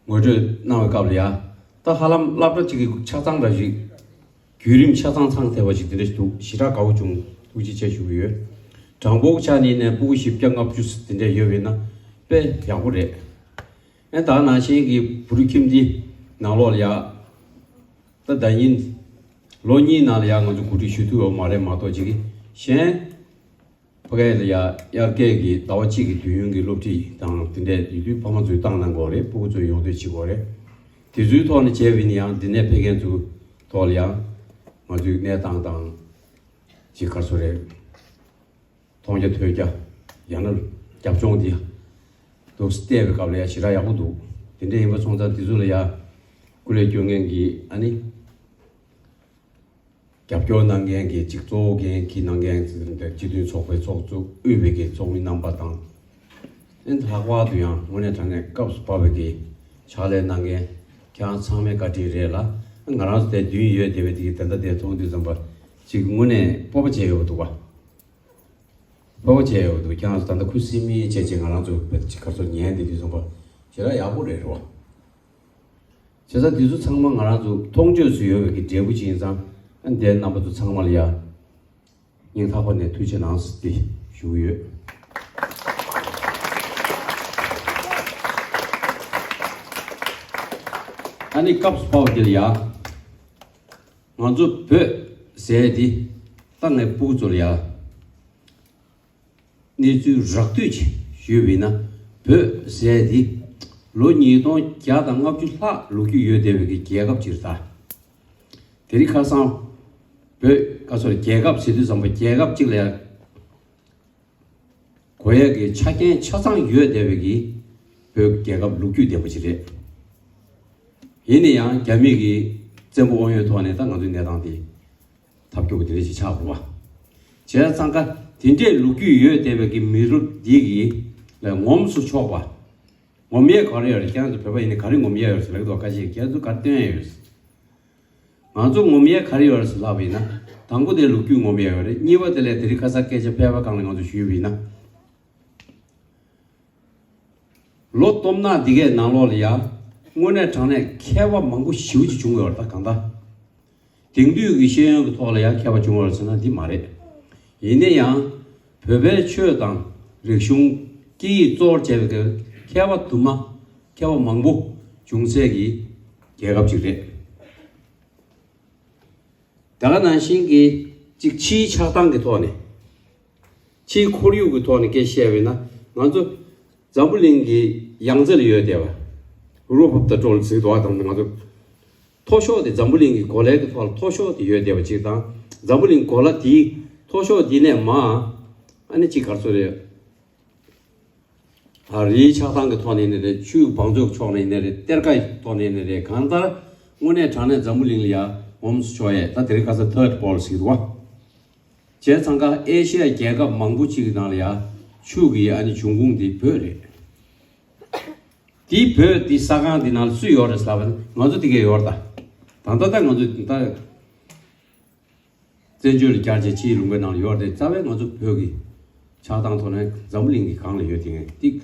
ངོ་སྤྲོད་གནང་བའི་སྐབས་ལ་ཡ། ད་ཧ་ལམ་སློབ་གྲྭ་གཅིག་གི་ཆ་ཚང་འདྲ་ཞིག་བརྒྱུད་རིམ་ཆ་ཚང་ཚང་ཐེབས་པ་ཞིག་དེ་འདྲ་ཞིག་འདུག་ཞེ་དྲག་དགའ་བོ་བྱུང་། ཐུགས་རྗེ་ཆེ་ཞུ་གི་ཡོད། དྲང་པོ་ཆ་ནས་ཡིན་ནའི་སྤུ་གུ་བཞི་བརྒྱ་ལྔ་བཅུ་དེ་འདྲ་ཡོད་པ་ཡིན་ན་དཔེ་ཡག་པོ་རེད། ཨེ་ད་ནང་བཞིན་གྱི་བུ་རུ་ཁྱིམ་འདི་ནང་ལོགས་ལ་ཡ། ད་ཟླ་ཉིན་ལོ་གཉིས་ནང་ལ་ཡ་ང་ཚོ་གོ་སྒྲིག་ཞུ་ཐུབ་ཡོད་མ་རེད་མ་གཏོགས་ཅིག་གི་གཞན། ཕ་གི་ལ་ཡ་དབྱར་ཁའི་གི་ཟླ་བ་གཅིག་གི་དུས་ཡུན་གྱི་སློབ་ཁྲིད་དང་དེ་འདྲས་ཡིན་དུས་ཕ་མ་ཚོས་བཏང་གནང་དགོས་རེད། སྤུ་གུ་ཚོས་ཡོང་འདོད་བྱེད་དགོས་རེད། དེ་ཚོའི་ཐོག་ནས་བྱས་པ་ཡིན་ན་ཡང་འདི་ནས་ཕེབས་མཁན་ཚོའི་ཐོག་ལ་ཡང་ང་ཚོའི་གནས་སྟངས་དང་ཅིག་ག་རེ་ཟེར་རེད། མཐོང་རྒྱ་ཐོས་རྒྱ་ཡང་ན་རྒྱབ་ལྗོངས་འདི་འདུག་བལྟས་པའི་སྐབས་ལ་ཡ་ཞེ་དྲག་ཡག་པོ་འདུག་དེ་འདྲས་ཡིན་པ་སོང་ཙང་དེ་ཚོ་ལ་ཡ་སྐུ་ལས་སྐྱོན་མཁན་གྱི་ཨ་ནི། རྒྱབ་སྐྱོར་གནང་མཁན་གྱི་གཅིག་གཙོ་བོ་འགན་འཁྱེར་གནང་མཁན་སྤྱི་མཐུན་ཚོགས་པའི་ཚོགས་གཙོ་དབུས་པའི་གི་ཚོགས་མི་རྣམ་པ་དང་། ཨེ་ལྷག་པར་དུ་ཡང་དངོས་གནས་དྲང་གནས་སྐབས་སུ་བབས་པའི་གི་ཕྱག་ལས་གནང་མཁན་ཁྱེད་རང་ཚང་མའི་བཀའ་དྲིན་རེད་ལ། ང་རང་ཚོ་དེ་མདུན་ཡོད་བསྡད་པའི་དེ་གི་དེ་འདྲ་དེ་མཐོང་དུས་ཙམ་པ་ཅིག་དངོས་གནས་སྤོབས་པ་བྱས་ཡོད་པ་འདུག་བ། སྤོབས་པ་བྱས་ཡོད་པ་འདུག་ཁྱེད་རང་ཚོ་ད་ལྟ་ཁུ་སིམ་མེར་བྱས་བྱས་ང་རང་ཚོ་བོད་ཀྱི་གར་སོགས་ཉན་བསྡད་དུས་ཙམ་པ་ཞེ་དྲག་ཡག་པོ་རེད་རོ། བྱས་ཙང་འདི་ཚོ་ཚང་མ་ང་རང་ཚོ་མཐོང་ཆོས་སུ་ཡོད་པའི་གི་འབྲས་བུ་ཅིག་ཡིན་ཙང་། ཨ་འདིར་རྣམ་པ་ཚོ་ཚང་མ་ལ་ཡ་སྙིང་ཐག་པ་ནས་ཐུགས་རྗེ་གནང་ཟེར་ཏེ་ཞུ་གི་ཡོད། ཨ་ནི་སྐབས་སུ་བབས་པ་འདི་ལ་ཡ་ང་ཚོ་བོད་ཟེར་འདི་ད་ངའི་སྤུ་གུ་ཚོ་ལ་ཡ། གནས་ཚུལ་རགས་བསྡུས་ཅིག་ཞུས་པ་ཡིན་ན། བོད་ཟེར་འདི་ལོ་ཉིས་སྟོང་བརྒྱ་དང་ལྔ་བཅུ་ལྷག་ལོ་རྒྱུས་ཡོད་བསྡད་པའི་གི་རྒྱལ་ཁབ་ཅིག་རེད་ད། དེ་རིང་ཁ་སང་བོད་ཁ་སང་རྒྱལ་ཁབ་ཟེར་དུས་ཙམ་པ་རྒྱལ་ཁབ་ཅིག་ལ་ཡ་གོ་ཡ་གི་ཆ་རྐྱེན་ཆ་ཚང་ཡོད་བསྡད་པའི་གི་བོད་རྒྱལ་ཁབ་ལོ་རྒྱུས་ལྡན་པ་ཅིག་རེད། ཡིན་ན་ཡང་རྒྱ་མི་གི་བཙན་པོ་དབང་ཡོད་ཐོག་ནས་ད་ང་ཚོའི་གནས་སྟངས་དེ། ཐབས་སྐྱོ་པོ་དེ་འདྲ་ཞིག་ཆགས་འགྲོ་བ། བྱས་ཙང་ཀ་དེ་འདྲའི་ལོ་རྒྱུས་ཡོད་བསྡད་པའི་གི་མི་རབས་འདི་གི་ལ་ངོམས་སུ་ཆོག་པ། ངོམ་ཡས་ག་རེ་ཡོད་རེད། ཁྱེད་རང་ཚོ་བོད་པ་ཡིན་ནའི་ག་རེ་ངོམ་ཡས་ཡོད་ཟེར་ལབ་འདུག་ཁ་ཤས་ཁྱེད་ཚོ་ག་རེ་སྟོན་ཡས་ཡོད་ཟེར། ང་ཚོ་ངོམ་ཡས་ག་རེ་ཡོད་རེད་ཟེར་ལབ་པ་ཡིན་ན། དང་པོ་དེ་ལོ་རྒྱུས་ངོམ་ཡས་ཡོད་རེད། གཉིས་པ་དེ་ལས་དེ་རིང་ཁ་སང་སྐད་ཆ་ཕལ་པ་གང་ལ་ང་ཚོ་ཞུས་པ་ཡིན་ན། ལོ་སྟོང་ཕྲག་འདི་གའི་ནང་ལོགས་ལ་ཡ། དངོས་གནས་དྲང་གནས་མཁས་པ་མང་པོ་ཞེ་པོ་ཅིག་བྱུང་ཡོད་རེད་ད་གང་ལྟར། དེང་དུས་ཀྱི་ཤེས་ཡོན་གྱི་ཐོག་ལ་ཡང་མཁས་པ་བྱུང་བ་རེད་ཟེར་ན་འདི་མ་རེད། ཡིན་ན་ཡང་། བོད་པའི་ཆོས་དང་རིག་གཞུང་། སྐད་ཡིག་གཙོ་བོར་བྱས་པའི་མཁས་པ་དུ་མ། མཁས་པ་མང་པོ་བྱུང་སའི་གི་རྒྱལ་ཁབ་ཅིག་རེད། ད་ག་ནང་བཞིན་གྱི་གཅིག་ཕྱིའི་ཆགས་སྟངས་ཀྱི་ཐོག་ནས། ཕྱིའི་ཁོར་ཡུག་གི་ཐོག་ནས་སྐད་བཤད་པ་ཡིན་ན། ང་ཚོ་འཛམ་བུ་གླིང་གི་ཡང་རྩེ་ལ་ཡོད་བསྡད་པ། རུ་ཕབ་ད་ཀྲོལ་ཟེར་འདུག་ཨ་དང་ང་ཚོ། མཐོ་ཤོས་དེ་འཛམ་བུ་གླིང་གི་གོ་ལའི་གི་ཐོག་ལ་མཐོ་ཤོས་དེ་ཡོད་བསྡད་པ་ཅིག་དང་། འཛམ་བུ་གླིང་གོ་ལ་དེའི་མཐོ་ཤོས་དེ་ནས་མར། ཨ་ནི་ཅིག་ག་རེ་ཟེར་རེད། ཨ་རིའི་ཆགས་སྟངས་ཀྱི་ཐོག་ནས་ཡིན་ནའི་རེད། ཆུའི་བང་མཛོད་ཕྱོགས་ནས་ཡིན་ནའི་རེད། གཏེར་ཁ་ཐོག་ནས་ཡིན་ནའི་རེད། གང་ལྟར་དངོས་གནས་དྲང་གནས་འཛམ་བུ་གླིང་ལ་ཡ་ངོམས་སུ་ཆོག་ཡས། ད་དེ་རིང་ཁ་སང་ཐར་ཌི་ཝོལཌ་ཟེར་གྱི་འདུག་བ། བྱས་ཙང་ཀ་ཨེ་ཤི་ཡ་རྒྱལ་ཁབ་མང་པོ་ཅིག་གི་ནང་ལ་ཡ་ཆུ་གི་ཨ་ནི་འབྱུང་ཁུངས་དེ་བོད་རེད། དེ་བོད་དེ་ས་ཁང་དེ་ནང་ལ་སུ་ཡོད་རེད་ཟེར་ལབ་པ་ན། ང་ཚོ་དེ་གས་ཡོད་རེད་ད། ད་ལྟ་ད་ང་ཚོ་ད། བཙན་བྱོལ་ལ་བསྐྱར་བཅོས་ཕྱིའི་ལུང་པའི་ནང་ལ་ཡོད་རེད། རྩ་བའི་ང་ཚོ་བོད་ཀྱི་ཆགས་སྟངས་ཐོག་ནས་འཛམ་བུ་གླིང་གི་སྒང་ལ་ཡོད་དེ་ངས་ཏིག་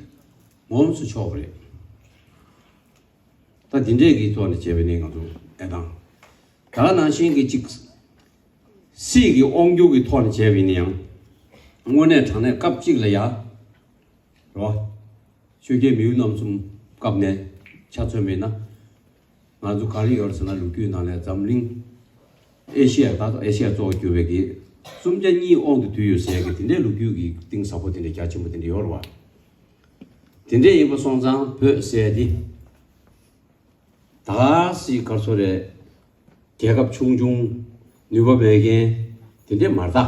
ངོམས་སུ་ཆོག་པ་རེད། ད་འདི་འདྲས་ཀྱི་ཐོག་ནས་བྱས་པ་ནི་ང་ཚོ་ཨེ་དང་། ད་ནང་བཞིན་གྱི་ཅིག་སྲིད་ཀྱི་དབང་སྒྱུར་གྱི་ཐོག་ནས་བྱས་པ་ཡིན་ན་ཡང་། དངོས་གནས་དྲང་གནས་སྐབས་གཅིག་ལ་ཡ། རེད་བ། ཆོས་རྒྱལ་མེས་དབོན་རྣམ་གསུམ་སྐབས་ནས་ཆ་མཚོན་པ་ཡིན་ན། ང་ཚོ་ག་རེ་ཡོད་ཟེར་ན། ལོ་རྒྱུས་ནང་ལ་འཛམ་གླིང་། ཨེ་ཤི་ཡ། ད་ཨེ་ཤི་ཡ་གཙོ་བོ་གྱུར་པའི་གི་སུམ་བརྒྱ་གཉིས་དབང་དུ་བསྡུས་ཡོད་ཟེར་གི་དེ་འདྲའི་ལོ་རྒྱུས་ཀྱི་གཏིང་ཟབ་པོ་དེ་འདྲའི་རྒྱ་ཆེན་པོ་དེ་འདྲ་ཡོད་རེད་བ། དེ་འདྲ་ཡིན་པ་སོང་ཙང་བོད་ཟེར་དེ། ད་སྲིད་ག་རེ་ཟེར་རེད། རྒྱལ་ཁབ་ཆུང་ཆུང་། ནུས་པ་མེད་མཁན་དེ་འདྲས་མ་རེད་ད།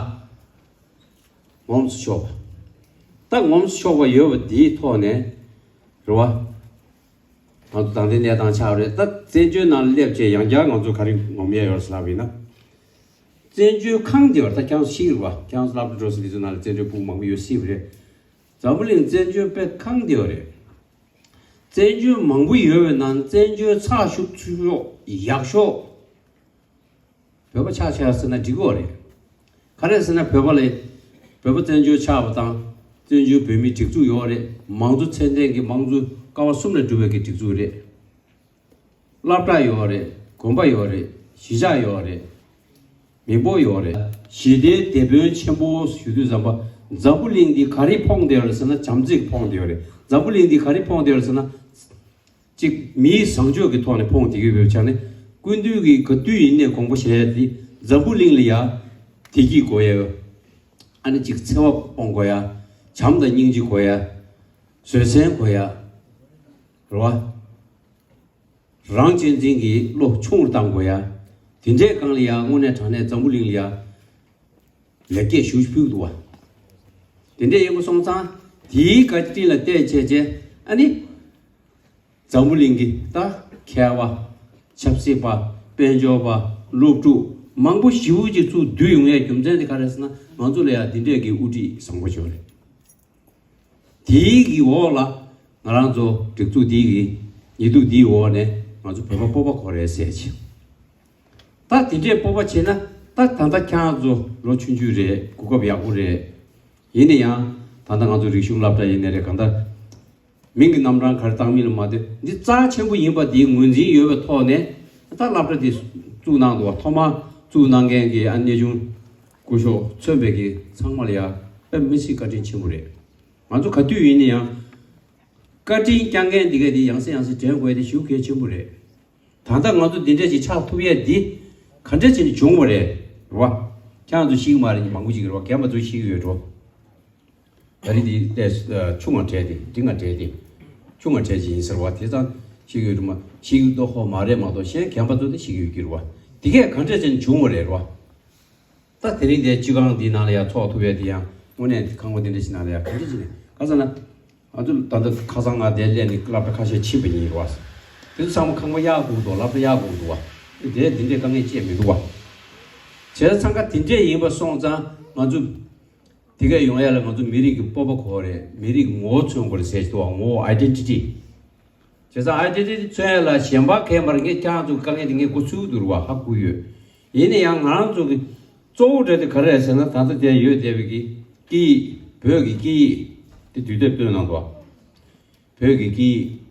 ངོམས་སུ་ཆོག་པ། ད་ངོམས་སུ་ཆོག་པ་ཡོད་པ་དེའི་ཐོག་ནས། རེད་བ། ང་ཚོ་ད་ལྟའི་གནས་སྟངས་ཆགས་པ་རེད། ད་བཙན་བྱོལ་ནང་སླེབས་བྱས་ཡང་བསྐྱར་ང་ཚོ་ག་རེ་ངོམ་ཡས་ཡོད་ཟེར་ལབ་པ་ཡིན་ན། བཙན་བྱོལ་ཁང་དེ་བར་ད་ཁྱེད་རང་ཤེས་རེད་བ། ཁྱེད་རང་སློབ་གྲྭ་འགྲོ་ས་དེ་ཚོ་ནང་ལ་བཙན་བྱོལ་ཕྲུ་གུ་མང་པོ་ཡོད་སྲིད་པ་རེད། འཛམ་བུ་གླིང་བཙན་བྱོལ་དཔེ་གང་བདེ་བ་རེད། བཙན་བྱོལ་མང་པོ་ཡོད་པའི་ནང་བཙན་བྱོལ་ཚགས་ཤུགས་ཚུད་ཤོག་ཡག་ཤོག་བོད་པ་ཆགས་ཆགས་ཟེར་ན་འགྲིག་གི་རེད། ག་རེ་ཟེར་ན་བོད་པ་ལས་བོད་པ་བཙན་བྱོལ་ཆགས་པ་དང་བཙན་བྱོལ་བོད་མིའི་སྒྲིག་འཛུགས་ཡོད་རེད། མང་གཙོ་ཚད་ལྡན་གྱི་མང་གཙོ་ཀ་བ་གསུམ་ལས་གྲུབ་པའི་གི་སྒྲིག་འཛུགས་རེད། སློབ་གྲྭ་ཡོད་རེད། དགོན་པ་ཡོད་རེད། གཞིས་ཆགས་ཡོད་རེད། མི་འབོར་ཡོད་རེད། ཞི་བདེའི་དེད་དཔོན་ཆེན་པོ་ཞུ་དུས་ཙམ་པ་འཛམ་བུ་གླིང་འདི་ག་རེ་ཕོངས་བསྡད་ཡོད་རེད་ཟེར་ན་བྱམས་བརྩེས་ཕོངས་བསྡད་ཡོད་རེད། འཛམ་བུ་གླིང་འདི་ག་རེ་ཕོངས་བསྡད་ཡོད་རེད་ཟེར་ན། གཅིག་མིའི་བཟང་སྤྱོད་ཀྱི་ཐོག་ནས་ཕོངས་བསྡད་ཀྱི་ཡོད་པའི་ཆ་ནས་སྐུ་མདུན་གྱིས་ག་དུས་ཡིན་ནས་དགོངས་པ་བཞེས་ཡ་དེ་འཛམ་བུ་གླིང་ལ་ཡ་བདེ་སྐྱིད་དགོས་ཡ། ཨ་ནི་གཅིག་འཚེ་བ་སྤོང་དགོས་ཡ། བྱམས་དང་སྙིང་རྗེ་དགོས་ཡ། བཟོད་བསྲན་དགོས་ཡ། རེད་བ། རང་གཅེས་འཛིན་གྱི་བློ་ཆུང་རུ་གཏང་དགོས་ཡ། དེ་འདྲའི་སྒང་ལ་ཡ་དངོས་གནས་དྲང་གནས་འཛམ་བུ་གླིང་ལ་ཡ་ལེགས་སྐྱེས་ཞེ་པོ་ཕུལ་འདུག་བ། དེ་འདྲའི་ཡིན་པ་སོང་ཙང་དེའི་བཀའ་དྲིན་ལ་བརྟེན་བྱས་བྱས་ཨ་ནི་འཛམ་བུ་གླིང་གི་ད་མཁས་པ། ཆབ་སྲིད་པ། དཔལ་འབྱོར་པ། སློབ་ཕྲུག་མང་པོ་ཞེ་པོ་ཅིག་ཚུར་བསྡུས་ཡོང་ཡའི་རྒྱུ་མཚན་དེ་ག་རེ་ཟེར་ན་ང་ཚོ་ལ་ཡ་འདི་འདྲས་ཀྱི་དབུ་ཁྲིད་བཟང་པོ་ཞིག་རེད། དེའི་གི་འོག་ལ་ང་རང་ཚོ་སྒྲིག་འཛུགས་འདིའི་གི་ཉིས་འདུག་འདིའི་འོག་ནས་ང་ཚོ་བོད་པ་སྤོབས་པ་གོ་རེད་ཟེར་ཅིག་ད་དེ་འདྲས་སྤོབས་པ་བྱེད་ན་ད་ད་ལྟ་ཁྱེད་རང་ཚོ་ལོ་ཆུང་ཆུང་རེད། གོ་སྐབས་ཡག་པོ་རེད། ཡིན་ན་ཡང་ད་ལྟ་ང་ཚོ་རིག་གཞུང་སློབ་གྲྭ་ཡིན་ནའི་རེད། གང་ལྟར་མིང་གི་རྣམ་གྲངས་ག་རེ་བཏགས་མིན་ལ་མ་ལྟོས་འདི་རྩ་ཆེན་པོ་ཡིན་པ་དེའི་ངོས་འཛིན་ཡོད་པའི་ཐོག་ནས་ད་སློབ་གྲྭ་དེ་བཙུགས་གནང་འདུག་བ། ཐོག་མར་བཙུགས་གནང་མཁན་གྱི་ཨ་ནེ་ཆུང་སྐུ་ཞབས་མཚོན་པའི་གི་ཚང་མ་ལ་ཡང་དཔེ་མི་སྲིད་བཀའ་དྲིན་ཆེན་པོ་རེད། ང་ཚོ་ག་དུས་ཡིན་ན་ཡང་བཀའ་དྲིན་བསྐྱངས་མཁན་འདི་གས་དེ་ཡང་སེ་ཡང་སེ་དྲན་དགོས་དེ་ཞེ་པོ་གལ་ཆེན་པོ་རེད། ད་ལྟ་ང་ཚོ་འདི་འདྲ་ཞིག་ཆགས་ཐུབ་ཡས་འདི་ག་འདྲ་བྱས་ནས་བྱུང་བ་རེད། རེད་བ། ཁྱེད་རང་ཚོ་ཤེས་ཀྱི་མ་རེད། མང་པོ་ཞིག་རེད་བ། རྒན་པ་ཚོ་ཤེས་ཀྱི་ཡོད་འགྲོ། ད་རེས་འདི་ལྟས་ཆུང་ང་བྲལ་ཏེ་འབྲིང་ང་བྲལ་ཏེ་ཆུང་ང་བྲལ་ཅིག་ཡིན་ཟེར་བ། དེ་ཙང་ཤེས་ཀྱི་ཡོད་འགྲོ་མ་ཤེས་ཀྱི་ཏོ་ཧོ་མ་རེད་མ་གཏོགས་གཞན་རྒན་པ་ཚོ་དེ་ཤེས་ཀྱི་ཡོད་ཀྱི་རེད་བ། འདི་གས་ག་འདྲ་བྱས་ནས་བྱུང་བ་རེད། རེད་བ། ད་དེ་རིང་དེ་སྤྱི་ཁང་འདིའི་ནང་ལ་ཡང་ཚོགས་ཐུབ་ཡས་དེ་ཡང་དངོས་གནས་ཁང་པ་འདི་འདྲ་ཞིག་ནང་ལ་ཡང་ག་འདྲ་ཞིག་རེད། ག་ཟེར་ན། ང་ཚོ་ད་ལྟ་ཁ་སང་ང་དེ་སླེབས་ནས་སློབ་གྲྭ་ཁ་ཤས་ཕྱིན་པ་ཡིན་རེད་བ། དེ་ཚོ་ཚང་མ་ཁང་པ་གཡར་དགོས་འདུག་སློབ་གྲྭ་གཡར་དགོས་འདུག་བ། དེ་འདི་འདྲའི་དཀའ་ངལ་ཅི་ཡང་མི་འདུག་བ། བྱས་ཙང་ཁ་འདི་འདྲས་ཡིན་པ་སོང་ཙང་ང་ཚོ་དེ་གས་ཡོང་ཡ་ལ་ང་ཚོ་མི་རིགས་ཀྱི་སྤོབས་པ་དགོས་རེད། མི་རིགས་ངོ་བོ་མཚོན་དགོས་རེད་ཟེར་གྱི་འདུག་བ། ངོ་བོ་ཨའི་ཌེན་ཊི་ཊི། བྱས་ཙང་ཨའི་ཌེན་ཊི་ཊི་མཚོན་ཡ་ལ་གཞན་པ་མཁས་པར་ངས་ཁྱེད་རང་ཚོ་དཀའ་ངལ་དེ་ངས་འགོ་ཚུགས་འདུག་རེད་བ། ཧ་གོ་ཡོད། ཡིན་ན་ཡང་ང་རང་ཚོ་གི་གཙོ་བོ་འདྲ་དེ་ག་རེ་རེད་ཟེར་ན། ད་ལྟ་དེ་ཡོད་བསྡད་པའི་གི་སྐད་ཡིག་བོད་ཀྱི་སྐད་ཡིག་དེ་དུས་དེབ་བཏོན་གནང་འདུག་བ། བོད་ཀྱི་སྐད་ཡིག་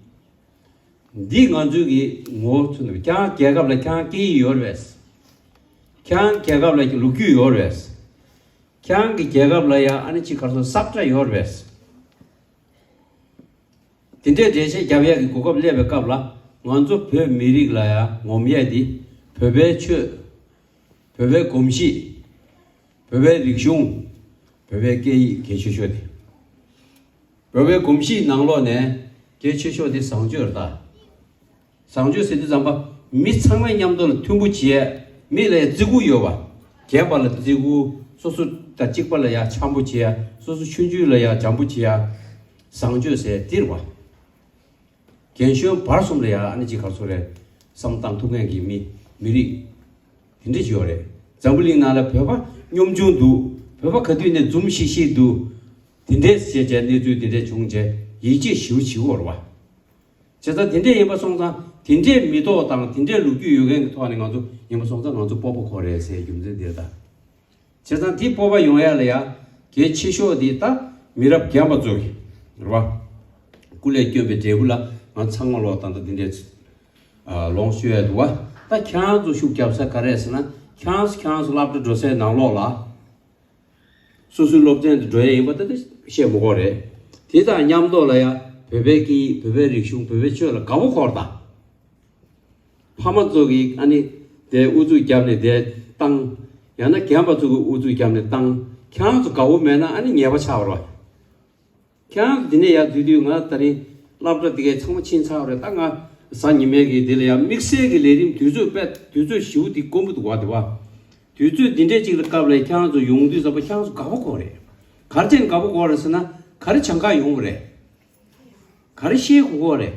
འདི་ང་ཚོའི་གི་ངོ་བོ་མཚོན་འདུག་ཁྱེད་རང་རྒྱལ་ཁབ་ལ་ཁྱེད་རང་སྐད་ཡིག་ཡོད་རེད་པས། ཁྱེད་རང་རྒྱལ་ཁབ་ལ་ལོ་རྒྱུས་ཡོད་རེད་པས། ཁྱེད་རང་གི་རྒྱལ་ཁབ་ལ་ཡང་ཨ་ནི་ཅིག་ག་རེ་ཟེར་ས་ཁྲ་ཡོད་རེད་པས། དེ་འདྲའི་འགྲེལ་བཤད་རྒྱབ་ཡག་གི་གོ་སྐབས་སླེབས་པའི་སྐབས་ལ་ང་ཚོ་བོད་མི་རིགས་ལ་ཡང་ངོམ་ཡས་འདི་བོད་པའི་ཆོས། བོད་པའི་གོམས་གཤིས། བོད་པའི་རིག་གཞུང་། བོད་པའི་སྐད་ཡིག་གལ་ཆེ་ཤོས་དེ། བོད་པའི་གོམས་གཤིས་ནང་ལོགས་ནས་གལ་ཆེ་ཤོས་དེ་བཟང་སྤྱོད་རེད་ད། བཟང་སྤྱོད་ཟེར་དུས་ཙམ་པ་མི་ཚང་མའི་མཉམ་དུ་ལ་མཐུན་པོ་བྱེད་ཡ། མི་ལ་ཡ་བརྩི་བཀུར་ཡོད་པ། རྒན་པ་ལ་བརྩི་བཀུར། སོ་སོ་དང་གཅིག་པ་ལ་ཡ་འཆམ་པོ་བྱེད་ཡ། སོ་སོ་ཆུང་ཆུང་ལ་ཡ་འཇམ་པོ་བྱེད་ཡ། བཟང་སྤྱོད་ཟེར་འདི་རེད་བ། རྒན་གཞོན་བར་གསུམ་ལ་ཡ་ཨ་ནི་ཅིག་ག་རེ་ཟེར་རེད། བསམ་བློ་བཏང་ཐུབ་མཁན་གྱི་མི་མི་རིགས་དེ་འདྲ་ཞིག་ཡོད་རེད། འཛམ་བུ་གླིང་ནང་ལ་བོད་པ་གཉོམ་ཆུང་འདུག་བོད་པ་ག་དུས་ནས་འཛུམ་ཤིག་ཤིག་འདུག་དེ་འདྲས་བྱས་བྱས་གནས་ཚུལ་དེ་འདྲས་བྱུང་བྱས་ཡིད་ཆེས་ཞེ་པོ་བྱེད་དགོས་རེད་བ། བྱས་ཙང་དེ་འདྲས་ཡིན་པ་སོང་ཙང་དེ་འདྲས་མི་ཐོག་དང་དེ་འདྲས་ལོ་རྒྱུས་ཡོད་མཁན་གྱི་ཐོག་ནས་ང་ཚོ་ཡིན་པ་སོང་ཙང་ང་ཚོ་སྤོབས་པ་གོ་རེད་ཟེར་རྒྱུ་མཚན་དེ་རེད་ད། བྱས་ཙང་དེ་སྤོབས་པ་ཡོང་ཡ་ལ་ཡ་གལ་ཆེ་ཤོས་དེ་ད་མི་རབས་རྒན་པ་ཚོ་གི་རེད་བ། སྐུ་ལས་བསྐྱོན་པའི་འབྲས་བུ་ལ་ང་ཚང་མ་ལོག་ད་ལྟ་འདི་འདྲས་ཨ་ལོངས་སྤྱོད་ཡ་འདུག་བ། ད་ཁྱེད་རང་ཚོ་ཤུགས་རྒྱབ་ས་ག་རེ་ཟེར་ན་ཁྱེད་རང་ཚོ་ཁྱེད་རང་ཚོ་སློབ་གྲྭ་འགྲོ་སའི་ནང་ལོགས་ལ། སོ་སོའི་སློབ་ཚན་དུ་འགྲོ་ཡ་ཡིན་པ་ད་ལྟ་བཤད་མི་དགོས་རེད། དེ་དང་མཉམ་དུ་ལ་ཡ་བོད་པའི་སྐད་ཡིག་བོད་པའི་རིག་གཞུང་བོད་པའི་ཆོས་ལ་དགའ་པོ་འཁོར་དང་། ཕ་མ་ཚོ་གིས་ཨ་ནི་དེ་ཨུ་ཚུགས་བརྒྱབ་ནས་དེ་བཏང་། ཡང་ན་རྒན་པ་ཚོ་གིས་ཨུ་ཚུགས་བརྒྱབ་ནས་བཏང་། ཁྱེད་རང་ཚོ་དགའ་པོ་མེད་ན་ཨ་ནི་ཉེས་པ་ཆགས་པ་རེད། ཁྱེད་རང་འདི་ནས་ཡར་འཛུལ་དུས་ང་ད་རིང་སློབ་གྲྭ་འདི་གའི་ཚང་མ་ཕྱིན་ཚར་བ་རེད། ད་ང་གཟའ་ཉི་མའི་གི་འདི་ལ་ཡང་དམིགས་བསལ་གྱི་ལས་རིམ་དུས་ཚོད་དཔེ་དུས་ཚོད་ཞེ་པོ་འདི་དཀོན་པོ་འདུག་བ། དེ་བ་དུས་ཚོད་འདི་འདྲའི་ཅིག་ལ་སྐབས་ལ་ཁྱེད་རང་ཚོ་ཡོང་དུས་ཙམ་པ་ཁྱེད་རང་ཚོ་དགའ་པོ་དགོས་རེད། ག་རེ་བྱས་ནས་དགའ་པོ་དགོས་རེད་ཟེར་ན་ག་རེ་བྱེད་ག་ཡོང་བ་རེད། ག་རེ་ཤེས་དགོས་རེད།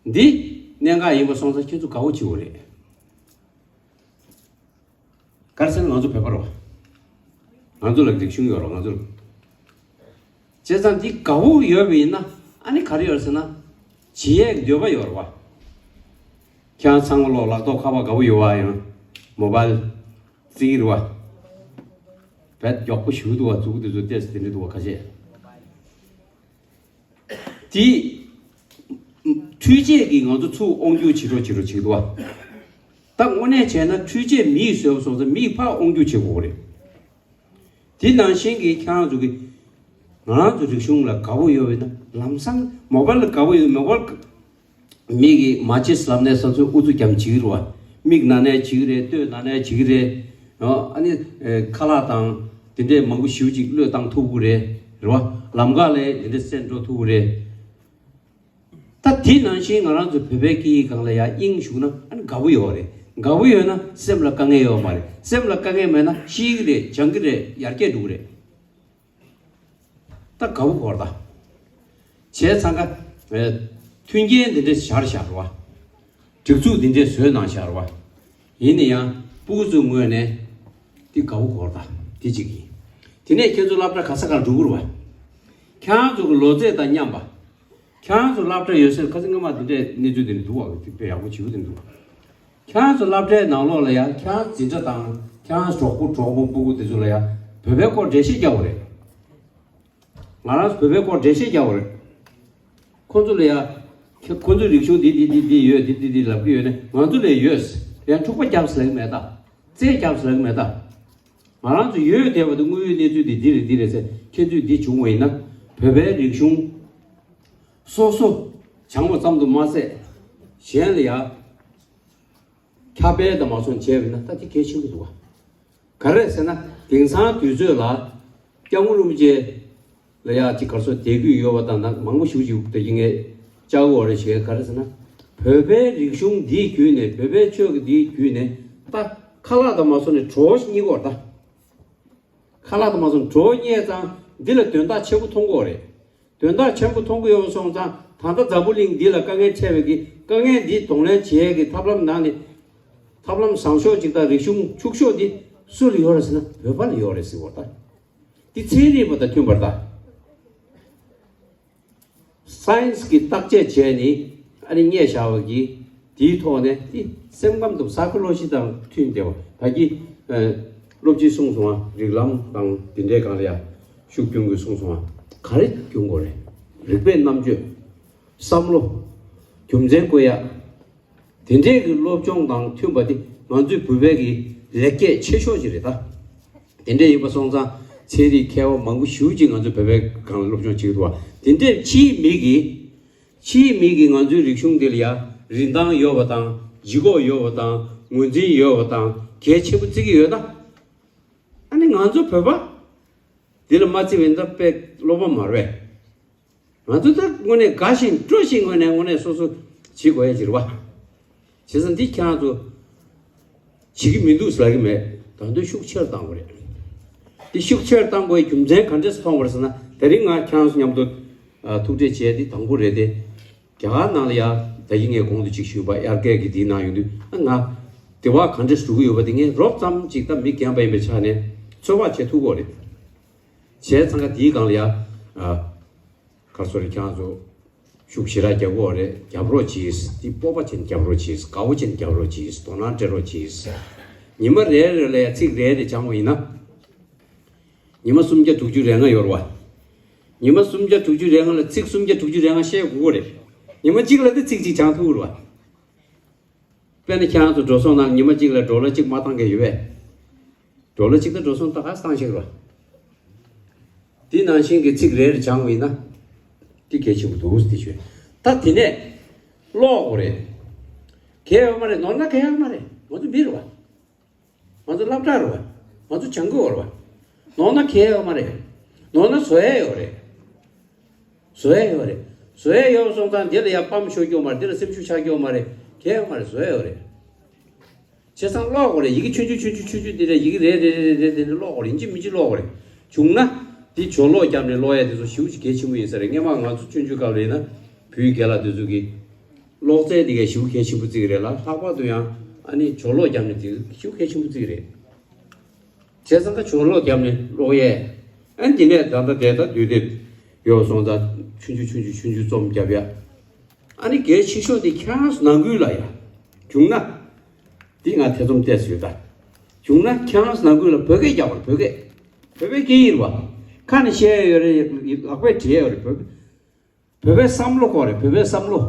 འདི་གནད་འགག་ཡིན་པ་སོང་ཙང་ཁྱེད་ཚོ་དགའ་པོ་བྱེད་དགོས་རེད། ག་རེ་ཟེར་ན་ང་ཚོ་བོད་པ་རེད་བ། ང་ཚོ་ལ་རིག་གཞུང་ཡོད་རེད་ང་ཚོ་ལ། བྱས་ཙང་འདི་དགའ་བོ་ཡོད་པ་ཡིན་ན་ཨ་ནི་ག་རེ་ཡོད་ཟེར་ན། བྱེད་ཡས་འདོད་པ་ཡོད་རེད་བ། ཁྱེད་རང་ཚང་མ་ལོ་ལག་ཐོག་ཁ་པར་དགའ་བོ་ཡོད་བ་ཡང་མོ་བལ་རྩིས་རེད་བ། བེད་མགྱོགས་པོ་ཞུ་འདུག་བ། མཛུབ་གུ་དེ་ཚོ་ཏོག་ཙམ་དེ་འདྲ་འདུག་བ་ཁ་ཤས། དེ་འཕྲུལ་ཆས་ཀྱིས་ང་ཚོ་ཚུར་དབང་སྒྱུར་བྱེད་རོགས་བྱེད་རོགས་བྱེད་འདུག་བ། ད་དངོས་གནས་བྱས་ན་འཕྲུལ་ཆས་མིས་བཟོས་པ་སོང་ཙང་མིས་ཕར་དབང་སྒྱུར་བྱེད་དགོས་རེད། དེ་ནང་བཞིན་གྱི་ཁྱེད་རང་ཚོ་གི་ང་རང་ཚོ་རིག་གཞུང་ལ་དགའ་བོ་ཡོད་པ་ཡིན་ན་ལམ་སང་མོ་བལ་ལ་དགའ་བོ་ཡོད། མོ་བལ་མིག་གིས་མ་བྱེད་ལབ་ནས་བསམ་ཚུལ་ཨུ་ཚུགས་རྒྱབ་བྱེད་ཀྱི་རེད་བ། མིག་ན་ནས་བྱེད་ཀྱི་རེད། ལྟོས་ན་ནས་བྱེད་ཀྱི་རེད། ཨ་ནི་ཁ་ལག་དང་དེ་འདྲས་མང་པོ་ཞེ་པོ་ཅིག་བློས་བཏང་ཐུབ་ཀྱི་རེད། རེད་བ། ལམ་ཁ་ལ་དེ་འདྲས་སེམས་འགྲོ་ཐུབ་ཀྱི་རེད། ད་དེ་ནང་བཞིན་ང་རང་ཚོ་བོད་པའི་སྐད་ཡིག་སྒང་ལ་ཡང་དབྱིངས་ཞུགས་ན་ཨ་ནི་དགའ་བོ་ཡོད་རེད། དགའ་བོ་ཡོད་ན་སེམས་ལ་དཀའ་ངལ་ཡོད་མ་རེད། སེམས་ལ་དཀའ་ངལ་མེད་ན་ཤེས་ཀྱི་རེད། སྦྱང་གི་རེད། ཡར་རྒྱས་འགྲོ་གི་རེད། ད་དགའ་བོ་དགོས་རེད་ད། བྱས་ཙང་ཀ་མཐུན་རྐྱེན་འདི་འདྲས་སྦྱར་བཞག་རེད་བ། སྒྲིག་འཛུགས་འདི་འདྲས་བཟོས་གནང་བཞག་རེད་བ། ཡིན་ན་ཡང་སྤུ་གུ་ཚོའི་ངོས་ནས་འདི་དགའ་བོ་དགོས་རེད་ད། འདི་གཅིག་ཡིན། དེ་ནས་ཁྱེད་ཚོ་སློབ་གྲྭ་ག་ས་གར་འགྲོ་གི་རེད་བ། ཁྱེད་རང་ཚོ་གི་ལོ་ཚད་དང་མཉམ་པ། ཁྱེད་རང་ཚོ་སློབ་གྲྭ་ཡོད་སར་ཁ་སང་སྔོན་མ་འདི་འདྲའི་གནས་ཚུལ་འདི་འདྲ་འདུག་བ། དེ་དཔེ་ཡག་པོ་བྱེད་ཀྱི་འདུག་ཁྱེད་རང་ཚོ་སློབ་གྲྭའི་ནང་ལོགས་ལ་ཡང་ཁྱེད་རང་འཛིན་གྲྭ་དང་ཁྱེད་རང་གྲོགས་པོ་གྲོགས་པོ་སྤུ་གུ་དེ་ཚོ་ལ་ཡང་བོད་པའི་སྐོར་འགྲེལ་བཤད་རྒྱག་དགོས་རེད། ང་རང་ཚོ་བོད་པའི་སྐོར་འགྲེལ་བཤད་རྒྱག་དགོས་རེད། ཁོ་ཚོ་ལ་ཡང་ཁྱེད་ཁོ་ཚོའི་རིག་གཞུང་འདི་འདི་འདི་འདི་ཡོད། འདི་འདི་འདི་ལབ་ཀྱི་ཡོད་ནས་ང་ཚོ་ལ་ཡོད། ཡང་འཁྲུག་པ་རྒྱབ་ཟེར་གྱི་མེད་ད། རྩེད་རྒྱབ་ཟེར་གྱི་མེད་ད། ང་རང་ཚོ་ཡོད་བསྡད་པ་དེ་དངོས་ཡོད་གནས་ཚུལ་དེ་འདི་རེད་འདི་རེད་ཟེར། ཁྱེད་ཚོས་འདི་བྱུང་བ་ཡིན་ན་བོད་པའི་རིག་གཞུང་སོ་སོ་སྦྱངས་པ་ཙམ་དུ་མ་ཟད་གཞན་ལ་ཡང་ཁྱབ་སྤེལ་དང་མ་སོང་བྱས་པ་ཡིན་ན་ད་དེ་གལ་ཆེན་པོ་འདུག་བ། ག་རེ་ཟེར་ན་དེང་སང་དུས་ཚོད་ལ་སྐྱབས་མགོན་རིན་པོ་ཆེ་ལ་ཡང་ཅིག་ག་རེ་ཟེར་དད་གུས་ཡོད་པ་དང་ན་མང་པོ་ཞེ་པོ་ཅིག་ད་ཡིན་ངེས་བཅར་དགོས་རེད་ཞེས། ག་རེ་ཟེར་ན་བོད་པའི་རིག་གཞུང་འདིའི་བརྒྱུད་ནས་བོད་པའི་ཆོས་ཀྱི་འདིའི་བརྒྱུད་ནས་ད་ཁ་ལག་དང་མ་སོང་ནས་གྲོགས་ཤིག་རྙེད་དགོས་རེད་ད། ཁ་ལག་དང་མ་སོང་གྲོགས་རྙེད་ཙང་འདི་ལ་དོན་དག་ཆེན་པོ་མཐོང་གི་ཡོད་རེད། དོན་དག་ཆེན་པོ་མཐོང་གི་ཡོད་སོང་ཙང་ད་ལྟ་འཛམ་བུ་གླིང་འདི་ལ་དཀའ་ངལ་འཕྲད་པའི་གི་དཀའ་ངལ་འདི་གདོང་ལེན་བྱེད་ཡས་ཀྱི་ཐབས་ལམ་ནང་ནས་ཐབས་ལམ་བཟང་ཤོས་ཅིག་དང་རིག་གཞུང་ཕྱུག་ཤོས་འདི་སུ་ལ་ཡོད་རེད་ཟེར་ན་བོད་པ་ལ་ཡོད་རེད་ཟེར་བ་ད། འདི་ཚན་རིག་པ་དང་མཐུན་པར་ད། སའེན་སི་གི་བརྟག་དཔྱད་བྱས་ནས་ཨ་ནི་རྙེད་བཞག་པ་གི་དེའི་ཐོག་ནས་དེ་སེམས་ཁམས་དང་སའི་ཀོ་ལོ་ཇི་དང་མཐུན་བསྡད་པ་ད་གི་སློབ་སྤྱིས་གསུངས་སོང་བ། རིགས་ལམ་དང་དེ་འདྲའི་སྒང་ལ་ཡ་ཤུགས་སྐྱོན་གྱིས་གསུངས་སོང་བ། ག་རེ་སྐྱོན་དགོས་རེད། རིག་པའི་རྣམ་དཔྱོད། བསམ་བློ། རྒྱུ་མཚན་བཀོད་ཡ། དེ་འདྲའི་གི་སློབ་སྦྱོང་དང་མཐུན་པ་དེ་ང་ཚོའི་བོད་པའི་གི་ལེགས་སྐྱེས་ཆེ་ཤོས་ཅིག་རེད་ད། དེ་འདྲ་ཡིན་པ་སོང་ཙང་ཚན་རིག་མཁས་པ་མང་པོ་ཞེ་པོ་ཅིག་ང་ཚོའི་བོད་པའི་སྒང་ལ་སློབ་སྦྱོང་བྱེད་ཀྱི་འདུག་བ། དེ་འདྲའི་ཕྱིའི་མི་གིས་ཕྱིའི་མི་གིས་ང་ཚོའི་རིག་གཞུང་འདི་ལ་ཡ་རིན་ཐང་ཡོད་པ་དང་ལྗིད་ཁོག་ཡོད་པ་དང་ངོས་འཛིན་ཡོད་པ་དང་གལ་ཆེན་པོ་བརྩི་གི་ཡོད་ན། ཨ་ནི་ང་ཚོ་བོད་པ་འདི་ལ་མ་བརྩི་བ་ཡིན་ན་དཔེ་སློབ་མ་མ་རེད་པས། ང་ཚོ་ད་དངོས་གནས་དགའ་བཞིན་སྤྲོ་བཞིན་དངོས་གནས་དངོས་གནས་སོ་སོ་བྱེད་དགོས་ཡ་ཅིག་རེད་བ། བྱས་ཙང་འདི་ཁྱེད་རང་ཚོ་བྱེད་ཀྱི་མི་འདུག་ཟེར་གྱི་མེད། ད་དུང་ཤུགས་ཆེར་གཏང་དགོས་རེད། འདི་ཤུགས་ཆེར་གཏང་དགོས་ཡ་རྒྱུ་མཚན་ག་འདྲས་མཐོང་བ་རེད་ཟེར་ན། དེ་རིང་ང་ཁྱེད་རང་ཚོ་མཉམ་དུ་ཨ་ཐུག་འཕྲད་བྱས་འདི་དང་པོ་རེད་དེ། རྒྱ་གར་ནང་ལ་ཡ་ད་གིན་ངས་གོང་དུ་ཅིག་ཞུས་པ་དབྱར་ཁའི་གི་འདིའི་ནང་ཡོང་དུས་ཨ་ང་དེ་བ་ག་འདྲས་འགྲོ་གི་ཡོད་པ་དེ་ངས་རོབ་ཙམ་ཅིག་ད་མི་རྒན་པ་ཡིན་པའི་ཆ་ནས་ཚོད་དཔག་བྱེད་ཐུབ་ཀྱི་ཡོད་རེད། བྱས་ཙང་ཀ་དེའི་སྒང་ལ་ཡ། ཨ། ག་རེ་ཟེར་རེད། ཁྱེད་རང་ཚོ་ཤུགས་ཞེ་དྲག་རྒྱག་དགོས་རེད། རྒྱབ་རོགས་གྱིས། དེ་སྤོབས་པ་ཅན་རྒྱབ་རོགས་གྱིས། དགའ་བོ་ཅན་རྒྱབ་རོགས་གྱིས། དོ་སྣང་སྤྲད་རོགས་གྱིས། ཉི་མ་རེ་རེ་ལ་ཡ་ཚིག་རེ་རེ་སྦྱང་བ་ཡིན་ན། ཉི་མ་སུམ་བརྒྱ་དྲུག་ཅུ་རེ་ལྔ་ཡོད་རེད་བ། ཉི་མ་སུམ་བརྒྱ་དྲུག་ཅུ་རེ་ལྔ་ལ་ཚིག་སུམ་བརྒྱ་དྲུག་ཅུ་རེ་ལྔ་བཤད་དགོས་ཀྱི་རེད། ཉི་མ་གཅིག་ལ་དེ་ཚིག་གཅིག་སྦྱང་ཐུབ་ཀྱི་རེད་བ། དཔེར་ན་ཁྱེད་རང་ཚོ་འགྲོ་སོང་ནང་ཉི་མ་གཅིག་ལ་ཌོ་ལར་གཅིག་མ་བཏང་མཁན་ཡོད་པས། ཌོ་ལར་གཅིག་ད་འགྲོ་སོང་ད་ག་ཚོད་བཏང་ཤེས་རོ། དེ་ནང་བཞིན་གྱི་ཚིག་རེ་རེ་སྦྱང་བ་ཡིན་ན། དེ་གལ་ཆེན་པོ་འདུག་དེ་ཞུ། ད་དེ་ནས་ཀློག་དགོས་རེད། གལ་ཡོད་མ་རེད། ནོར་ན་གལ་ཡོད་མ་རེད། ང་ཚོ་མི་རེད་བ། ང་ཚོ་སློབ་གྲྭ་རེད་བ། ང་ཚོ་སྦྱང་གི་ཡོད་རེད་བ། ནོར་ན་གལ་ཡོད་མ་རེད། ནོར་ན་བཟོ་ཡས་ཡོད་རེད། བཟོ་ཡས་ཡོད་རེད། བཟོ་ཡས་ཡོད་སོང་ཙང་འདི་ལ་ཡ་ཕམ་ཤོར་རྒྱུ་མ་རེད། འདི་ལ་སེམས་ཤུགས་ཆག་རྒྱུ་མ་རེད། གལ་ཡོད་མ་རེད། བཟོ་ཡས་ཡོད་རེད། བྱས་ཙང་ཀློག་དགོས་རེད། ཡི་གེ་ཆུང་ཆུང་ཆུང་ཆུང་ཆུང་ཆུང་འདི་རེད། ཡི་གེ་རེ་རེ་རེ་རེ་འདི་འདྲ་ཀློག་དགོས་རེད། ཡིན་གཅིག་མིན་གཅིག་ཀློག་དགོས་རེད། བྱུང་ན་འདི་སྦྱོར་ཀློག་བརྒྱབ་ནས་ཀློག་ཡས་དེ་ཚོ་ཞེ་པོ་ཅིག་གལ་ཆེན་པོ་ཡིན་ས་རེད། སྔོན་མ་ང་ཚོ་སྤྱོད་འཇུག་སྐབས་ལ་ཡིན་ན་བོད་ཡིག་རྒན་ལགས་དེ་ཚོ་གིས་ཀློག་རྩལ་དེ་གས་ཞེ་པོ་གལ་ཆེན་པོ་བརྩི་གི་རེད་ལ། ལྷག་པར་དུ་ཡང་ཨ་ནི་སྦྱོར་ཀློག་བརྒྱབ་ནས་དེ་ཞེ་པོ་གལ་ཆེན་པོ་བརྩི་གི་རེད། བྱས་ཙང་ཀ་སྦྱོར་ཀློག་བརྒྱབ་ནས་ཀློག་ཡས། ཨ་ནི་དེ་ནས་ད་ལྟ་དེ་ལྟ་དུས་དེབ་ ཡོད་སོང་ཙང་ཆུང་ཆུང་ཆུང་ཆུང་ཆུང་ཆུང་རྩོམ་རྒྱབ་ཡ། ཨ་ནི་གལ་ཆེ་ཤོས་དེ་ཁྱེད་རང་ཚོ་ནང་ཁུལ་ལ་ཡ། བྱུང་ན། འདི་ང་ཐེ་ཚོམ་བལྟས་ཡོད་ད། བྱུང་ན་ཁྱེད་རང་ཚོ་ནང་ཁུལ་ལ་བོད་སྐད་རྒྱབ་པ་རེད། བོད་སྐད། བོད་པའི་སྐད་ཡིག་རེད་བ། ཁ་ནས་བཤད་ཡ་ཡོད་རེད། ལག་པས་བྲིས་ཡ་ཡོད་རེད། བོད། བོད་པའི་བསམ་བློ་ཁོ་རེད། བོད་པའི་བསམ་བློ།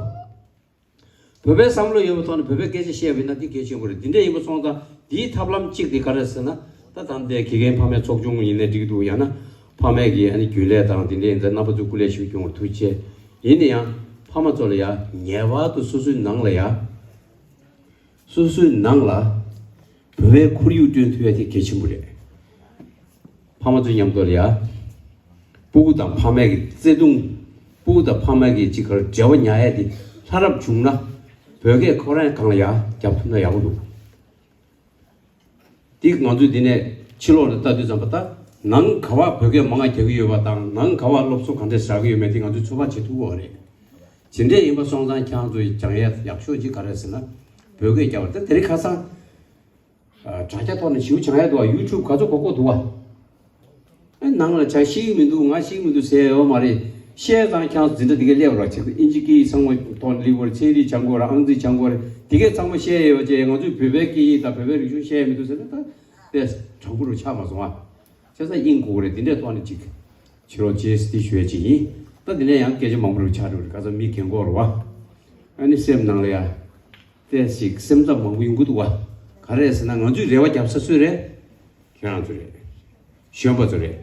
བོད་པའི་བསམ་བློ་ཡོད་པའི་ཐོག་ནས་བོད་པའི་སྐད་ཆ་བཤད་པ་ཡིན་ན་འདི་གལ་ཆེན་པོ་རེད། འདི་འདྲ་ཡིན་པ་སོང་ཙང་འདིའི་ཐབས་ལམ་གཅིག་དེ་ག་རེ་ཟེར་ན། ད་ད་ལྟའི་དགེ་རྒན་ཕ་མའི་ཚོགས་ཆུང་ཡིན་ནའི་འགྲིག་འདུག་ཡང་ན་ཕ་མའི་གི་ཨ་ནི་རྒྱུན་ལས་དང་དེ་འདྲ་ཡིན་ཙང་རྣམ་པ་ཚོས་སྐུ་ལས་ཞིབ་སྐྱོང་བར་ཐུགས་རྗེ་ཆེ། ཡིན་ན་ཡང་ཕ་མ་ཚོ་ལ་ཡ་ངེས་པར་དུ་སོ་སོའི་ནང་ལ་ཡ། སོ་སོའི་ནང་ལ་བོད་པའི་ཁོར་ཡུག་བསྐྲུན་ཐུབ་ཡ་དེ་གལ་ཆེན་པོ་རེད། ཕ་མ་ཚོའི་མཉམ་དུ་ལ་ཡ། སྤུ་གུ་དང་ཕ་མའི་གི་བརྩེ་དུང་། སྤུ་གུ་དང་ཕ་མའི་གི་གཅིག་གར་འབྲེལ་བ་ཉར་ཡ་དེ་ལྷ་རབ་བྱུང་ན། བོད་སྐད་ཁོ་རང་གང་ལ་ཡ་རྒྱབ་ཐུབ་ན་ཡག་པོ་འདུག་དེ་ང་ཚོས་འདི་ནས་ཕྱི་ལོགས་ལ་ལྟ་དུས་ཙམ་པ་ད། ནང་ག་བ་བོད་སྐད་མང་ང་རྒྱག་གི་ཡོད་པ་དང་ནང་ག་བ་སློབ་གསོ་ག་འདྲས་བྱ་གི་ཡོད་མེད་དེ་ང་ཚོས་ཚོད་དཔག་བྱེད་ཐུབ་ཀྱི་ཡོད་རེད། དེ་འདྲས་ཡིན་པ་སོང་ཙང་ཁྱེད་རང་ཚོས་སྦྱང་ཡ་ཡག་ཤོས་ཅིག་ག་རེ་ཟེར་ན། བོད་སྐད་རྒྱག་པ་ད་དེ་རིང་ཁ་སང་། ཨ། དྲ་རྒྱ་ཐོག་ནས་ཞེ་པོ་སྦྱང་ཡ་འདུག་བ། ཡུ་ཊུབ་ག་ཚོད་གོ་གོ་འདུག་བ། ཨེ། ནང་ལ་ཇ་ཤེས་ཀྱི་མི་འདུག་ང་ཤེས་ཀྱི་མི་འདུག་ཟེར་ཡ་ཡོད་མ་རེད། བཤད་ཙང་ཁྱེད་རང་ཚོ་འཛིན་གྲྭ་འདི་ག་སླེབས་རོགས་བྱེད། ཨིན་ཇི་སྐད་ཡིག་ཚང་མ་ཐོག་ནས་སླེབས་པ་རེད། ཚན་རིག་སྦྱང་དགོས་རེད། ཨང་རྩིས་སྦྱང་དགོས་རེད། འདི་གས་ཚང་མ་བཤད་ཡ་ཡོད་ཅེས། ང་ཚོས་བོད་པའི་སྐད་ཡིག་དང་བོད་པའི་རིག་གཞུང་བཤད་ཡ་མི་འདུག་ཟེར་ན་ད་དཔེ་དྲང་པོ་རུ་ཆགས་མ་སོང་ཨ། བྱས་ཙང་དབྱིངས་དགོས་རེད། འདི་འདྲའི་ཐོག་ནས་ཅིག་བྱེད་རོགས་བྱེད་ཟེར་ཏེ་ཞུ་ཡ་ཅིག་ཡིན། ད་འདི་ནས་ཡང་སྐད་ཆ་མང་པོ་རུ་ཆགས་འགྲོ་རེད། ག་ཚོད་མི་རྒན་གོག་རུ་བ། ཨ་ནི་སེམས་ནང་ལ་ཡ། ཏོག་ཙམ་སེམས་འཚབ་མང་པོ་ཡོང་གི་འདུག་བ། ག་རེ་ཟེར་ན་ང་ཚོས་རེ་བ་རྒྱབ་ས་སུ་རེད། ཁྱེད་རང་ཚོ་རེད། གཞོན་པ་ཚོ་རེད།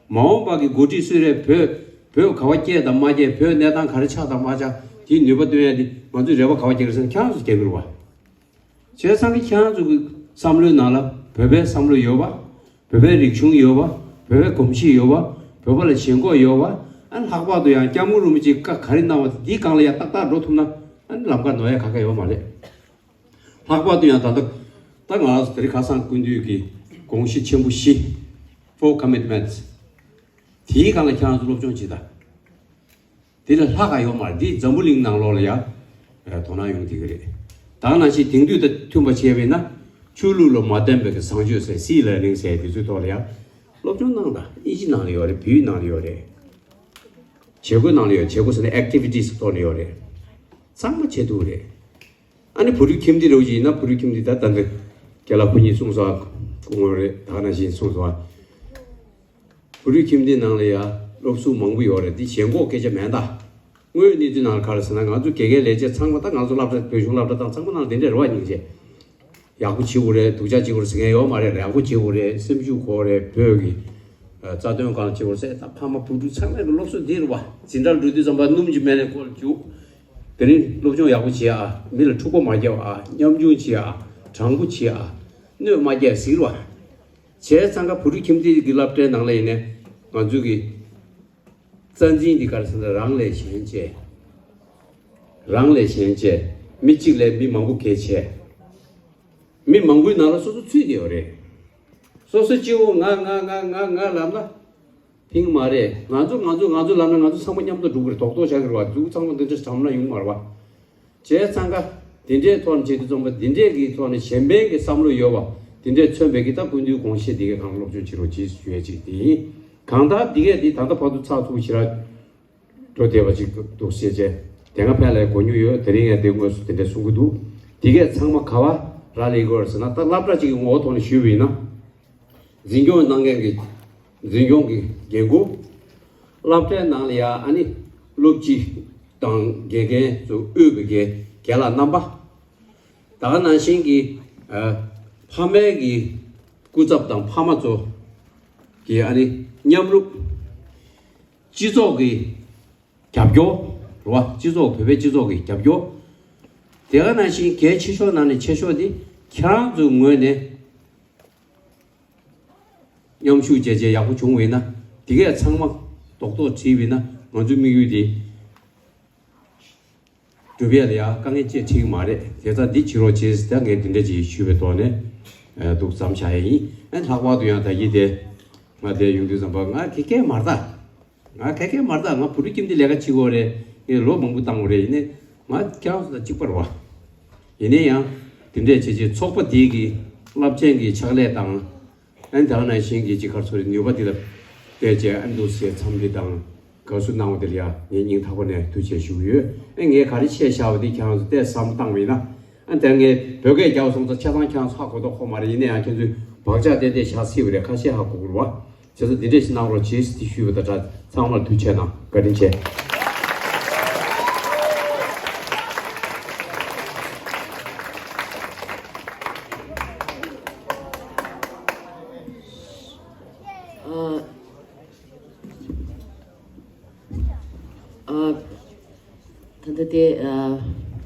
མ་འོངས་པ་གི་འགོ་ཁྲིད་སུ་རེད། བོད། བོད་ག་བ་སྐྱེས་དང་མ་སྐྱེས། བོད་གནས་སྟངས་ག་རེ་ཆགས་དང་མ་ཆགས། དེའི་ནུས་པ་བཏོན་ཡ་དེ་ང་ཚོས་རེ་བ་ག་བ་རྒྱག་གི་རེད་ཟེར་ན་ཁྱེད་རང་ཚོས་རྒྱག་གི་རེད་བ། བྱས་ཙང་གི་ཁྱེད་རང་ཚོ་གི་བསམ་བློའི་ནང་ལ་བོད་པའི་བསམ་བློ་ཡོད་བ། བོད་པའི་རིག་གཞུང་ཡོད་བ། བོད་པའི་གོམས་གཤིས་ཡོད་བ། བོད་པ་ལ་ཞེན་ཁོག་ཡོད་བ། ཨ་ནི་ལྷག་པར་དུ་ཡང་སྐྱབས་མགོན་རིན་པོ་ཆེས་བཀའ་ག་རེ་གནང་བ་དེ་འདིའི་སྒང་ལ་ཡང་ཏག་ཏག་འགྲོ་ཐུབ་ན། ཨ་ནི་ལམ་ཁ་ནོར་ཡ་ག་ག་ཡོད་མ་རེད། ལྷག་པར་དུ་ཡང་ད་ལྟ་ད་ང་རང་ཚོ་དེ་རིང་ཁ་སང་སྐུ་མདུན་གྱི་དགོངས་གཞི་ཆེན་པོ་བཞི། Four Commitments། དེའི་སྒང་ལ་ཁྱེད་རང་ཚོ་སློབ་སྦྱོང་བྱེད་དང་། དེ་ལས་ལྷག་ག་ཡོད་མ་རེད། འདི་འཛམ་བུ་གླིང་ནང་ལོགས་ལ་ཡ། ཨ། དོ་སྣང་ཡོང་བསྡད་ཀྱི་རེད། ད་ག་ནང་བཞིན་དེང་དུས་དང་མཐུན་པ་བྱས་པ་ཡིན་ན། ཆོས་ལུགས་ལ་མ་བརྟེན་པའི་གི་བཟང་སྤྱོད་ཟེར། Sea Learning ཟེར་དེ་ཚོའི་ཐོག་ལ་ཡ། སློབ་སྦྱོང་གནང་དང་། ཨིན་ཇི་ནང་ལ་ཡོད་རེད། བོད་ཡིག་ནང་ལ་ཡོད་རེད། བྱེད་སྒོ་ནང་ལ་ཡོད། བྱེད་སྒོ་ཟེར་ན་Activities ཐོག་ལ་ཡོད་རེད། ཚང་མ་བྱེད་ཐུབ་རེད། ཨ་ནི་བོད་ཕྲུག་ཁྱིམ་སྡེ་རེ་བ་ཅིག་ཡིན་ན། བོད་ཕྲུག་ཁྱིམ་སྡེ་ད་ད་འདི་རྒན་ལགས་ཁོ་གཉིས་གསུངས་སོང་། སྐུ་ངོ་རེད། ད་ག་ནང་བཞིན་གསུངས་སོང་། བོད་ཕྲུག་ཁྱིམ་སྡེ་ནང་ལ་ཡ་སློབ་ཟུར་མང་པོ་ཡོད་རེད། འདི་ཞེན་ཁོག་སྐད་ཆ་མེད་ད། དངོས་ཡོད་གནས་ཚུལ་ནང་ལ་ག་རེ་ཟེར་ན། ང་ཚོ་དགེ་རྒན་ལས་བྱེད་ཚང་མ། ད་ང་ཚོ་སློབ་གྲྭ། བོད་གཞུང་སློབ་གྲྭ་དང་ཚང་མ་ནང་ལ་དེ་འདྲ་རེད་བ། སྙིང་རྗེ། ཡག་པོ་བྱེད་དགོས་རེད། སྡུག་ཅག་བྱེད་དགོས་རེད་ཟེར་མཁན་ཡོད་མ་རེད། ཡག་པོ་བྱེད་དགོས་རེད། སེམས་ཤུགས་དགོས་རེད། བོད་ཀྱི་ཨ་རྩ་དོན་སྒང་ལ་བྱེད་དགོས་རེད་ཟེར། ད་ཕ་མ་བུ་ཕྲུག་ཚང་མས་སློབ་གསོ་འདི་རེད་བ། འཛིན་གྲྭར་འགྲོ་དུས་ཙམ་པ་སྣུམ་གྱི་མེ་ལ་སྐོར་རྒྱུག་དེ་རིང་སློབ་སྦྱོང་ཡག་པོ་བྱེད་ཨ། མི་ལ་འཁྲུག་པ་མ་རྒྱབ་ཨ། ཉམ་ཆུང་བྱེད་ཨ། དྲང་པོ་བྱེད་ཨ། གནོད་མ་རྒྱག་ཟེར་བ། བྱས་ཙང་ཀ་བུ་ཕྲུག་ཁྱིམ་སྡེ་གི་སློབ་གྲྭའི་ནང་ལ་ཡིན་ནའི་ང་ཚོ་གི་རྩ་འཛིན་འདི་ག་རེ་ཟེར་ན། རང་ལས་གཞན་གཅེས། རང་ལས་གཞན་གཅེས། མི་གཅིག་ལས་མི་མང་པོ་གལ་ཆེ། མི་མང་པོའི་ནང་ལ་སོ་སོ་ཚུད་བསྡད་ཡོད་རེད། སོ་སོ་གཅིག་པོ་ང་ང་ང་ང་ང་ལབ་ན་ཕིང་མ་རེད། ང་ཚོ་ང་ཚོ་ང་ཚོ་ལབ་ན་ང་ཚོ་ཚང་མ་མཉམ་དུ་འགྲོ་གི་རེད། རྡོག་རྡོག་བྱ་གི་རེད་བ། འདུག་ཚང་མ་འདི་འདྲ་བྱམས་ན་ཡོང་མ་རེད་བ། བྱས་ཙང་ཀ་འདི་འདྲའི་ཐོག་ནས་བྱེད་དུས་ཙམ་པ། འདི་འདྲའི་གི་ཐོག་ནས་གཞན་ཕན་གྱི་བསམ་བློ་ཡོད་པ་འདི་འདྲས་མཚོན་པའི་གི་ད་སྐུ་མདུན་དགོངས་བཞེད་འདི་གའི་སྒང་སློབ་སྦྱོང་བྱེད་རོགས་གྱིས་ཞུ་ཡ་ཅིག་དེ་ཡིན། གང་ལྟར་འདི་གས་འདི་ད་ལྟ་བར་དུ་ཚགས་ཚུད་པོ་ཞེ་དྲག་འགྲོ་བསྡད་པ་ཅིག་འདུག་ཟེར་བྱས། དེ་སྔ་ཕན་ལས་གོ་མྱོང་ཡོད། དེ་རིང་ཡང་དེ་དངོས་སུ་དེ་འདྲས་གསུང་གི་འདུག་འདི་གས་ཚང་མ་ག་བ་རག་ལས་དགོས་ཟེར་ན། ད་སློབ་གྲྭ་གཅིག་གི་ངོ་བོ་ཐོག་ནས་ཞུས་པ་ཡིན་ན། འཛིན་སྐྱོང་གནང་མཁན་གྱི་འཛིན་སྐྱོང་གི་འགན་འཁུར། སློབ་གྲྭའི་ནང་ལ་ཡ་ཨ་ནི་སློབ་སྤྱི་དང་དགེ་རྒན་ཚོ་དབུས་པའི་རྒན་རྒན་ལགས་རྣམ་པ། ད་ག་ནང་བཞིན་གྱི་ཨ་ཕ་མའི་གི་སྐུ་ཚབ་དང་ཕ་མ་ཚོ་གི་ཨ་ནི་མཉམ་རུབ། སྤྱི་ཚོགས་ཀྱི་རྒྱབ་སྐྱོར་རེད་བ། སྤྱི་ཚོགས། བོད་པའི་སྤྱི་ཚོགས་ཀྱི་རྒྱབ་སྐྱོར། དེ་ག་ནང་བཞིན་གལ་ཆེ་ཤོས་ནང་ནས་ཆེ་ཤོས་དེ་ཁྱེད་རང་ཚོའི་ངོས་ནས་མཉམ་ཞུགས་བྱས་བྱས་ཡག་པོ་བྱུང་བས་ན། དེ་གས་ཚང་མ་རྡོག་རྡོག་བྲིས་པས་ན་ང་ཚོའི་དམིགས་ཡུལ་དེ་འགྲུབ་ཡས་ལ་ཡ་དཀའ་ངལ་ཅིག་འཕྲད་ཀྱི་མ་རེད། དེ་ཙང་འདི་བྱེད་རོགས་བྱེད་ཟེར་ད་ངས་འདི་འདྲ་ཅིག་ཞུས་པའི་ཐོག་ནས་ཨ་འདུག་མཚམས་བཞག་ཡས་ཡིན། ཨ་ལྷག་པར་དུ་ཡང་ད་གིན་དེ་ང་དེ་ཡོང་དུས་ཙམ་པ་ང་དགེ་རྒན་མ་རེད་ད། ང་དགེ་རྒན་མ་རེད་ད། ང་བུ་ཕྲུག་ཁྱིམ་སྡེ་ལས་ཀ་བྱེད་དགོས་རེད། ངས་ལོ་མང་པོ་བཏང་དགོས་རེད། ཡིན་ནའི་ང་ཁྱེད་རང་ཚོ་དང་གཅིག་པ་རེད་བ། ཡིན་ནའི་ཡང་དེ་འདྲས་བྱས་བྱས་ཚོགས་པ་འདི་གི་རླབས་ཆེན་གྱི་ཕྱག་ལས་དང་། ཨན་ད་ག་ནང་བཞིན་གྱི་ཅིག་ག་རེ་ཟེར་དགོས་རེད། ནུས་པ་འདི་ལ་བལྟས་བྱས་ཨན་འདུག་སེ་འཚམས་འདྲི་དང་ དགའ་བསུ་གནང་བ་དེ་ལ་ཡང་ངས་སྙིང་ཐག་པ་ནས་ཐུགས་རྗེ་ཆེ་ཞུ་གི་ཡོད། ཨེ་ངས་ག་རེ་བཤད་བཞག་པ་དེ་ཁྱེད་རང་ཚོ་ཏོག་ཙམ་བསམ་བློ་བཏང་བ་ཡིན་ན། ཨ་དེ་ངས་བོད་སྐད་རྒྱག་སོང་ཙང་ཆ་ཚང་ཁྱེད་རང་ཚོ་ཧ་གོ་མདོག་ཁ་པོ་མ་རེད། ཡིན་ན་ཡང་ཁྱེད་ཚོས་བག་ཆགས་ཏན་ཏན་བཞག་སྲིད་པ་རེད། ཁ་ཤས་ཧ་གོ་གི་རེད་བ། བྱས་ཙང་འདི་འདྲས་ཞིག་གནང་རོགས་བྱེད་ཟེར་དེ་ཞུས་པ་དང་སྦྲགས་ཚང་མར་ཐུགས་རྗེ་གནང་། བཀའ་དྲིན་ཆེ། ཨ། ཨ། ད་ལྟ་དེ་ཨ།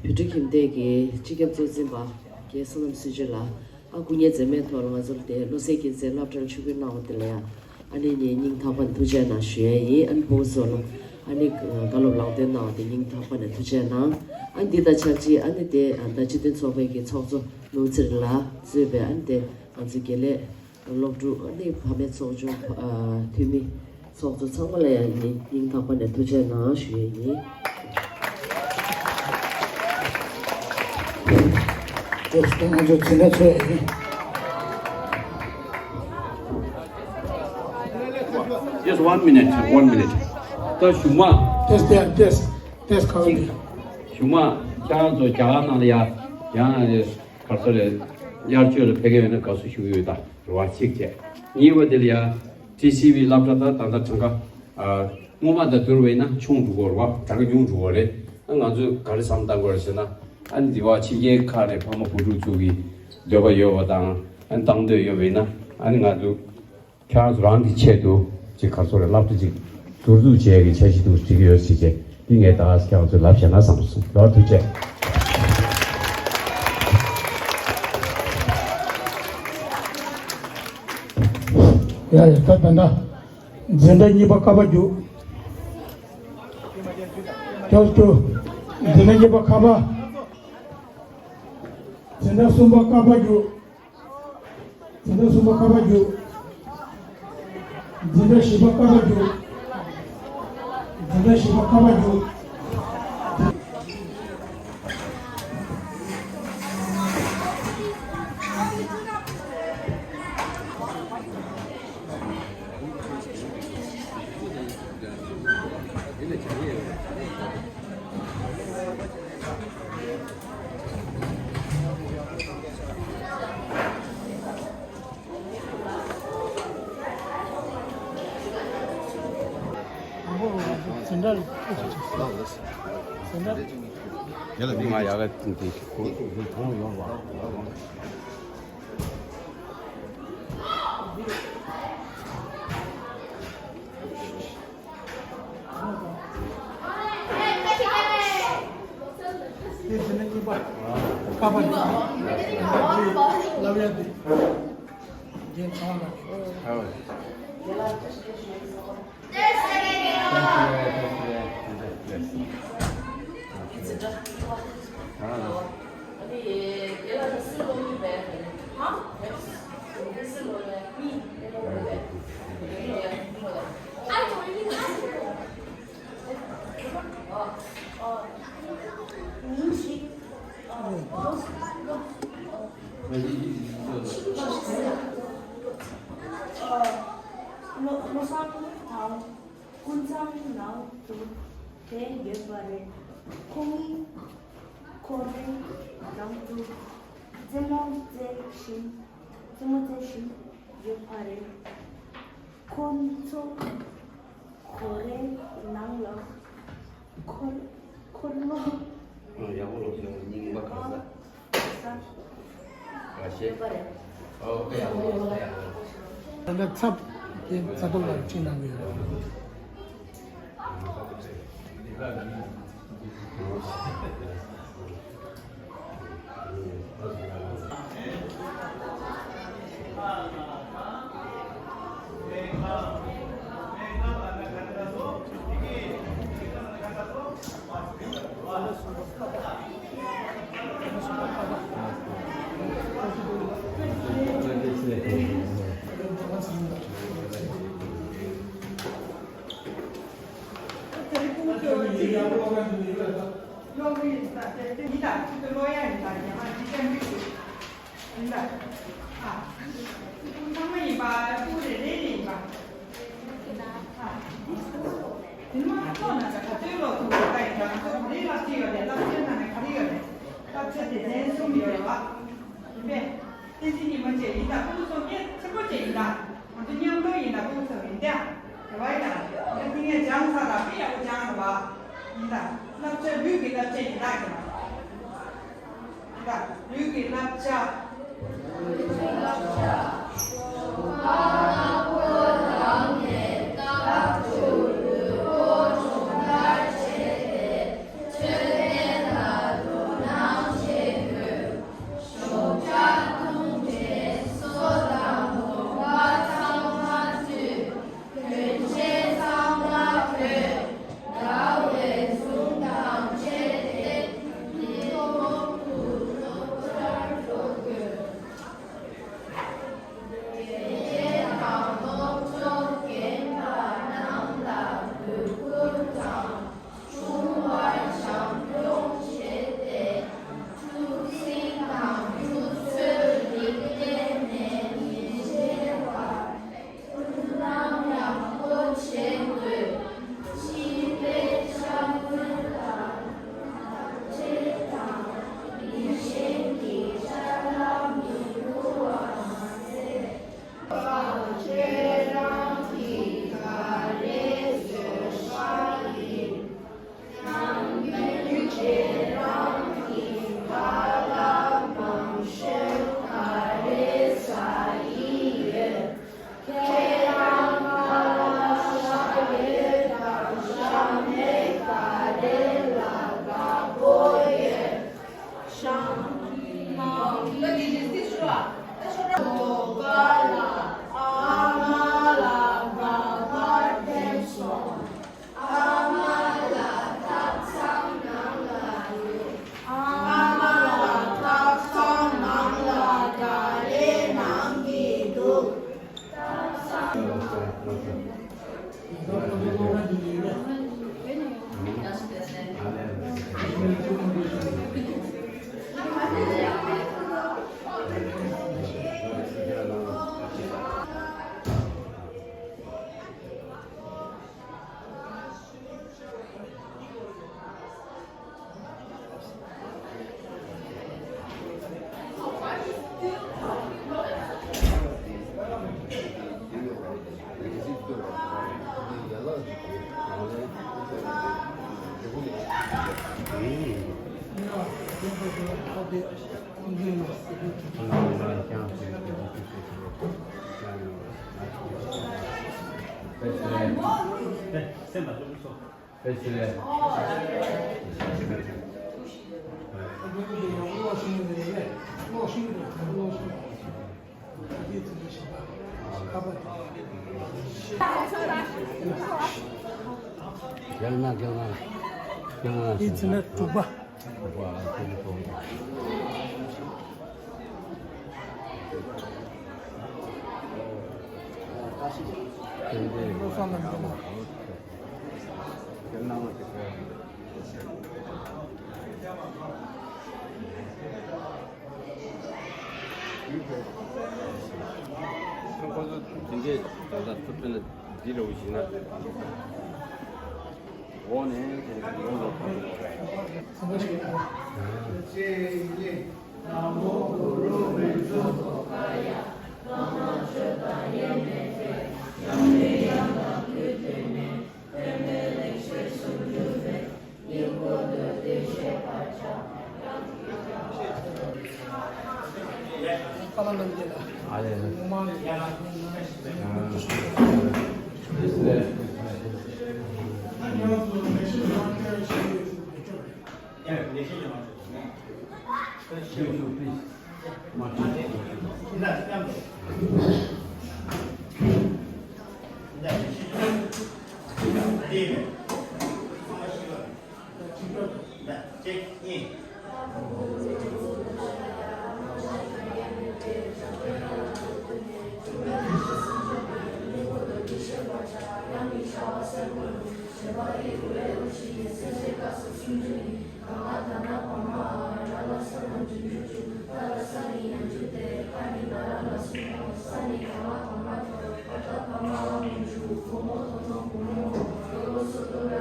བོད་ཕྲུག་ཁྱིམ་སྡེ་གི་སྤྱི་ཁྱབ་གཙོ་འཛིན་པ་རྒན་བསོད་ནམས་བསོད་ཆེན་ལགས། ཨ་སྐུ་ངལ་འཛེམས་མེད་ཐོག་ལ་ང་ཚོར་དེ་བློ་གསལ་རྒྱལ་མཚན་སློབ་གྲྭར་ཆིབས་བསྒྱུར་གནང་བ་དེ་ལ་ཡང་ཨ་ནི་ངས་སྙིང་ཐག་པ་ནས་ཐུགས་རྗེ་གནང་ཞུ་ཡས་ཡིན། ཨ་ནི་ཕུ་བོ་ཚོ་ལ་ཨ་ནི་བཀའ་སློབ་ལམ་སྟོན་གནང་བ་དེ་སྙིང་ཐག་པ་ནས་ཐུགས་རྗེ་གནང་། ཨ་འདི་དང་ཆབས་ཅིག་ཨ་ནི་དེ་ཟླ་སྤྱི་མཐུན་ཚོགས་པའི་གི་ཚོགས་གཙོ་ནོར་འཛིན་ལགས་གཙོས་པའི་ཨ་ནི་དེ་ང་ཚོ་དགེ་ལས་སློབ་ཕྲུག་ཨ་ནི་ཕ་མའི་ཚོགས་ཆུང་ཨ་འཐུས་མི་ཚོགས་གཙོ་ཚང་མ་ལ་ཡང་ངས་སྙིང་ཐག་པ་ནས་ཐུགས་རྗེ་གནང་ཞུ་ཡས་ཡིན། ང་ཚོ་འཛིན་གྲྭ་ཚོགས་ཡས་ཡིན། Just one minute, one minute. ད་གཞུག་མ། Test, test, test, ག་བ་ཅིག་གཞུག་མ་ཁྱེད་རང་ཚོ་རྒྱ་གར་ནང་ལ་ཡ་ཡང་གར་སོ་རེད། དབྱར་ཆོས་ལ་ཕེབས་མཁན་ཡོད་ན་དགའ་བསུ་ཞུ་གི་ཡོད། ད་རེ་བ་གཅིག་བྱས། གཉིས་པ་དེ་ལ་ཡ་ཊི་སི་ཝི་སློབ་གྲྭ་དང་ད་ལྟ་གྲངས་ཀ་ཨ་སྔོན་མ་དང་བསྡུར་བ་ཡིན་ན་ཆུང་འགྲོ་གི་རེད་བ། གྲངས་ཀ་ཉུང་འགྲོ་གི་རེད། ཨ་ང་ཚོས་ག་རེ་བསམ་བཏང་དགོས་རེད་ཟེར་ན། ཨ་ནི་འདི་བ་ཕྱི་རྒྱལ་ཁག་ནས་ཕ་མ་བུ་ཕྲུག་ཚོ་གི་འདོད་པ་ཡོད་པ་དང་ཨ་ནི་བཏང་འདོད་ཡོད་པ་ཡིན་ན་ཨ་ནི་ང་ཚོ་ཁྱེད་རང་ཚོ་རང་གི་ཆེད་དུ་ཅིག་ག་ཚོད་རེད། སློབ་གྲྭ་ཅིག་བསྡུ་རུབ་བྱེད་ཀྱི་འཆར་གཞི་འདུག་འགྲིག་གི་ཡོད་ཟེར་བྱས། འདི་ངས་ད་ཁྱེད་རང་ཚོས་ལབ་བྱས་ན་བསམ་སོང་། རོགས་ཐུགས་རྗེ་ཆེ། ཡ་ཡ། ད་ད་ད་འཛིན་གྲྭ་གཉིས་པ་ཀ་པ་རྒྱུགས། ཀྱོག་ཀྱོག་འཛིན་གྲྭ་གཉིས་པ་ཀ་པ། འཛིན་གྲྭ་གསུམ་པ་ཀ་པ་རྒྱུགས། འཛིན་གྲྭ་གསུམ་པ་ཀ་པ་རྒྱུགས། འཛིན་གྲྭ་བཞི་པ་ཀ་པ་རྒྱུགས། འཛིན་གྲྭ་བཞི་པ་ཀ་པ་རྒྱུགས། བློ་བཟང་དང་ཀུན་བཟང་ནང་དུ་བསྡད་ཡོད་པ་རེད། ཁོང་གཉིས་ཁོ་རའི་ནང་དུ་རྩེད་མོ་རྩེ་བཞིན་རྩེད་མོ་རྩེ་བཞིན་ཡོད་པ་རེད། ཁོ་ཚོ་ཁོ་རའི་ནང་ལ་འཁོར་འཁོར་ལོ། ཡག་པོ་ལོག་ཤེས་རྙིང་པ་གང་ས། ག་ཤེས། ཨོ་ཡག་པོ་ཡག་པོ་ཡག་པོ། ད་ལྟ་ཚབ་དེ་ཚ་ཐོག་ལ་ཁྲིད་གནང་གི་ཡོད། མ་ཐོག་ན་ད་ག་ཚོད་ལོ་ཐུག་པ་ཡིན་ད། ང་ཚོ་ག་རེ་བསླབ་ཁྲིད་ཡོད་རེད། བསླབ་ཁྲིད་ནང་ནས་ག་རེ་ཡོད་རེད། བསླབ་ཁྲིད་སྡེ་ཚན་གསུམ་ཡོད་རེད་བ། ཡིན་པས། བསྟན་འཛིན་ཉི་མ་བཅས་ཡིན་ད། ཁོང་ཚོ་སྐད་ཆེན་པོ་བཅས་ཡིན་ད། ང་ཚོ་མཉམ་དུ་ཡིན་ད། ཁོང་ཚོ་ཡིན་ད། དེ་བ་ཡིན་ད། ང་ཚོ་ཐིག་ངེས་སྦྱངས་ཚར་ད། དཔེ་ཡག་པོ་སྦྱངས་རེད་བ། ཡིན་ད། བསླབ་བྱ་ལུས་ཀྱི་བསླབ་བྱ་ཡིན་ད་ཀྱང་། ཡིན་ད། ལུས་ཀྱི་བསླབ་བྱ། རྒྱལ་ན་རྒྱལ་ན་རྒྱལ་ན། འདི་ཚེ་ན་དྲུག་པ། ཁོ་ཚོ་དེ་འདྲས་ད་ལྟ་ཐུབ་པ་ན་འདི་འདྲ་བོ་ཞིག་ན། འོག་ནས་དེ་ཡོང་འགྲོ་ཐུབ་ཡོད་རེད།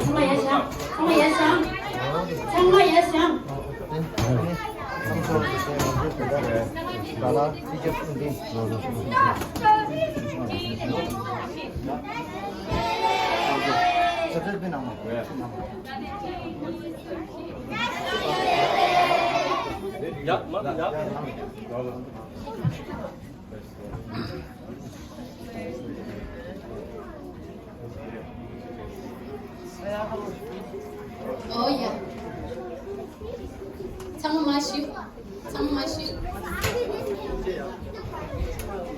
ཚང་མ་ཡར་བཞེངས། ཚང་མ་ཡར་བཞེངས། ཚང་མ་ཡར་བཞེངས། ཨོ་ཡ། ཚང་མ་བཞུགས། ཚང་མ་བཞུགས།